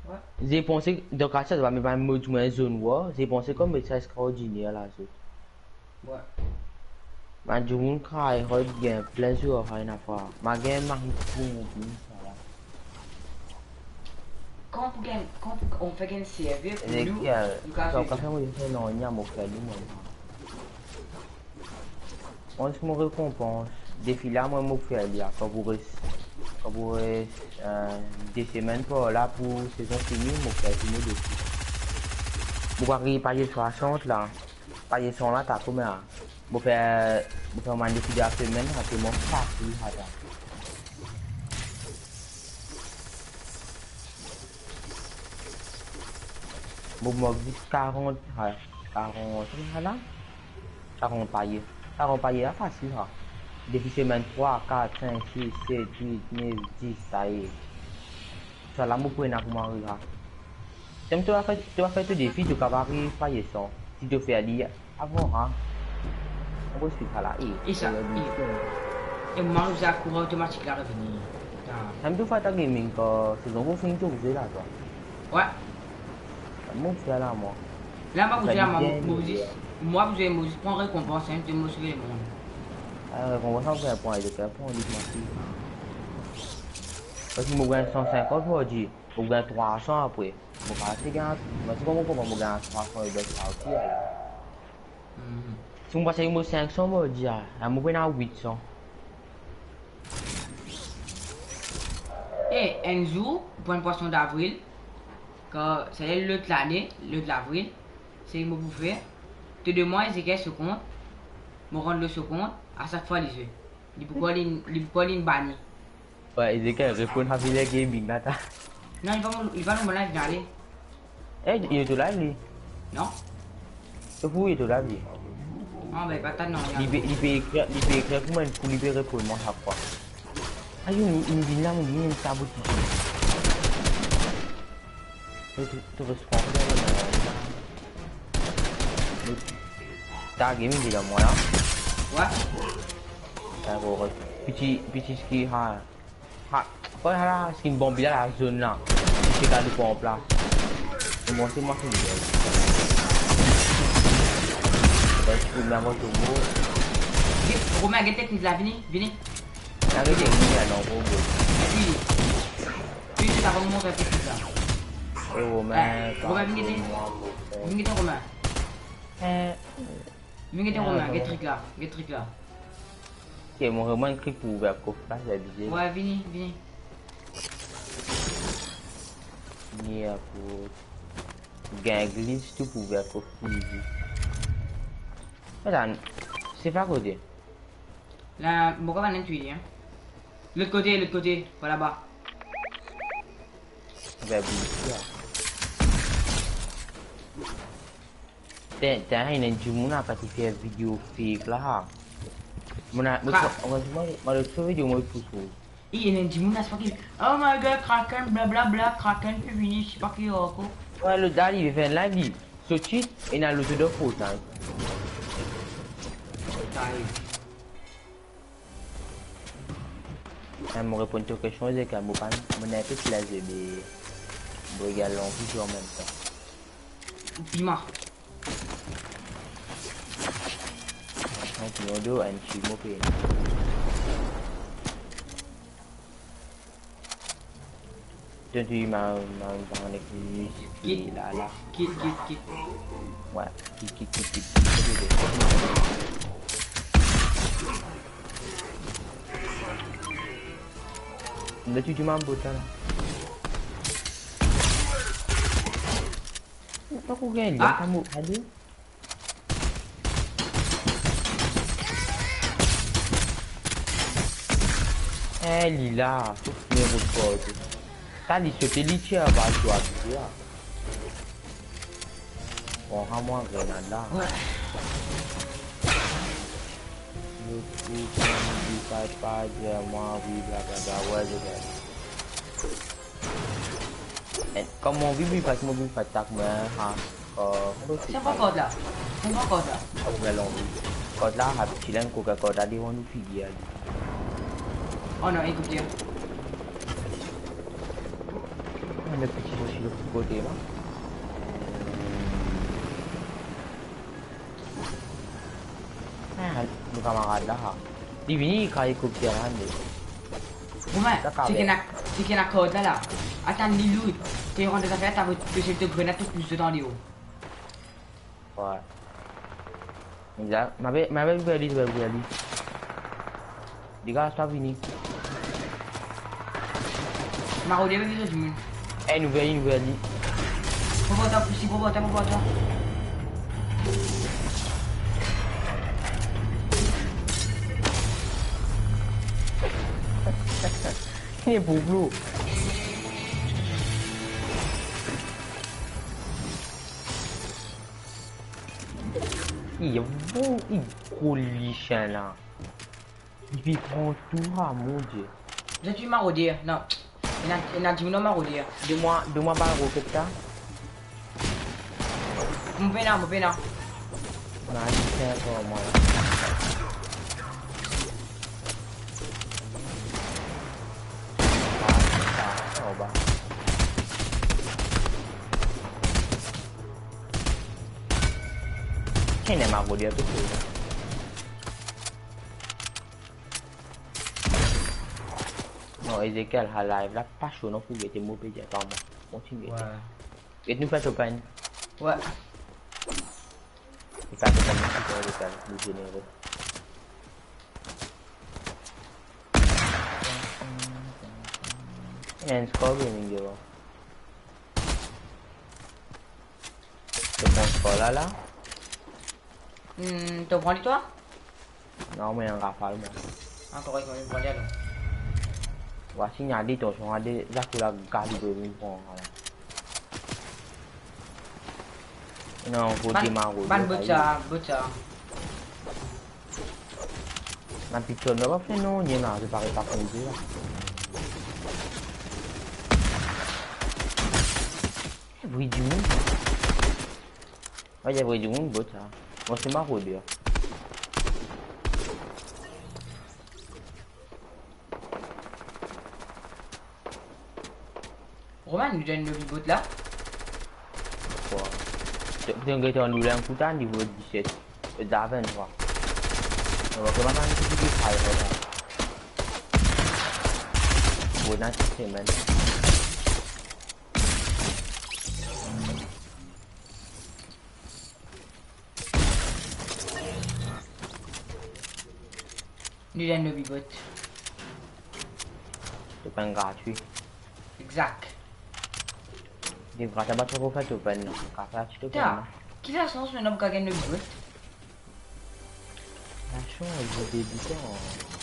Wi. Zot panse, dan kartie, zot pa met bann mod mwa zone war, zot panse kouma sa extraordiner la, zot. Wi. Bann dimoun tryhard gagn plin zour, enn afwa. Mo gagn mari pou mo vinn sa la. Kan pou gagn, kan pou, anfin gagn server pou nou, nou kapav fer, mo fer nanye, mo fer li mwa. Mwa, mo rekonpans, defi la, mwa, mo fer li, kan pou res, kan pou res, eh, de semenn par la pou sezon fini, mo fer tou mo defi. Mo gagn paye swasant la. Paye san la, ta kouma? Mo fer, mo fer bann defi de la semenn, sa telman fasil, sa. Mo, mo zis karant, ha, karant, sa la. Karant paye. Karant paye la fasil, ha. Depi semenn trwa, kat, sink, sis, set, wit, nef, dis, sa ye. Sa la, mo pou ena pou mari la. Tem to va fer, to va fer to defi, to kapav ariv paye san. Si to fer li avan, ha. Mo pou eksplik sa la, e, e sa, e, e mo ariv sa kour otomatik la revini. Sa. Tem to fer ta gaming, kan sezon pou fini, to pou zwe la, twa. Wi. Mo pou fer la, mwa. La, mo pou fer la, mwa, mo, mo zis, mwa pou zis, mo zis pran rekonpans, hein, de mo sove lemond. Ah, rekonpans, sa, mo pou pran, mo pou pran, li, mwa, si. Paski mo gagn san sinkant, mo dir. Mo gagn trwa san apre. Mo pa ti gagn, mo ti konpran kouma mo gagn trwa san ebet sa osi, ala. Mhm. Si mo pa sey mo sink san, mo dir, ah, mo pou ena wit san. E, enn zour, pou enn pwason davril, kan, sa lot lane, lot lavril, seki mo pou fer, to donn mwa Ezekiel so kont, mo rann lor so kont, a sak fwa li zwe. Li pou kor li, li pou kor li bani. Wi, Ezekiel, reponn Happy Leg Gaming la, ta. Non, li pa mo, li pa mo live, ale. Eh, li to live, li? Non. To pou li to live, li? Non, be, pa tann, non, li pe, li pe ekrir, li pe ekrir pou mwa, pou li pe reponn mwa sak fwa. Ayo, nou, nou vinn la, nou vinn sa bout. To, to, to res pran, ta gaming li dan mwa la. Wi. Dakor, piti, piti ski, ha. Ha, kan la, skin bombi la, la zone la. Se galou pran plas. Kouma se mwa ki gagn. Bel skin la, mwa tomo. Get, Romain, get teknik la, vini, vini. La, get teknik la, non, gro, gro. Wi. Wi, se ta kouma mont teknik la. Eh, Romain, eh, Romain, vini, vini. Vini, Romain. Eh. Vini, Romain, get trik la, get trik la. Ok, mo remonn klik pou ouver kof la, se bizar. Wi, vini, vini. Ni akoz gagn glitch tou pou ouver kof izi. Atann, se pa kote? La, mo pa konn touy li, hein. Lot kote, lot kote, par laba. Ouver glitch la. Te, te, ena enn dimoun la pa ti fer video fake la. Mo na, mo, mo, mo, mo, mo, so video mo pou trouv. Ena enn dimoun la, se pa ki, "Oh my God, Kraken, blablabla, Kraken pe vini," se pa ki ankor. Wi, lot la, li fer enn live, li soti, ena lot dan Fortnite. Sa ariv. Eh, mo reponn to kestion, Ezekiel, mo pa, mo ena enpe plin ze, be, mo regarde lanvi an mem tan. Pima. Franchman, pima do, enn ti mo pe. Tonton, ma, ma, ma, nek miski la, la. Kit, kit, kit. Wi, kit, kit, kit, kit. Nek ti, ti, ma, bota la. Pa kou gagn, ah! Kamoun, ale. Eh, li la, so fini rod kor. Sa li sote, li tir, ba, li dwa abize la. Bon, rann mwa grenad la. Wi. Lo kou, kan li pa, pa dir mwa, wi, blablabla, wi, wi, wi. Eh, kouma vinn, vinn, pa, kouma vinn, pa atak mwa, ha. Eh, se pa kort la. Se pa kort la. Ah, ou gagn lanvi. Kort la, ha, ti la, koka kort la, devan nou figir, li. Oh non, ekout bien. Ah, le piti osi, lot kote la. Ah, nou kamarad la, ha. Li vini, li kraz helikopter la, me Romain, sa kare. Ti ki ena, ti ki ena kord la, la. Atann, li lourd. Kan li rant dan zafer, ta, to sel to grenad, to pous zot andeor. Wi. Li la, ma pe, ma pe ouver li, ma pe ouver li. Degaz, pa vini. Marode, pa vini, dimoun. Eh, nou ouver li, nou ouver li. Pou port la, pou port la, pou port la. Li pou flou. Li bon, li gro lisien la. Li pe pran tou, ah, mon Die. Zot ti marode, non. Ena, ena dimoun marode. Donn mwa, donn mwa bal roket la. Mo pena, mo pena. Na, li fer ankor mwa la. Ah, sa, anba. Ena marode tou. Non, Ezekiel, ha live la pa so non pou gete mo pe dir twa mwa. Kontinie gete. Wi. Get nou fer open. Wi. Li pa to koman si to open, li zenere. Enn score gaming devan. To pran score la, la? Hmm, to pran li twa? Non, mwa, enn rafal, mwa. Ah, korektman, mo pran li alor. Vwasi, ena de, atansion, ena de, la pou la galibre, mo pran, vwala. Non, fo bann, demarre, bann bot sa, bot sa. Bann piton, nou pa fer non, nanye la, se parey pa konte la. Vre dimoun. Wi, vre dimoun, bot sa. Bon, se marodeur. Roman, nou donn nou bibot la. Bon. Donk, donk, nou la enn kout nivo diset. Zot la vinn trwa. Donk, kouma nou ti di fire la. Bon, nou ti semenn. Nou donn nou bibot. To pran gratwi. Exact. Li gratwi, pa tro fer to pran, non. Kafe ti to pran, non. Ki lasans nou ena pou gagn nou bibot? Lasans, nou debitan.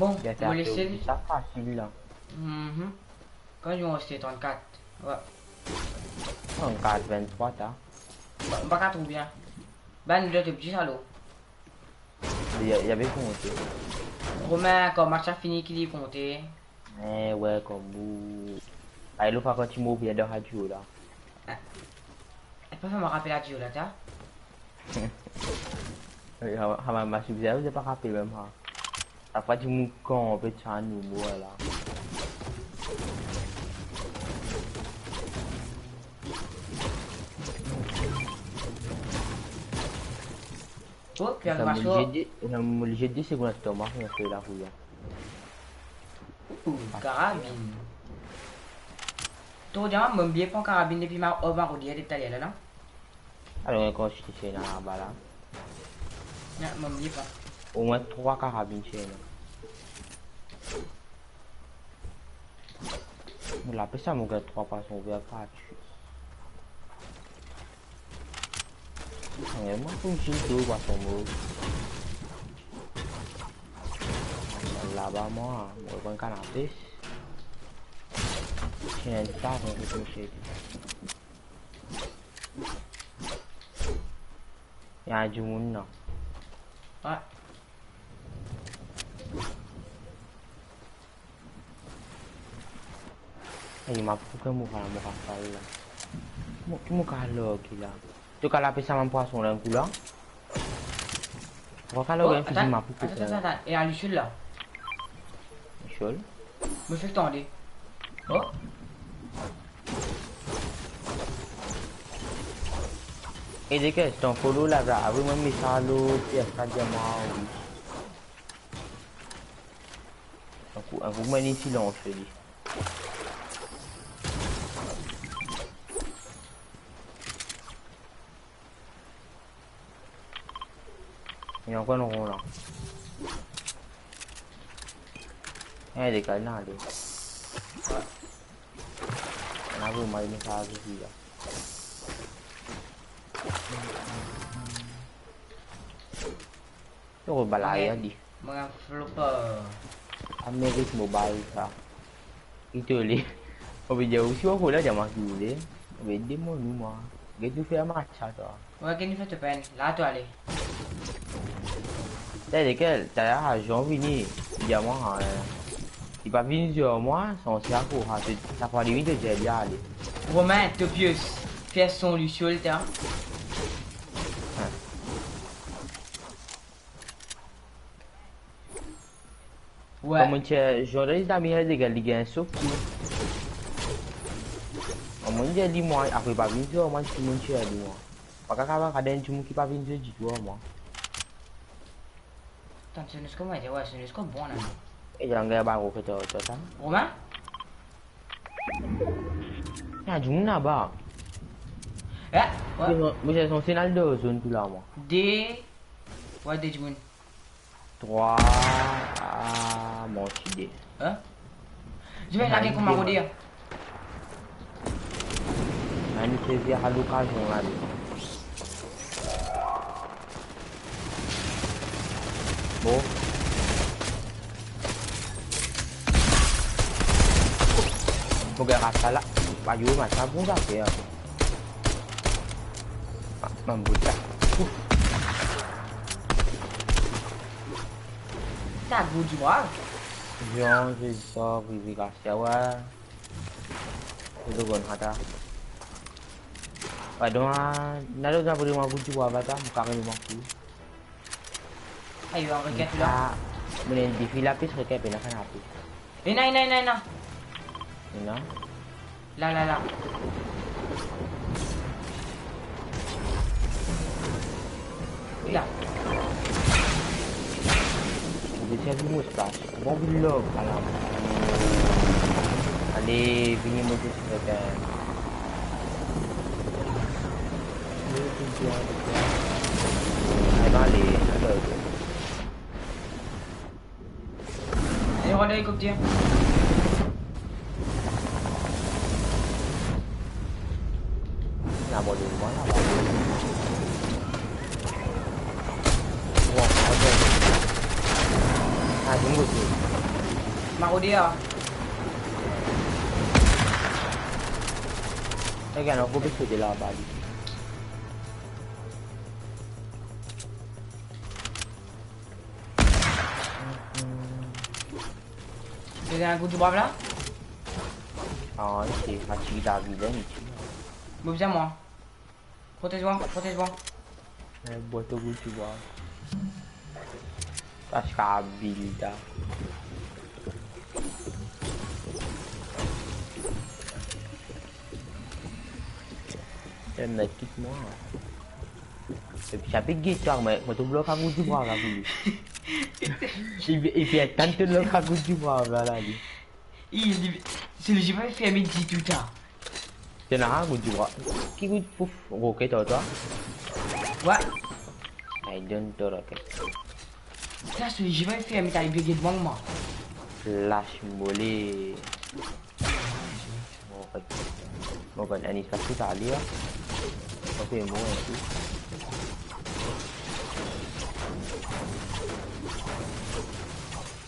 Bon, mo les li. Sa fasil la. Mhm. Kan nou aste trannkat. Wi. Trannkat, venntrwa, ta. Ba, ba, ka trouv bien. Bann lot opti, alor. Li, li ave konte. Roman, kan match la fini, ki li konte? Eh, wi, kan ou, ay, lo, pa kan ti mo bien dan radio la. Eh. Eh, pa fer mwa rapel radio la, ta? Eh, ha, ha, ma, ma, si bizin, ou pa rapel mem, ha. Sa pa ti mo kan pe ti nou mo la. Oh, Pierre Marceau. Mo oblije de, mo oblije de segonn, atann, mo fer la pou li. Ouh, karabinn. To dir mwa, mo bliye pran karabinn depi ma, oh, ma rod depi taler la, non? Alor, enn kantite ti ena laba la. Non, mo bliye pran. Omwin trwa karabinn ti ena. Mo lapes sa, mo gagn trwa pwason ver grati. Eh, mwa pou mo tir de pwason mor. Laba mwa, mo pran kannapes. Ti ena enn ta, mo pou mo tir. Ena dimoun la. Wi. Ey, ma pou ki mo ka, mo ka fer la. Mo, ki mo ka log la. To ka lapes sa mem pwason la enn kou la. Mo ka log enn fizi, ma pou ki. Oh, atann, atann, atann, atann. Ena lisiol la. Lisiol? Mo fek tande. Oh. E de kes, ton kolo la, la, avi mwa mesa lo, pi asta diaman, wi. Enn kou, enn kou, mwa, li ti lans li. Li ankor enn ron la. Eh, degal la, ale. Ena vreman enn mesa la. Yo, bala ya, li. Mwa flop, euh. Amerik Mobile sa. Itoli. Ou pe dir osi, ou la, diaman ki oule. Ou pe demoun ou mwa. Get nou fer match sa, twa. Wi, get nou fer to pinn. La, to ale. Sa lekel? Sa la, Jean vini. Diaman, eh. Li pa vinn zwe ar mwa, sanse akoz, ha, se, sa fwa li vinn, to dir li ale. Roman, to pies. Fer son lisiol, ta. Hein. Wi. Kan mo tir, Jean dan lizami, degal, li gagn sof ki. Kan mo tir li mwa, apre pa vinn zwe ar mwa, si mo tir li mwa. Pa kapav gagn enn dimoun ki pa vinn zwe ditou ar mwa. Atann, se nou kouma, wi, se nou kouma bon la. E, li gagn bal, roket, to, to, sa. Roman? Ena dimoun laba. Eh, wi. Mo, mo sanse al dan zone tou la, mwa. De, wi, de dimoun. Trwa, ah, mo ti de. Hein? Zot ena lage kouma rode. Ena enn sezi a lokazion la, li. Bon. Mo gagn rat sa la. Ayo, ma sa bon zafer. Ah, bann bout la. Ouf. Sa gou dibwa. Jean, Jésus, Jésus, Gracia, ouais. Tout le monde, attends. Ouais, donc, euh, na lot zan pou mwa gou dibwa, va ta, mwa kareman fou. Ayo, an reker la. Ah, mo ena enn defi lapis, reker pe ena, ena lapis. Ena, ena, ena, ena. Ena? La, la, la. La. Mo pe servi mo splash. Mo anvi log, ala. Ale, vini mo dis reker. Ale, ale, ale. Ayo, rod elikopter. La, mo, la, la. Bon, ok. Ah, vinn kote. Maroder, ah. Regarde, on coupe ce de là-bas. Te gagn gou dibwa la? Ah, se fatig lavi la, isi. Mo bizin mwa. Protez mwa, protez mwa. Eh, bwat gou dibwa. Pas kabil ta. Eh, met kit mwa. Epi sa pe get sa, mo, mo trouv lor kagou dibwa la pou li. Li, li pe atann to lor kagou dibwa la, la, li. Li, li, se li, li pa ferme ditou, ta. Ti ena kagou dibwa. Ki gou, pouf, roket, twa, twa? Ouais. I don't do rocket. Sa, se li, li pa ferme, ta, li pe get mwa, mwa. Las mole. Bon, an fet, bon, bann enn espas ki pa ale, a. Sa pe mor, an plis.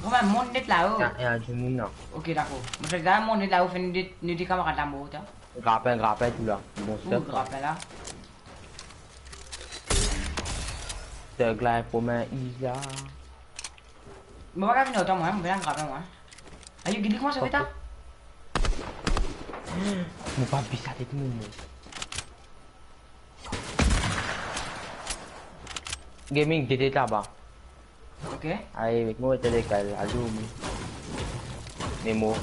Romain, mont net lao. Ena, ena dimoun la. Ok, dakor. Mo fer gard, mont net lao, fer nou de, nou de kamarad la mor, ta. Grapin, grapin, tou la. Bon, ou stop, grapin la. Thug la, Romain, Isa. Mo pa kav vinn otan mwa, mo pe al grab mwa. Ayo, gete kouma sa fete. Mo pa bis sa tet mo, mo. Gaming, gete laba. Ok. Aye, met mo ete lekal, al dormi. Me mo.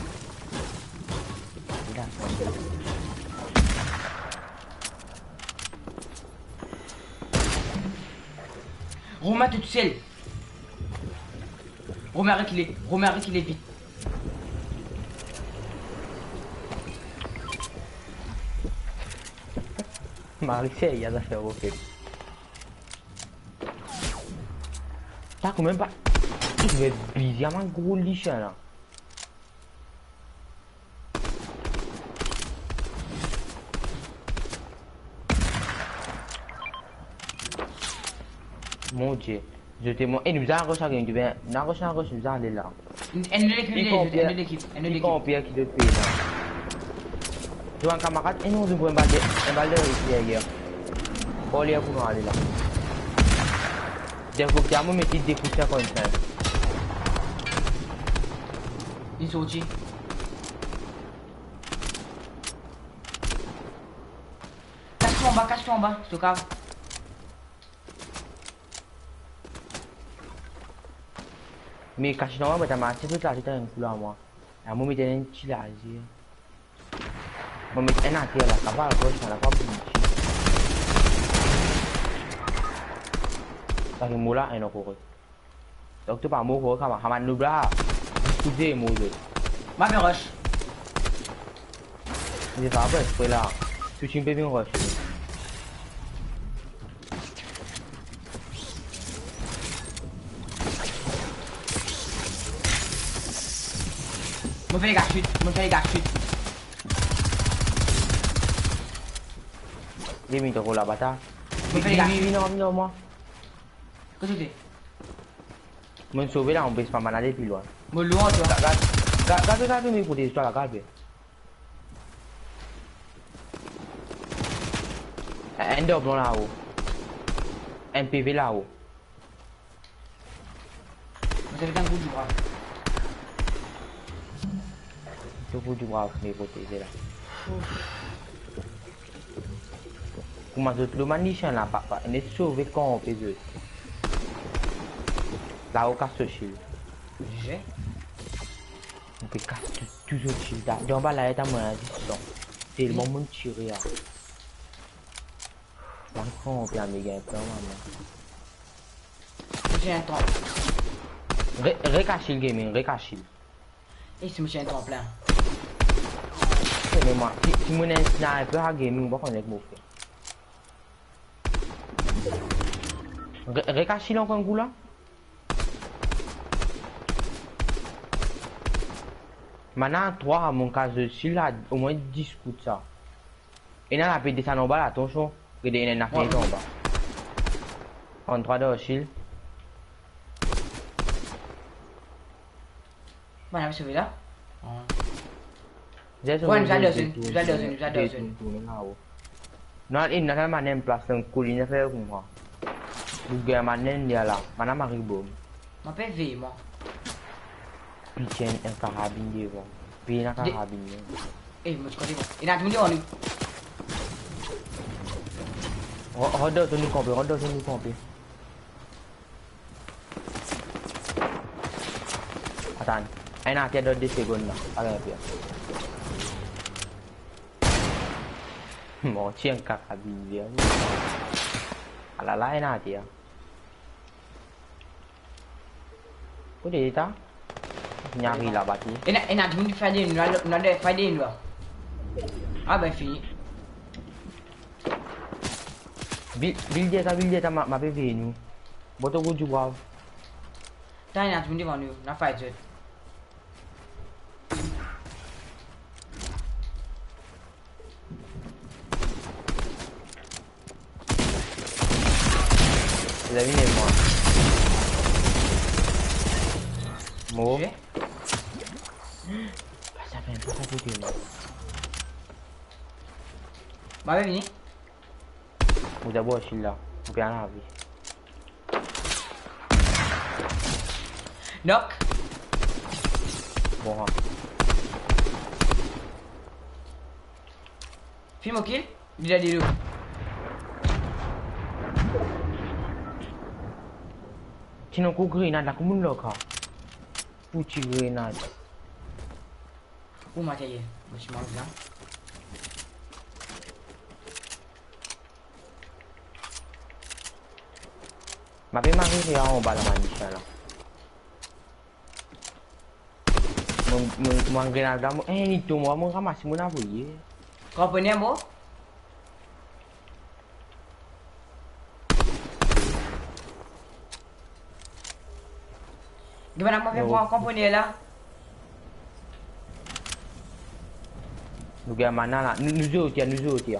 Romain tousel. Romain, rekile. Romain, rekile vit. Marie, ya zafer oke. Ta koumem pa. Li bizin bann gro lisien la. Mon Die. Zot e mwa. E nou bizin agos lagim, nou bizin agos, agos, nou bizin ale la. Enn lekip, enn lekip, enn lekip. Ki konpir ki zot pe la? Zot bann kamarad, e nou, zot pou enn bal de, enn bal de deryer. Deryer pou nou ale la. De kout, mo mete de kout sa konmsa. Li sorti. Kas twa anba, kas twa anba, si to kav. Me kas twa anba, mo ta marse, to ta, to ta enn kou la mwa. La mo met enn ti lazer. Mo met enn ater la, sa pa gros, sa pa bon. Sa ki mo la, enn ankor. Donk to pa mor, kama, kama, nou bla. Koze, mo zot. Ma pe rush. Li pa apre, apre la. Tou tim pe vinn rush. Mo fer lega shoot, mo fer lega shoot. Li vinn to laba ta. Mo fer lega shoot. Vinn, vinn, vinn, vinn, vinn, mwa. Kote to ye? Mo'nn sove la, mo pe pa mann ale pli lwin. Mo lwin, twa. Gard, gard, gard, gard, gard, mo protez twa la, gard. Enn doub lao. Enn P V lao. Mo Zot ena gou dibra. To gou dibra, me proteze la. Kouma zot lor bann lisien la, pa, pa, net sove kanpe zot. La, ou kas to shield. Je. Ou pe kas tou, tou zot shield la. Dan ba la, eta mwa dis san. Telman monn tire la. Bann kanpe, ame gagn plan, mama. Mo ti enn tran-, Re-, rekas shield gaming, rekas shield. E si mo ti enn tranplin? Me mwa, si, si mo ena enn sniper a gaming, mo pa kone ki mo fer. Re-, rekas shield ankor enn kou la. Bann la trwa, monn kas zot shield la, omwin dis kout sa. Ena la pe desann anba la, atansion. Gete, ena enn la fini anba. Enn trwa dan shield. Bann la pe sove la. Ah. Zet, ouais, nou al dan zot, nou al dan zot, nou al dan zot. Tourne la-o. Non, e, nou al bann enn plas la, kolinn fer kouma. Nou gagn bann enn la, bann la mari bom. Mo pe veye, mwa. Piti enn, enn karabinn devan. Pena de- karabinn, non. E, mo ti kote, mwa. Ena dimoun devan nou. Ro-, rod dan zot nou kanpe, rod dan zot nou kanpe. Atann. Enn ater dan de segonn la. Ala, enn pe. Mo ti enn karabinn, bien. Alala, enn ater. Kote li eta? Li ariv laba, ti. Ena, ena dimoun ki fight dernie nou, nou al, nou al fight dernie nou la. Ah ben, fini. Build, build eta, build eta, ma, ma pe veye nou. Boto gou dibra. Atann, ena dimoun devan nou, nou al fight zot. Zot inn vinn mwa. Mo. Je? Pas sa, finn pa kote mwa. Mo pe vini. Mo dabor isi la. Mo pe al lavi. Knock. Bon, ha. Finn mo kill, li dan dilo. Ti ena ankor grenad la, kouma nou lor ka? Pou ti grenad. Ou materyel, mo ti manz la. Ma pe mari anba la, bann lisien la. Mo, mo, mo grenad la, mo, eh, li tom, mo ramas, mo avoye. Konpran, mo? Gete bann la, mo pe pran konpran la. Nou gagn bann la, nou, nou zot ya, nou zot ya.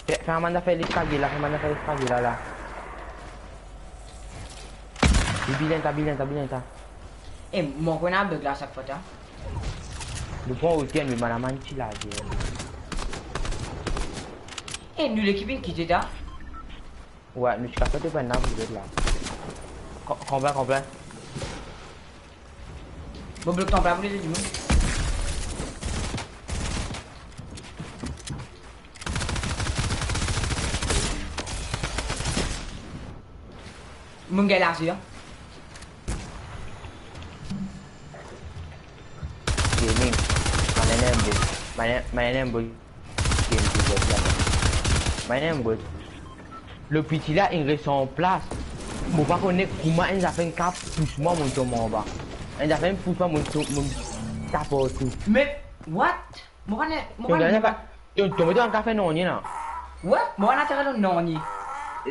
Fer, fer bann la fer leskalye la, fer bann la fer leskalye la, la. Li bilen ta, bilen ta, bilen ta. E, mo konn ena bug la sak fwa ta. Nou pran otel, me bann la ti lager. E, nou lekip inn kite ta. Wi, nou ti kapav fer bann la pou zot la. Kon-, konpran, konpran. Mo blok tanp la pou lezot dimoun. Mo gagn lazer. Gaming. Bann la ena bot. Bann la, bann la ena bot. Game pou zot la. Bann la ena bot. Lopiti la inn res an plas. Mo pa kone kouma enn zafer inn kav pous mwa, monn tom anba. Enn zafer inn pous mwa, monn tom, monn tap partou. Me, what? Mo pa, mo pa, to, to, to, to pa kav fer nanye la. Wi, mo pa ena tere dan nanye.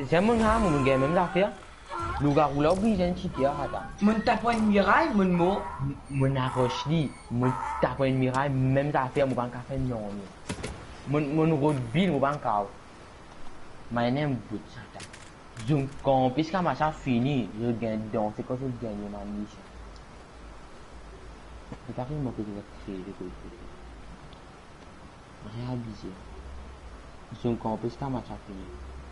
Zame monn, ha, monn gagn mem zafer. Lougawou la oblize enn tike, ata. Monn tap enn miray, monn mor. M-, monn aros li, monn tap enn miray, mem zafer, mo pa kav fer nanye. Monn, monn rod bil, mo pa kav. Bann la ena bot sa ta. Zot kanpe ziska match la fini, zot gagn danse kan zot gagne bann mision. Zot pa finn manke zot kreye kote. Re abize. Zot kanpe ziska match la fini.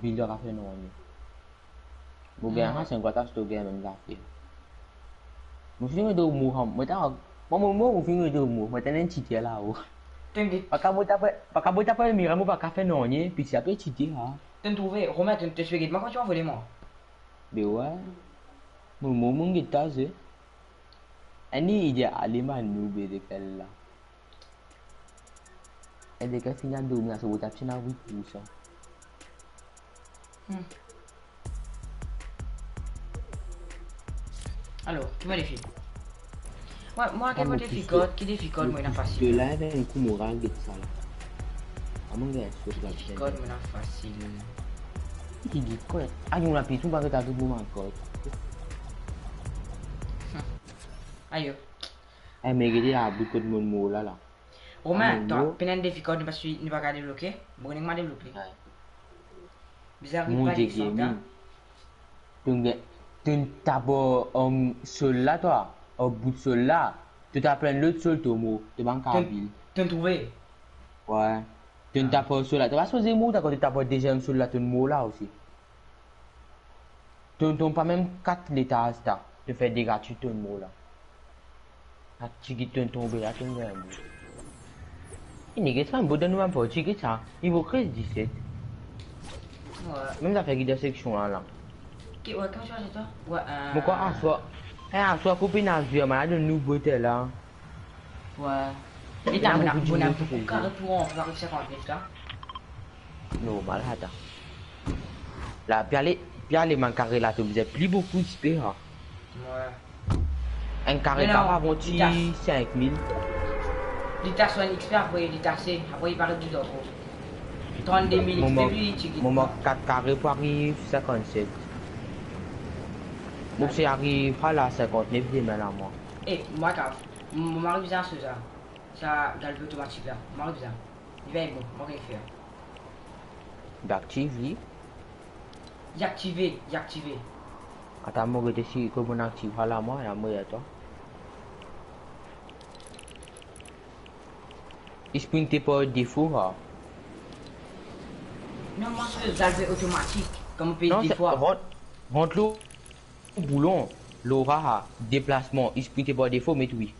build, to pa kapav fer nanye. Mo gagn, hmm, sa, sink atak, to gagn mem zafer. Mo finn ede mo, mo ta, mo, mo, mo, mo finn ede mo, mo tann enn cheater lao. Tonn get. Pa kapav tape, pa kapav tape mira, mo pa kapav fer nanye, piti ape cheater, ha. Tonn trouve, Romain, tonn, tonn get mwa kan to anvoy mwa. Be wey. Mo, mo, mo get ta ze. Enn ide ale, man, nou be de kel la. E de kel fini al dormi, la, so, bo tap ena wit pou sa. Hmm. Alor, ki mo defi? Mwa, mwa, ki mo defi kot, ki defi kot, mo ena fasil. Defi kot, mo ena fasil. Ki defi kot, mo ena fasil. Ki defi kot? Ah, nou la pizon, pa get atou pou mo kot. Hmm. Ayo. Eh, me gete la, bout kot mo mor la, la. Romain, ah, mo, to pena enn defi kot, nou pa swi, nou pa kapav debloke. Bon, nou pa debloke. Wey. Bizin ariv Mon pa Dieu, desann, Gaming. Tonn, tonn tap ar, um, sol la, twa, ar bout sol la, to tap enn lot sol, to mor, to bann kabil. Tonn, tonn trouve? Wey. Tonn tap ar sol la, to pa sipoze mor, dakor, to tap ar deziem sol la, tonn mor la osi. Tonn, tonn pa mem kat letaz ta, to fer dega, tonn mor la. Sa tigit tonn tonbe la, tonn gagn. E nigga, sa enn bo dan nou mem parti, get sa. Nivo treize diset. Wey. Mem zafer ki dan seksion la, la. Ki, wey, kouma to apel sa? Wey, euh, mo krwar aswar, eh, aswar koup ena zwe, mo al donn nou botel la. Wey. E ta, mo ena, mo ena boukou kare pou ranpli avek senkant-nef la. Normal, ata. La, pe ale, pe ale, bann kare la, to bizin pli boukou XP, ha. Wey. Enn kare pa, non, pa vann ti sink mil. Li ta swenn XP, apre li ta ase, apre li pa revinn ankor. Trannde mil XP, pli tigit. Mo mank kat kare pou ariv senkant-set. Mo pe ariv, ala, senkant-nef demin la, mwa. E, mwa, kav, mo, mo ariv bizin sa. Sa galoupe otomatik la, mo ariv bizin. Li pa bon, mo ariv fer. Li aktiv, li? Li aktive, li aktive. Atann, mo gete si kouma aktiv la, mwa, la, mo, atann. Li sprinte par defo, ha. Non, mwa, se galoupe otomatik, kouma pe defo. Non, se rant, rant lor boulon, lor sa, deplasman, li sprinte par defo, met wi.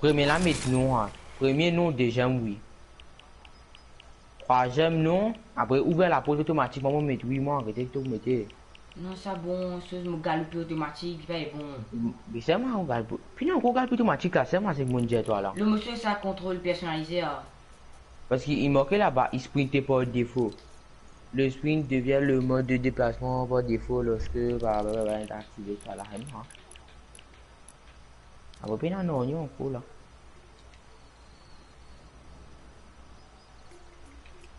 Premie la, met non, ha. Premie non, deziem wi. Trwaziem non, apre ouver laport otomatikman, mo met wi, mwa, arete to mete. Non, sa bon, soz mo galoupe otomatik, li pa bon. Me selman mo galoupe, fini ankor galoupe otomatik la, selman se monn dir twa la. Le moso sa kontrol personalize, ah. Parski li marke laba, li sprinte par defo. Le sprint devient le mode de déplacement par défaut lorsque blablabla est activé par la M, hein. Apre pena nanye ankor la.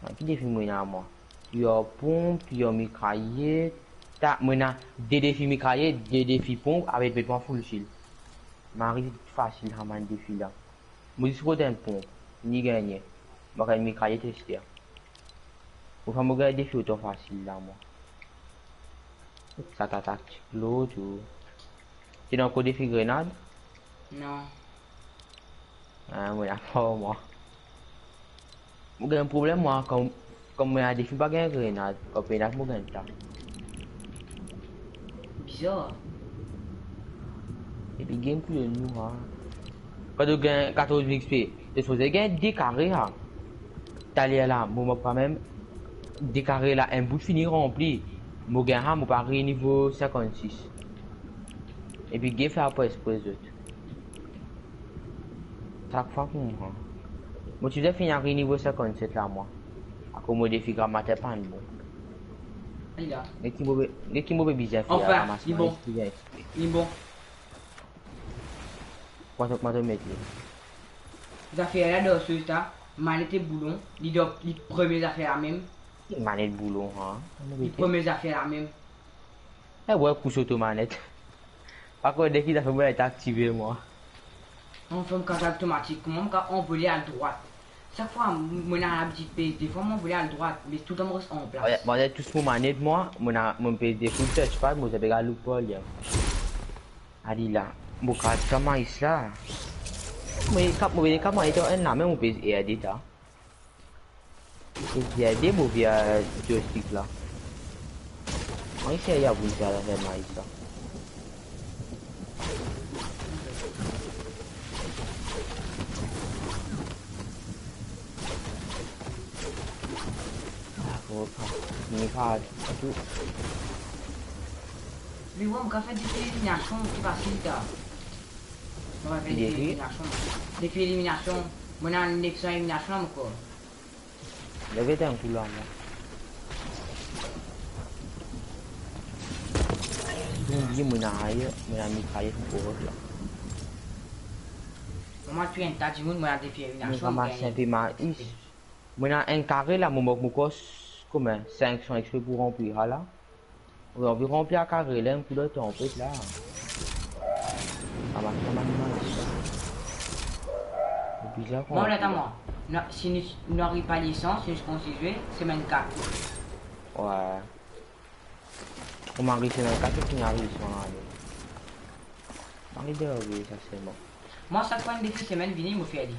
Ah, ki defi mo ena mwa? Touy ar ponp, touy ar mitrayet. Ta, mo ena de defi mitrayet, de defi ponp, avek vetman full shield. Mo ariv fasil sa bann defi la. Mo zis rod enn ponp, ni gagne. Mo gagn mitrayet ester. Mo fer mo gagn defi otan fasil la, mwa. Sa ta taktik lot ou. Ti ena ankor defi grenad? Non. Ah, mo lapar, mwa. Mo gagn problem, mwa, kan, kan mo ena defi, mo pa gagn grenad. Kan pena, mo gagn ta. Bizar. Epi game pou nou, ha. Kan to gagn katorz mil XP, to sipoze gagn de kare, ha. Taler la, mo mank kanmem De kare la, enn bout fini ranpli. Mo gagn sa, mo pa ariv nivo sinkannsis. Epi gagn fer apre espre zot. Sak fwa kouma. Mo ti bizin fini ariv nivo sinkannset la, mwa. Akoz mo defi gramater pa'nn bon. Li la. Get ki mo pe, get ki mo pe bizin fer, anfin, ramas li bon. Li bon. Kouma to, kouma to met li? Zafer la dan so eta, manet ek boulon, li dan, li premie zafer la mem. Manet boulon, ha? Li premie zafer la mem. Eh, wey, kouso to manet. Pa kone ki zafer mo la, li aktive mwa. Anfin, mo kaz automatik, kouma mo kav anvole a drwat? Sak fwa, mo ena labitid pez, defwa mo anvole a drwat, me toultan mo res an plas. Mwa, mwa, tous mo manet, mwa, mo ena, mo pez de full touchpad, mo zafer pe loup li. Ali la, mo kaz sa mais la. Mo kap, mo vinn kap, mo etan enn lame, mo pez R D ta. Mo pez R D, mo vinn joystick la. Mo isi ya pou sa la, mais la. Ah, mo pa, mo pa, atou. Me wey, mo kav fer defi eliminasion, ki fasil sa. Mo kav fer defi eliminasion. Defi eliminasion. Mo ena nef san eliminasion dan mo kor. Leve tankou la, mwa. Mo bliye mo ena aye, mo ena mitrayet pou rod la. Mwa, ti enn ta dimoun, mo ena defi eliminasion, mo ramas enn pe mais. Mo ena enn kare la, mo mank mo kor kouma sink san XP pou ranpli sa la. Wi, anvi ranpli a kare la, enn koulor tanpet la. Ramas sa bann mais la. Bizar. Bon, atann mwa. Non, si nou, nou ariv pa lisans, si nou koumans zwe, semenn kat. Wey. Kouma ariv semenn kat, ou finn ariv, sa ale. Mari de, wi, sa se bon. Mwa, sak fwa enn defi semenn vini, mo fer li.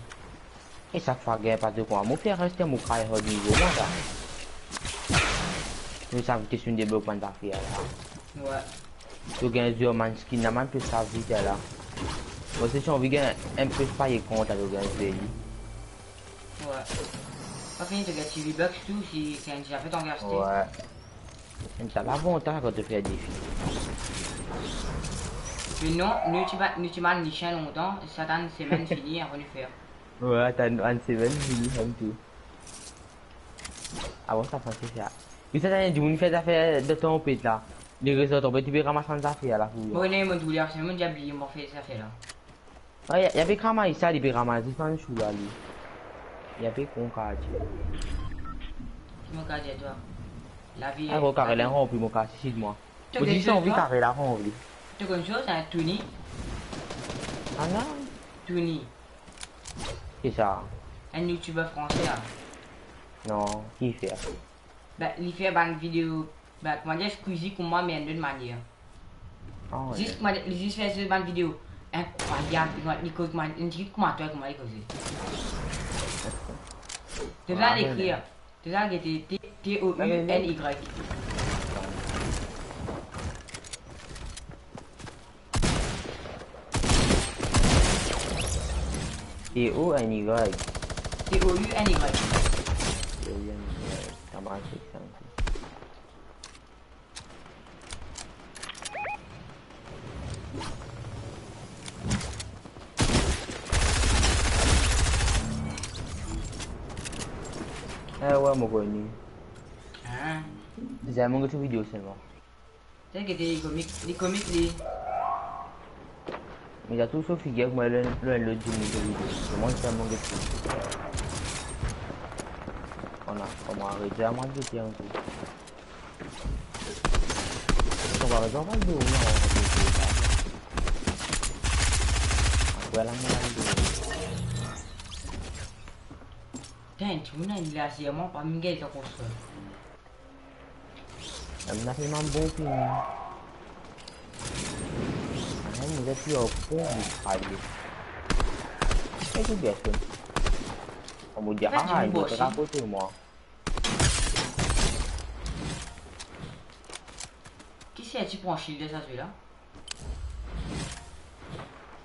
E sak fwa gagn pa de kouma mo fer, reste mo kay hod nivo mwa la. Mo sav kestion deblok bann zafer la. Wey. To gagn zwe bann skin la, man, to sav vit la. Mo ti anvi gagn enn pe pa ye kont la, to gagn zwe li. Wey. Pa fini, to gagn ti V-Bucks tou, si se enn ti zafer to anvi aste. Wey. Enn ta lavantaz kan to fer defi. Me non, nou ti pa, nou ti mal nisien lontan, sa tann semenn fini, apre nou fer. Wey, atann, enn semenn fini, enn tou. Avan sa, panse sa. Me sa, tann dimoun fer zafer dan tanpet la. Li res dan tanpet, li pe ramas bann zafer la pou li. Bon, non, mo trouv li, apre, mo ti bliye, mo fer zafer la. Ah, li, li pe ramas sa, li pe ramas zis bann sou la, li. Li pe kon karte. Ki mo karte, twa? Lavi, ah, mo kare la ranpli, mo karte sid mwa. To, mo dir, si anvi twa? Kare la ranpli. To konn sa, Tony? Ah non. Tony. Ki sa? Enn youtuber franse la. Non, ki fer? Be, li fer bann video, be, kouma dir, Squeezie kouma, me enn lot manier. Ah, wey. Zis kouma, li zis fer so bann video. Inkrwayab, li, li koz kouma, li koz kouma twa, kouma li koze. To bizin al ekrir. To bizin al gete, T, T O U N Y. T O N Y. T O U N Y. T O U N Y. Sa mars ek sa. Eh, wey, mo kone. Ah. Zame mo get so video selman. T'inquiète, li komik, li komik, li. Me li tou so figir kouma lor, lor lot dimoun so video. Kouma sa mo get li. Kouma, kouma aret, zame mo get li ankor. Kouma rezon pa dormi avan mo get li. Apre la, mo al dormi. Putain, dimoun la, li la, zame pa mem gagn tan konstrir. Ena finn bann bon fini. Ah, mo get li ar pon mitraye. E ki personn? Mo dir, ah, li pe rakote mwa. Ki se ti pran shield sa, sela?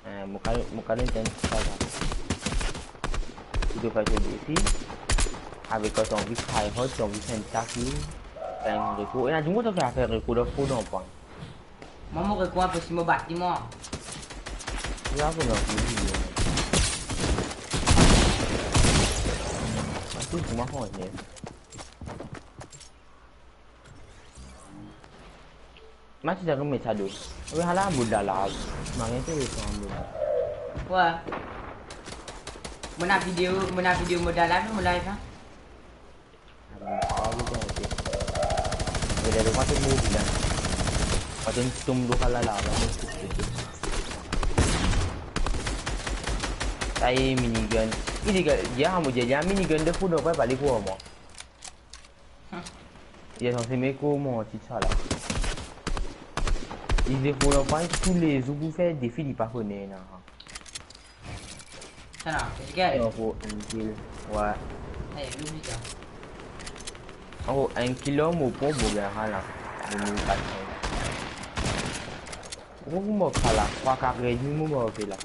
Eh, mo kal, mo kal enn sa la. Li pe fer so defi. Avek kan to anvi tryhard, to anvi fer enn tackle, fer enn rekor. Ena dimoun ki fer rekor dan fou dan pwin. Mwa, mo rekor inposib mo bat li, mwa. Li la pou nou fini, li. Atis, kouma fini? Ma ti zame met sa do. Wi, ala mod la la. Ma rien ke le tan mod la. Wa. Mo ena video, mo ena video mod la la, mo live, hein. Ah, bon, ah, bon, ok. Mo le, mo pa to move la. Pa to tom lo la la, la, mo ti, ti, ti. Sa e minigun. Li, li, ya, mo dir, ya minigun de fou, donk, pa li pou mwa. Li sanse me koman ti sa la. Li defann anfan toulezour pou fer defi, li pa kone, non. Sa la, let's go. Ankor enn kill. Wi. Ey, loubli sa. Ankor enn kill, mo pran, mo gagn la. Mo mil kat san. Mo mor la. Trwa kare edmi, mo mor la.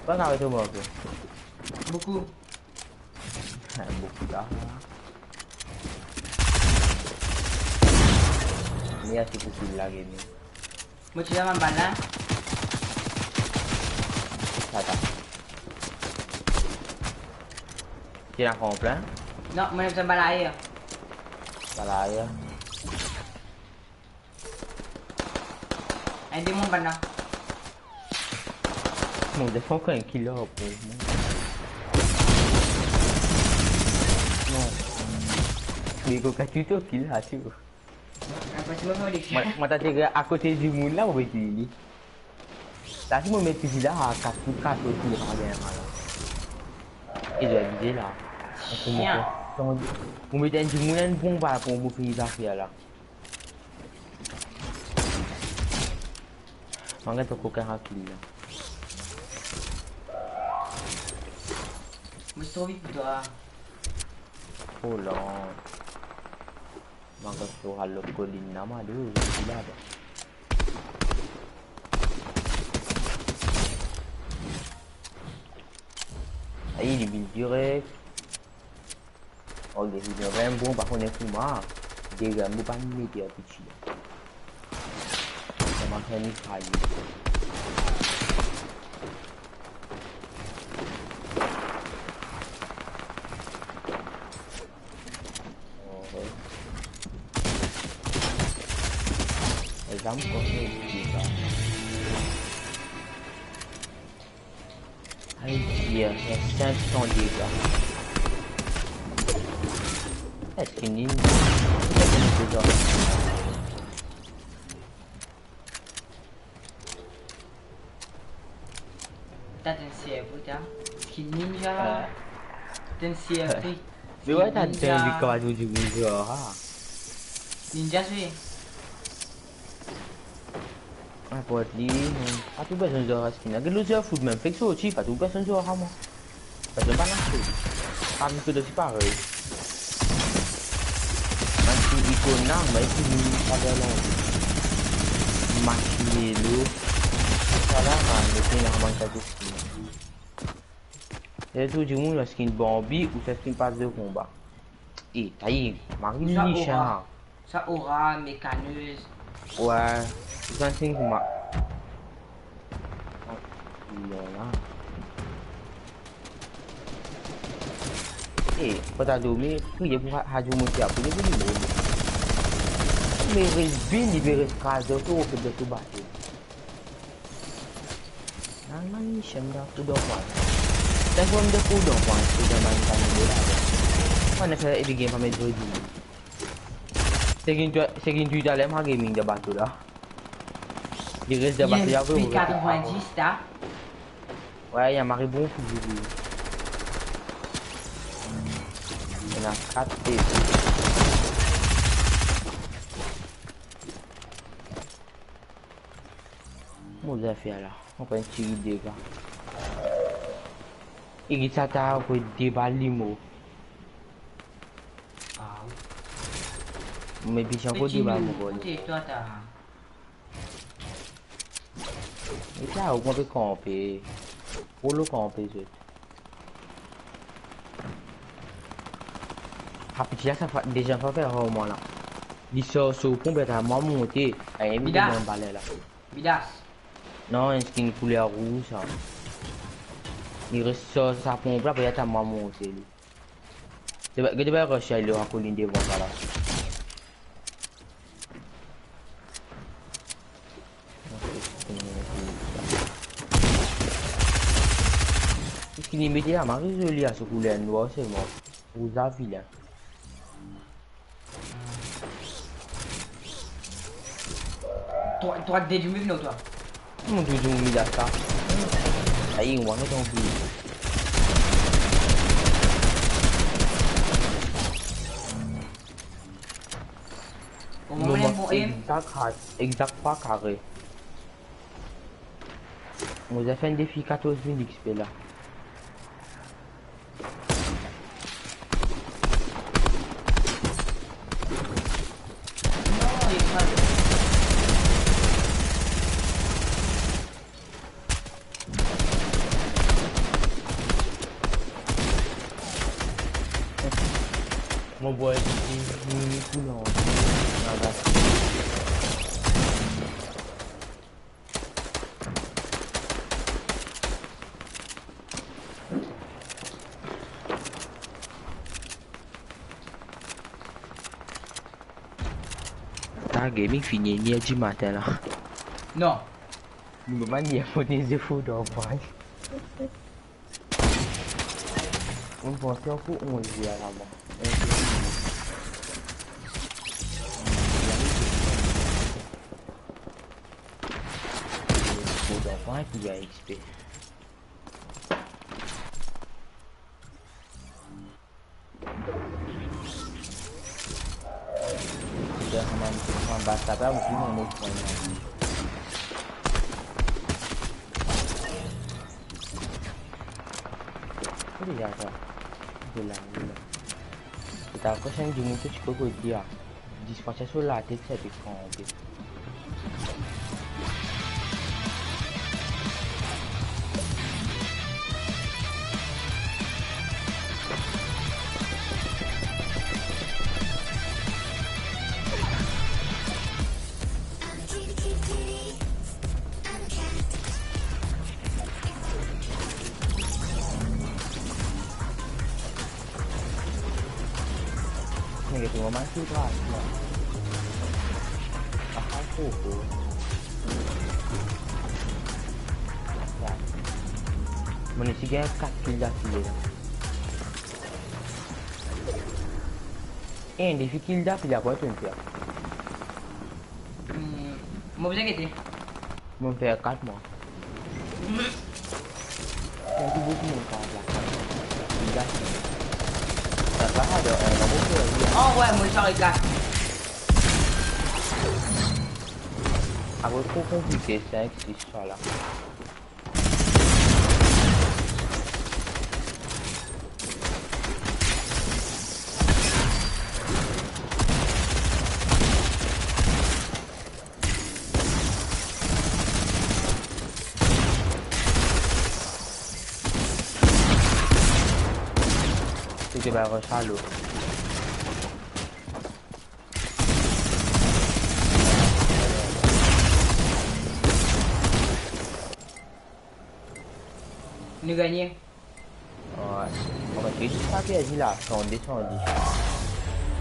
Trwa kare to mor. Boukou. Boukou la. Mersi pou kill la, gaming. Mo ti dan bann bal la. Atann. Ti ena konplen? Non, mo ena bann bal ayer. Bal ayer. Enn demoun bann la. Mo defann ankor enn kill la pou mwa. Non. Li koka tuto kill la, ti. Mwa, mwa, ta ti akote dimoun la, mo met li. La, si mo met li la, a kat pou kat, mo pa gagn la. E zot abize la. Mo met enn dimoun, enn bon bal pou mo fini zafer la. Mo gagn to koka rakil la. Mo ti tro vit pou twa. Oh la. Mo gagn to al lot kolinn la, mo ale, la. Ayi, li vinn direk. Ok, si to vremem bon, pa kone kouma. Deziem, mo pa mete an piti. Kouma fer mitraye. Ok. Zam konsa, li pa. Ayi, tir, tir, senk san dega. Eski inn, eski inn dega? Ta, to inn servi, ta. Skin ninja. Ah. To inn servi. Me wi, ta, skin ninja. Li kapav dir bonzour, ha. Ninja, wi. Ninport li, non. Pa tou personn zwe ar skin la. Get lot zwer foot mem, fek sorti, pa tou personn zwe ar mwa. Personn pa aste. Parmi kot osi parey. Bann ti ikon la, bann ti moun pa gagn anvi. Marshmello. Sa la, man, mo finn amann sa tou. E tou dimoun, sa skin Bambi ou sa skin pas de konba. E, ta ye, mari sa lichin. Sa Aura, Mécaneuse. Wi, sa skin kouma. Non, la. E, kan ta dormi, priye pou ha-, radio monte apre, li vini. Me res bin, li pe res kraz dan to, okipe dan to bato. Nana, mi siem dan kou dan pwin. Sa fwa mi dan kou dan pwin, se dan bann kanal la. Pandan sa, epi game pa met zwe dimoun. Seki inn twi-, seki inn twi taler, ma gaming dan bato la. Li res dan bato la, wi, wi. Wi, ena mari bon pou zwe. Ena kat pe. Mo zafer la, mo pran ti dega. E ki sa ta ankor de bal li mor. Ah, wi. Me piti ankor de bal mo vol. Kote twa, ta? E sa, ou konn pe kanpe. Polo kanpe, zot. Sa piti la, sa fa-, deziem fwa fer ar mwa la. Li sar so ponp, atann mwa monte. Aye, mi Midas. Donn baler la. Midas. Non, enn skin kouler rouz sa. Li res sar sa ponp la, apre atann mwa monte li. Get, get, get, rush ale lor kolinn devan sa la. Skin li mete la, mari zoli a so kouler nwar selman. Rouz la vilin. Twa, twa, de dimoun vinn twa. Mo touzour mi la sa. Ayi, mo met anvi. Bon, mo mem bon aim. Exact, exact pa kare. Mo fer enn defi katorz mil X P la. Mo bwar enn ti mini kou dan, dan glas. Ta gaming fini iner dimatin la. Non. Nou pa ni apote zefo dan pway. Mo panse ankor onz ler laba. Mo dan pway pou gagn X P. Kote li al sa? Kote la, kote la? Eta prosenn dimoun ki ti pe kote li a. Dispansè so latet, sa pe kanpe. Nèg tou manman tou tras la. Ah, ah, oh, oh. Ya. Mo isi gagn kat kill dafile la. Eh, defi kill dafile, apa to fer? Hmm, mo bizin gete. Mo fer kat mwa. Tanki boukou moun pa la. Li gat. Sa pa sa, dan, eh, mo pou fer li. Oh, ouais, mo sar li gat. Apre, tro konplike, sink, sis, sa la. Ou ti ba rod sa lo. Nou gagne. Ouais. Bon, ben, se zis sa perdi la, san de, san dis.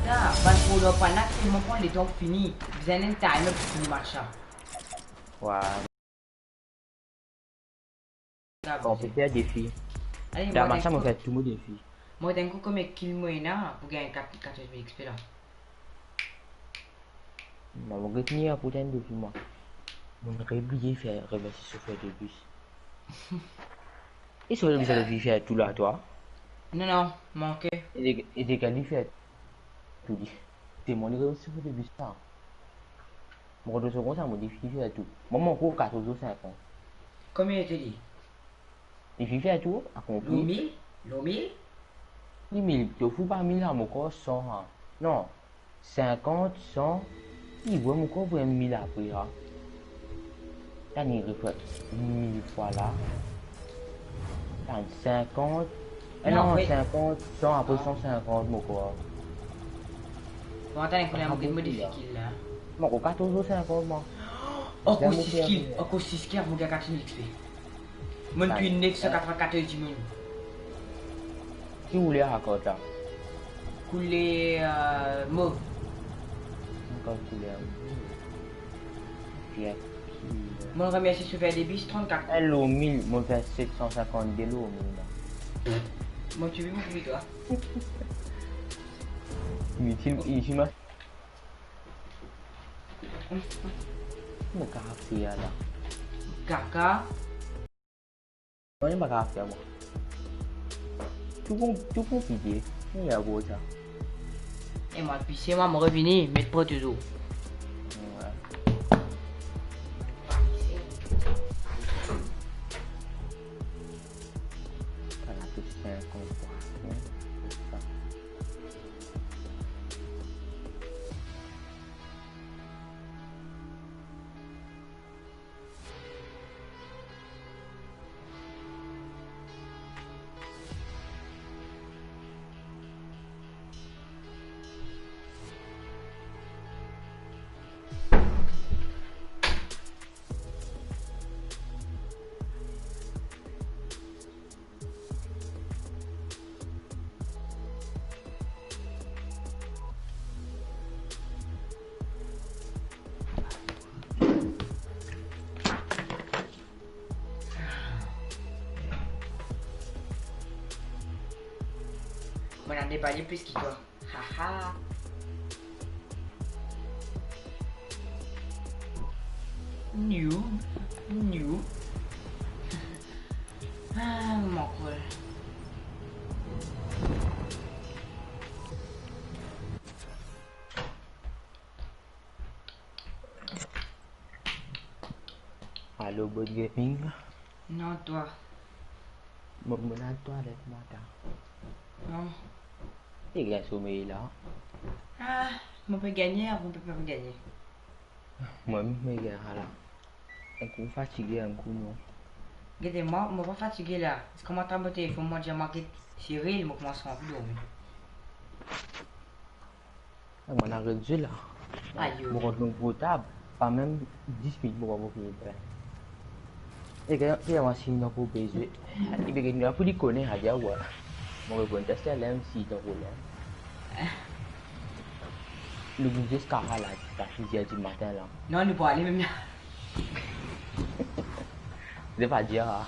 Non, bann pro pa la, telman pran letan pou fini. Bizin enn timer pou fini match la. Ouais. Bon, on peut faire défi. Ale, dan match la, mo fer tou mo defi. Mo tann kou konbien kill mo ena pou gagn kat, katorz mil X P la. Non, mo get ena pou tann defi mwa. Mo rebliye fer remersie sofer de bis. E sofer de bis, sa defi fer tou la, twa? Non, non, manke. E de, e de gagn li fer tou li. Demann li remersie sofer de bis la. Mo kontan so konsa, mo defi fer tou. Mo manke katorz ou sinkant. Konbien to li? Defi fer tou, akonpli. Lor mil? Lor mil? Li mil, to fou pa mil la, mo ankor san, ha. Non, sinkant, san. Li, wi, mo ankor voy mil apre, ha. Tann li refer mil fwa la. Tann sinkant. Eh non, non, wi. Sinkant, san, apre san sinkant, mo krwar. Bon, atann, ekout, mo get mo difikil la. Mo ankor katorz ou sinkant, mwa. Ankor sis kill, ankor sis kill, mo gagn kat mil X P. Monn touy nef san katrovin-katorz dimoun. Ki kouler sa kart la? Kouler, euh, mov. Ankor kouler mov. Bien. Mo remersie Super Debis trannkat. Enn lor mil, mo fer set san sinkant-de lor mil la. Mo touy mo pou twa. Initil, initil, mwa. Mo kapav fer la. Kaka. Non, li pa kapav fer mwa. Tou kon-, tou konplike. Li a gro sa. E mwa, pise mwa, mo revini, met pran touzour. Wi. Sa la, tou sinkant-trwa, hein, sa. Mo ena de pale plis ki twa. Haha. Noob, noob. Ah, mo krol. Alo, Bot Gaming? Non, twa. Mo, mo al twalet mwa ta. Non. Li gagn somey la. Ah, mo pe gagne, mo pe pa gagne. Mwa mem mo gagn la. Enn kou fatige, enn kou non. Gete mwa, mo pa fatige la. Kouma mo atrap mo telefonn, mo dir mwa get Cyril, mo koumans anvi dormi. Mwa, mo aret zwe la. Ayo. Mo rant lor portab, pa mem dis minit mo pa fini fer. E kan, kan mwa si nou pou bezwe. E bien, nou pou li kone, a dir, wi. Mo reponn test la, mem si ton problem. Nou pou zis kara la, ziska sis er dimatin la. Non, nou pou ale mem la. Zot pa dir, ah.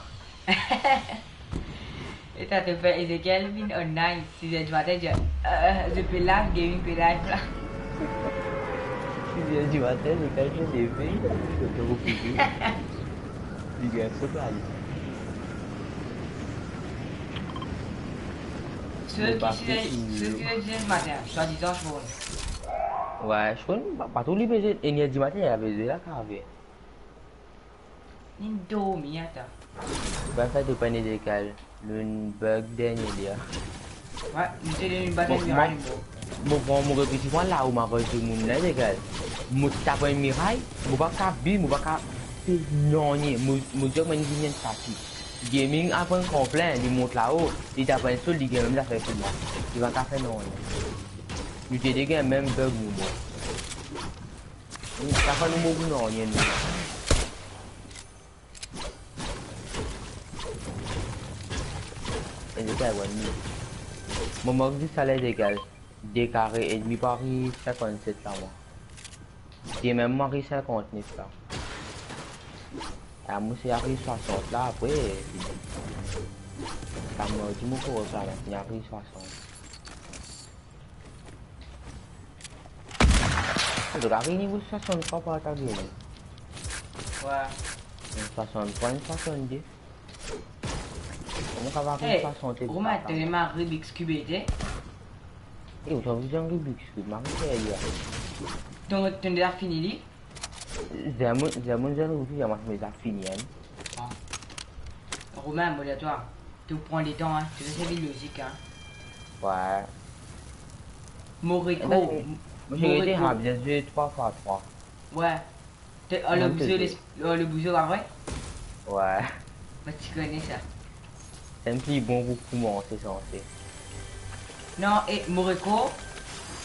E ta to fer Ezekiel vinn online, sis er dimatin, dir, euh, zot pe live, gaming pe live la. Sis er dimatin, zot pe leve, zot pe rekouze. Li gagn so plas. Sis er, sis er dimatin, swadizan, Shron. Wi, Shron, pa, pa tou li bezwen, enn er dimatin, li a bezwen la, kave. Linn dormi, atann. Bann sa to pena dekal, linn bug dernie ler. Wi, nou ti linn bat enn miray, mo. Mo pran mo repeti mwa la ou mo avoy dimoun la, dekal. Mo tap enn miray, mo pa kapav, mo pa kapav fer nanye, mo, mo dir mo vinn enn stati. Gaming apre konplin, li mont lao, li tap enn sol, li gagn mem zafer ki mwa. Li pa kapav fer nanye. Nou ti de gagn mem bug nou, mo. Sa pa nou mo pou nanye nou. E nou kay wan nou. Mo mank zis sa ler dekal. De kare edmi pari sinkant-set la, mwa. De mem mari sinkant-nef la. A, mo se ariv swasant la, apre, sa mo di mo koz sa, mwa, finn ariv swasant. Antouka, vini pou swasant-trwa par ta vini. Wi. Swasant-trwa, swasant-de. Kouma sa va ariv swasant-de? Romain, to ena Rubik's Cube ete? E, ou ti bizin Rubik's Cube, mari fer li. To, to deza fini li? Zermon, zermon, zermon, ou ti, mwa, mo deza fini, hein. Ah. Romain, mo dir twa, to pran letan, hein. To servi lozik, hein. Wi. Moreko, Moreko. Mo ti rete, ah, bizin zwe trwa fwa trwa. Wi. Te, oh, le bouzo, oh, le bouzo, pa vre? Wi. Mo ti kone sa. Sa enn pli bon pou koumanse, sanse. Non, e Moreko,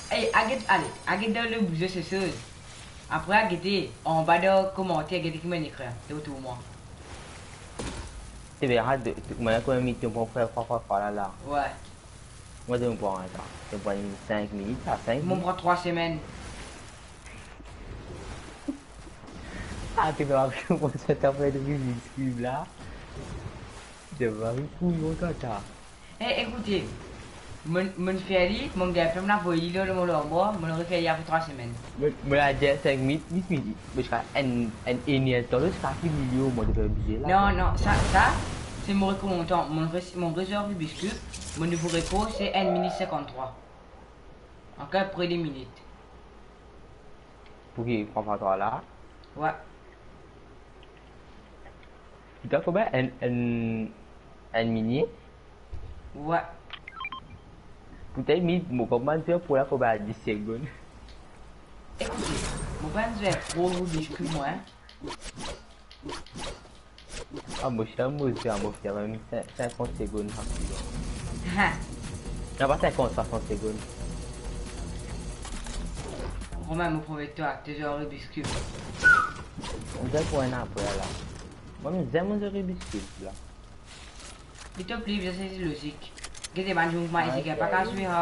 Ey, al get, ale, al get dan le réseaux sociaux. Apre al gete anba dan komanter, gete ki mo'nn ekrir, to trouv mwa. Te vera, de, de, mwa, kouma mi to pran frer, frer, frer, frer la la. Wi. Mwa, to pran sa. To pran sink minit, sa, sink minit. Mwa, pran trwa semenn. Ah, to vera, kouma sa, to fer de Rubik's Cube la. To vera, wi, kouyon, twa, twa. Eh, ekoute, mo'nn, mo'nn fer li, mo'nn gagn flem la, voy li lor mo larmwar, mo'nn refer li apre trwa semenn. Mo, mo la dir sink minit, wit minit. Mo ti kav enn, enn, enn er tan, ti kav fini li, mo ti pe oblize la. Non, non, sa, sa, se mo rekontan. Mo'nn res-, mo rezoud Rubik's Cube, mo nouvo rekor, se enn minit sinkant-trwa. Ankor pre de minit. Pou ki, pran par twa la? Wi. Pou twa, konbien enn, enn, enn minit? Wi. Pou twa, mi, mo konpran, pou la, konbien dis segonn? Ekoute, mo pa'nn zwe tro Rubik's Cube, mwa, en. Ah, mo cher, mo cher, mo cher, mem sink, sinkant segonn, rapid. Ha. Non, pa sinkant, swasant segonn. Romain, mo promet twa, to zwe Rubik's Cube. Mo zwe pou enn apre la. Mwa, mo zwe, mo zwe Rubik's Cube la. Li to pli bizin, se lozik. Gete bann zour, mwa, ah, isi, ok, pa kav zwe, ha.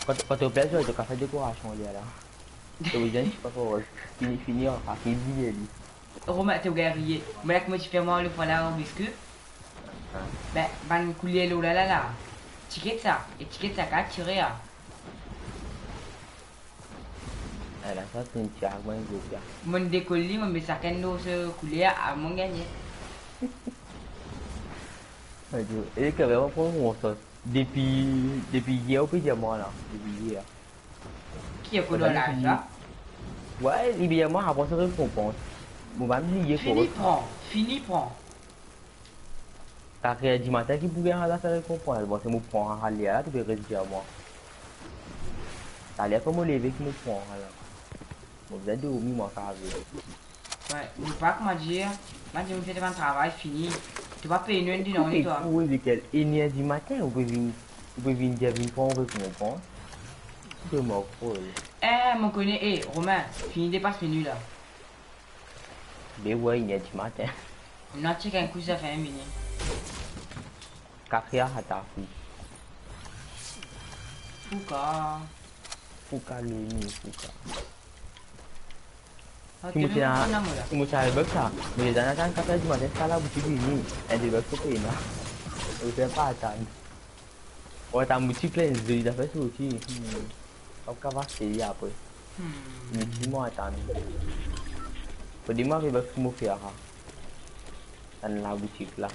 Kan, kan to pe zwe, to kav fer dekorasion, li la. To bizin, ti pa pou fini, fini, ha, fini bliye li. Romain, to gagn riye. Mo la ki mo ti fer mwa lefwa la Rubik's Cube. Ah. Be, bann kouler lor la, la, la. Tiket sa. E tiket sa, kav tire, a. Ala sa, ti enn ti argman gro pia. Mo'nn dekol li, mo'nn met sakenn lor so kouler, a, mo'nn gagne. Ayo, e kanmem, pran mon sans. Depi, depi yer, ou pe dir mwa la. Depi yer. Ki ekout dan laz la? Wi, li bien, mwa, aprann sa rekonpans. Mo pa bliye. Fini pran, fini pran. Kat er dimatin ki pou gagn la sa rekonpans. Bon, si mo pran sa ler la, to pe res dir mwa. Taler kan mo leve ki mo pran sa la. Mo bizin dormi, mwa, kave. Wi, nou pa, kouma dir, bann dimoun fer bann travay fini. To pa pey nou enn dinar, twa. Ou pe kouri lekel? Enn er dimatin, ou pe vinn, ou pe vinn dir, vinn pran rekonpans. Ou pe mor fol. Eh, mo kone, eh, Romain, fini depas minwi la. Be wi, enn er dimatin. Nou al chek enn kou si sa fer enn minwi. Kafia, ata fou. Fouka. Fouka, Loni, fouka. Ah, ki mo ti la, ki mo ti la Roblox sa. Mo ti dan atann kat er dimatin, sa laboutik vini. Enn de Roblox pou pena. Ou fer pa atann. Wi, ta boutik la, enn zoli zafer sorti. Hmm. Pa kav aste li apre. Hmm. Mo ti mo atann. Fode mo ariv ek mo fer sa. Tann laboutik la.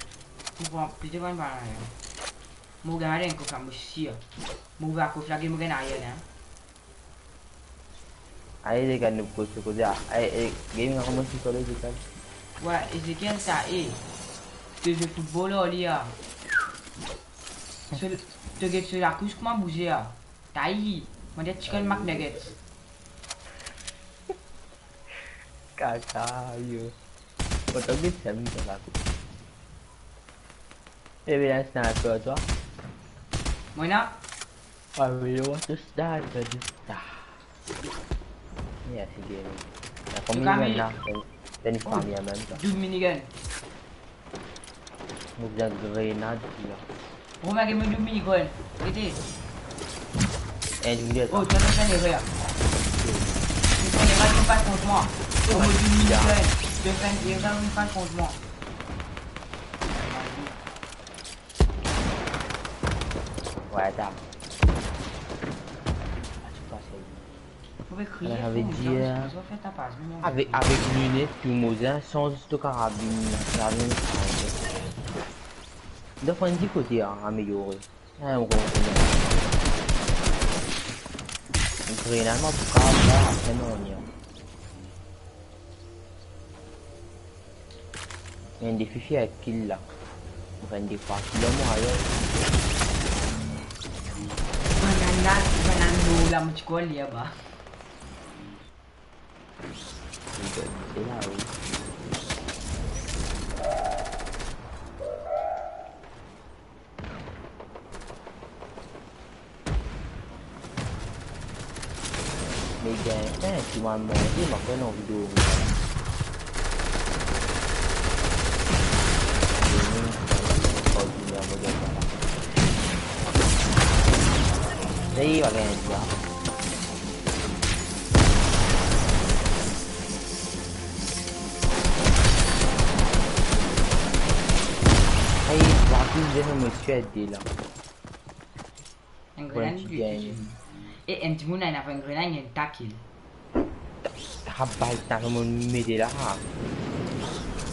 Mo pran, plito pran bann la. Mo gagn enn kof la, mo sir. Mo ouver kof la, gagn mo gagn ayer la. Aye, les gars, nou koze, koze, ah, aye, aye, game, kouma ti kole, Ezekiel? Wi, Ezekiel, sa, eh, to zwe foutbol ar li, ah. So, to get so lakous kouma bouze, ah. Tayi, mo dir chicken McNuggets. Kaka, yo. Mo to get sa, mi sa lakous. Eh ben, la, sniper, twa. Mwa la. I really want to start, but you start. Yeah, si game. La, kouma li vinn la, vinn, vinn fami mem sa. Doub minigun. Mo bizin grenad la. Romain, gagn mo doub minigun. Gete. Eh, doub minigun. Oh, to fer enn erer. To fer enn erer, vinn pas kont mwa. Oh, mo doub minigun. To fer enn erer, vinn pas kont mwa. Wi, atann. Ou pe kriye, sa ve dir, avek, avek linet, tou mo bizin sanz to karabin, karabin sanze. Donk, fode enn ti kote a ameliore. Ah, on comprend. Grenad, mwa, pou karabin, apre, non, non. Enn defi fer kill la. Enn defi fer kill la, mwa, ayo. Bann la, bann la, mo ti kol li anba. Se la, wi. Tiens, tiens, si mwa manze, mwa fer enn video. Sa i va gagn la. Sa i va gagn, mo swete la. Enn grenad, wi, wi, wi. E enn dimoun la, inn ava enn grenad, inn takil. Sa bal sa, mo mete la.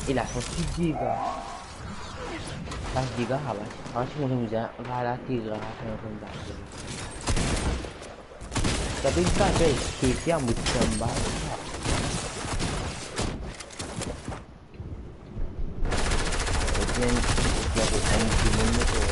E la, son ti dega. Pas dega, ha, bal. Pas ti monte mizin, la, la, ti ra, sa, sa, sa. Sa pe pa fer sote a mo ti anba, sa. Etienne, Etienne, Etienne, dimoun met, euh,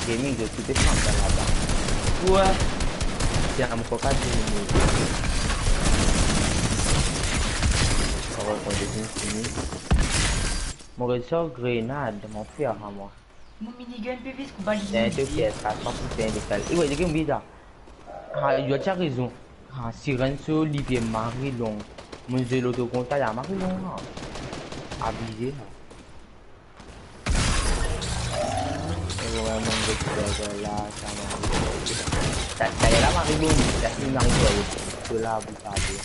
Gaming, zot ti pe fann dan laba. Wi. Ti ann koka dimoun. Awa, mo deziem fini. Mo res ar grenad, mo fer a mwa. Mo minigun pe vis kou bal. Inn to fer sa, san pou fer de kal. E wi, lekel mo bizin? Ha, zot ti rezon. Ha, sirenn so, li pe mari long. Mo zwe loto konta, li mari long, ha. Abize, ha. E wi, mo get la, sa, mari. Sa, sa, li la mari long, sa, si mari long. To la, pou sa, to.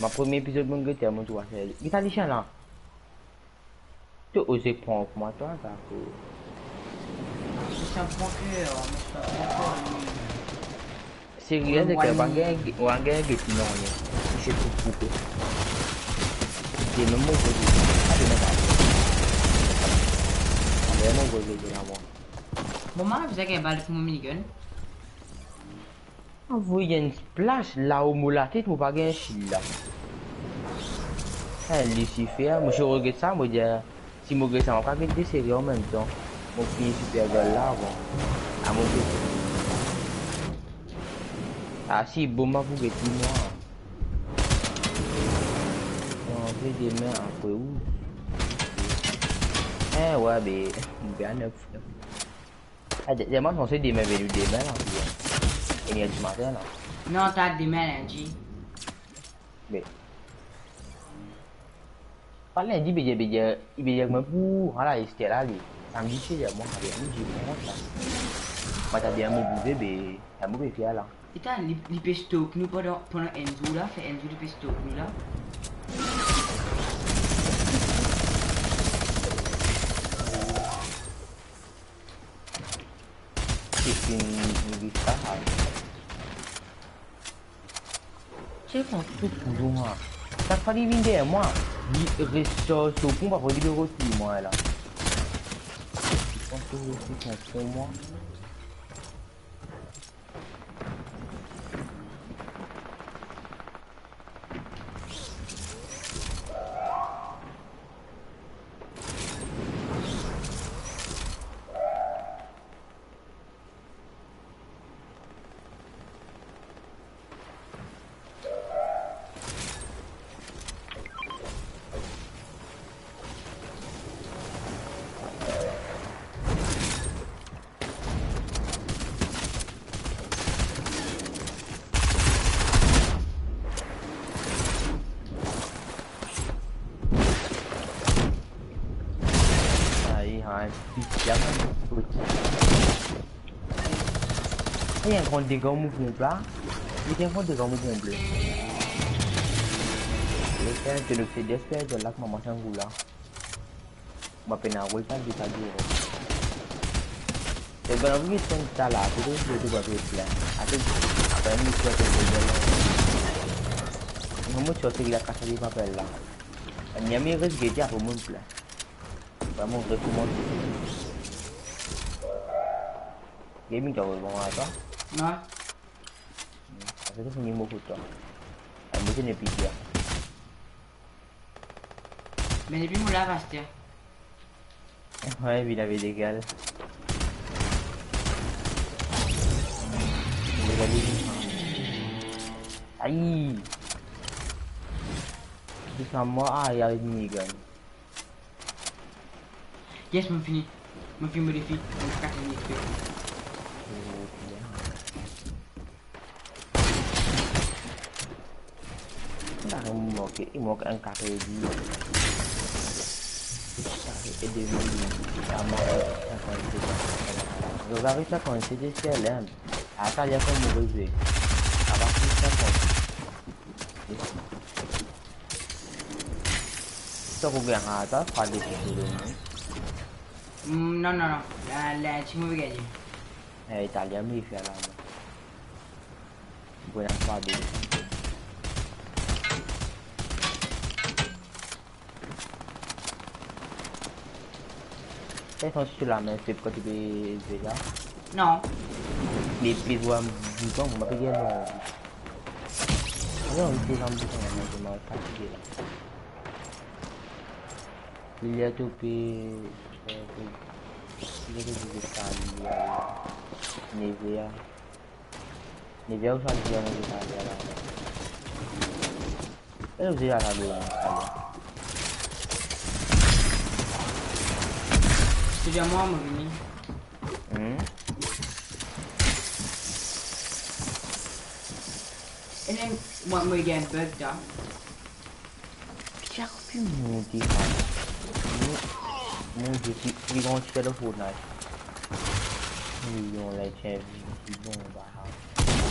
Mo premie epizod, mo get, mo trouv sa. Ki sa, li sien la? To oze prank mwa, twa, sa, ko. Li se enn pranker, li se enn pranker, li. Serye, li pa gagn, pa gagn geti non, li. Li se tou koupe. Demin mo koze. A, demin pa. Demin mo koze la, mwa. Bon, mwa, bizin gagn bal pou mo minigun. Avoy enn splash lao mo latet, mo pa gagn shield la. Enn Lucifer, mo ti reget sa, mo dir, si mo get sa, mo pa get de seri anmemtan. Mo fini Super Girl la avan. A, mo get. A, si, bon, mo pou get li, mwa. Mo antre demin apre ou. Eh, wi, be, mo pe anef. Ah, de-, demin, non, se demin, vinn demin la, bien. Inn er dimatin la. Non, ta demin lindi. Me. Pa lindi, be, be, be, be, mwa pou, ala, Esther la, li. Samdi, se mwa, bien, li, dimanch la. Mwa, ta bien, mo bouze, be, ta mo pe fer la. Eta, li, li pe stalk nou pandan, pandan enn zour la, fer enn zour li pe stalk nou la. Se fini, li sa. Se pran tou pou mwa. Sak fwa li vinn deryer mwa, li res so pon, pa pou li rod mwa la. Li pran tou, li pran pou mwa. Ay, ay, piti, avan, piti. Ay, enn gran dega mo ponp la. Li enn gran dega mo ponp la. Li fer enn peno fede, fer enn la, kouma mo ti anvi la. Mo pena, wi, pa di, pa di. E bann anvi met enn ta la, pou tou, tou, tou, tou, plin. Ape, ape, nou ti ase de la. Non, mo ti ase la, kas li pa bel la. Ni ami res gete, ape, mo plin. Vreman, rekomann. Gaming, ta rebon a twa? Non. Ape, to fini mo pou twa. A, mo ti nepli dir. Me depi mo la, Bastien. Wi, vinn avek legal. Legal, vinn. Ayi. Dis mwa, ah, li ariv minigun. Yes, mo fini. Mo fini modifie. Mo kas li expe. Li mank, li mank enn katrevin. Sa, ede mwa. Sa, mwa, sinkant. Regard sa, kan se de sel, hein. Atann, li a fini move. Sa va fini sinkant. Sa pou gagn, ah, sa, pa de sou le, non? Mm, non, non, non. La, la, ti mo gagn. Eh, Italien, me li fer la, non. Bon, la, pa de. Sa, li finn sou lame, se kot li pe zwe la. Non. Li pe zwe bouton, mo pa pe gagn non. Non, li pe zwe bouton, mo, mo fatige la. Li ler to pe, eh, pe, li ler to pe zwe sa, li, eh, neve a. Neve a ou sa dir, neve a la. E ou dir la, la, la, la. Excusez-moi, mo vini. Hmm? E nen, mwa, mo gagn bug la. Ki sa ki monte sa? Mo, mo, je suis pli gran ki dan Fortnite. Milion la, ti bon, ba.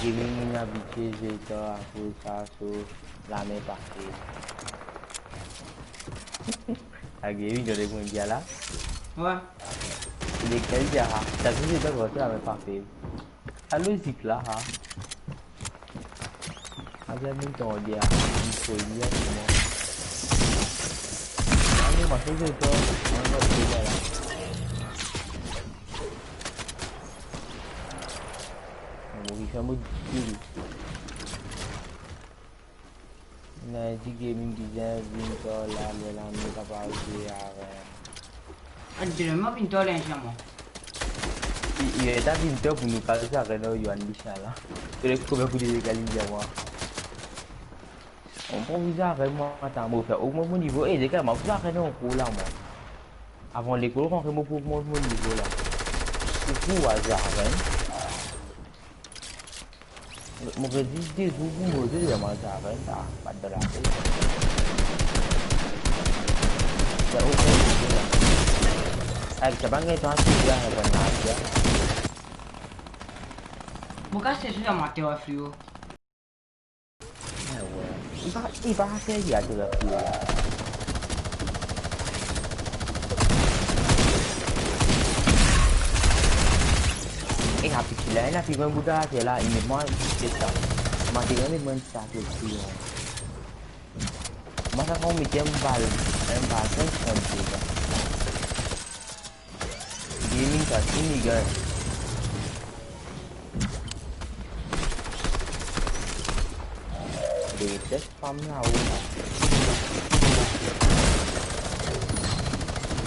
Gaming, inn abitie zwe sa, akoz sa, so, lame pase. A Gaming, to reponn bien la? Wi. Lekel bien, ha? Sa, se dan kote lame pase. Sa lozik la, ha? Aza minn tande a, minn tande a, kouma? Ale, ma, se to, mwa, mwa, se la. Mo, li fer mo dil. Ena Eddie Gaming ki vinn, vinn par la, lerla nou kapav zwe avek. Ah, directement vinn tor linz la, mwa. I, i, ta vinn tor pou nou kal zwe avek nou, Yohan Bichal la. Selek konbien kout de pied li dir mwa. Mo pa anvi zwe avek mwa, atann, mo fer ogmant mo nivo. E, lekel, mo anvi zwe avek nou ankor la, mwa. Avan lekol rantre, mo pou ogmant mo nivo la. Ou pou al zwe avek nou? Mo, mo pe dir de zour pou mo zwe, mo zwe avek sa, pa dan latet. Sa, ok, ok, ok. Ay, sa pa gagn tan, si la, sa pa gagn tan. Mo kas se sou amateur, freo. Ah, ouais. Li pa, li pa serye ater la, freo. E, apiti la, ena pli gran bout ater la, li met mwa, se sa. Mwa, te gagn mwa, sa, se sir. Mwa, sa, kan mete enn bal, enn bal, sa, li pran de sa. Gaming, sa, si, li gagn. Lerès fam la, oh.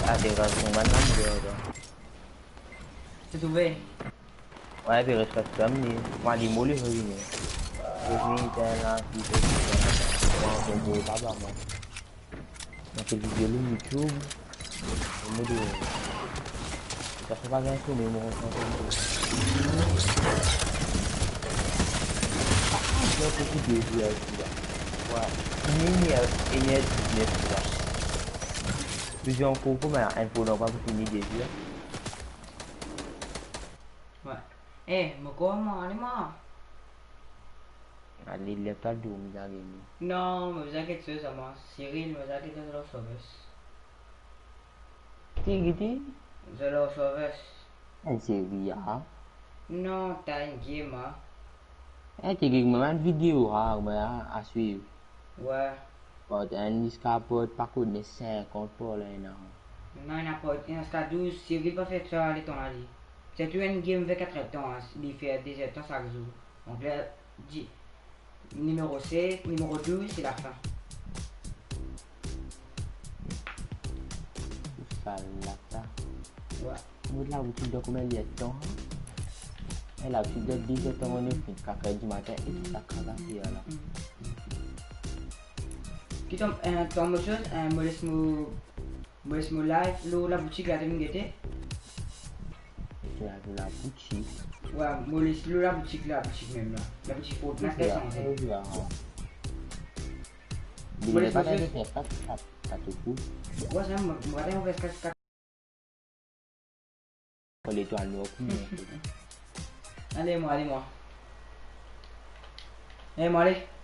Ah, degaz, mo bann la, mo degaz. To trouve? Ouais, pe res pas fam li. Mwa, li mo li revini. Revini, ten la, ki pe, mwa, mo, mo, pa, pa, mwa. Mo fer video lor YouTube. Mo de, sa pa gagn sou, me mo kontan. Ah, ah, bien, petit désir, tu vois. Ouais. Une heure, une heure dix-neuf, tu vois. Plusieurs cours, comme un, un peu, non, pas fini désir. Ouais. Eh, mo kor mwa, ale mwa. Ale, lev, al dormi, zame. Non, mo bizin kiksoz, mwa. Cyril, mo bizin kiksoz, zalo sovès. Ki, ki, ki? Zalo sovès. Enn seri, ah. Non, ta enn game, ah. Eh, ti gagn mwa enn video, ah, mwa, a swiv. Ouais. Port enn ziska port, pa kone sinkant port la ena. Non, ena port enn ziska douz, Cyril pa fer sa letan la li. Sirtou enn game vinnkatr ertan, li fer de zertan sak zour. Donk la, di, nimero sez, nimero douz, se lafin. Sa lata. Ouais. Mo la, ou ti dor konbien lertan? E la, ou ti dor de zertan, mo finn, katr er dimatin, e sa kaka fer la. Mm. Ki tom, eh, tom mo soz, eh, mo les mo, mo les mo live lor laboutik la, to vinn gete. Live lor laboutik. Wi, mo les lor laboutik, laboutik mem la. Laboutik Fortnite la sanze. Ya. Mo les mo soz. Sa, sa, sa to pou. Wi, sa, mo, mo gete mo ves kas, kas. Pou letwal nou pou monte. Ale, mo ale, mo. Eh, mo ale.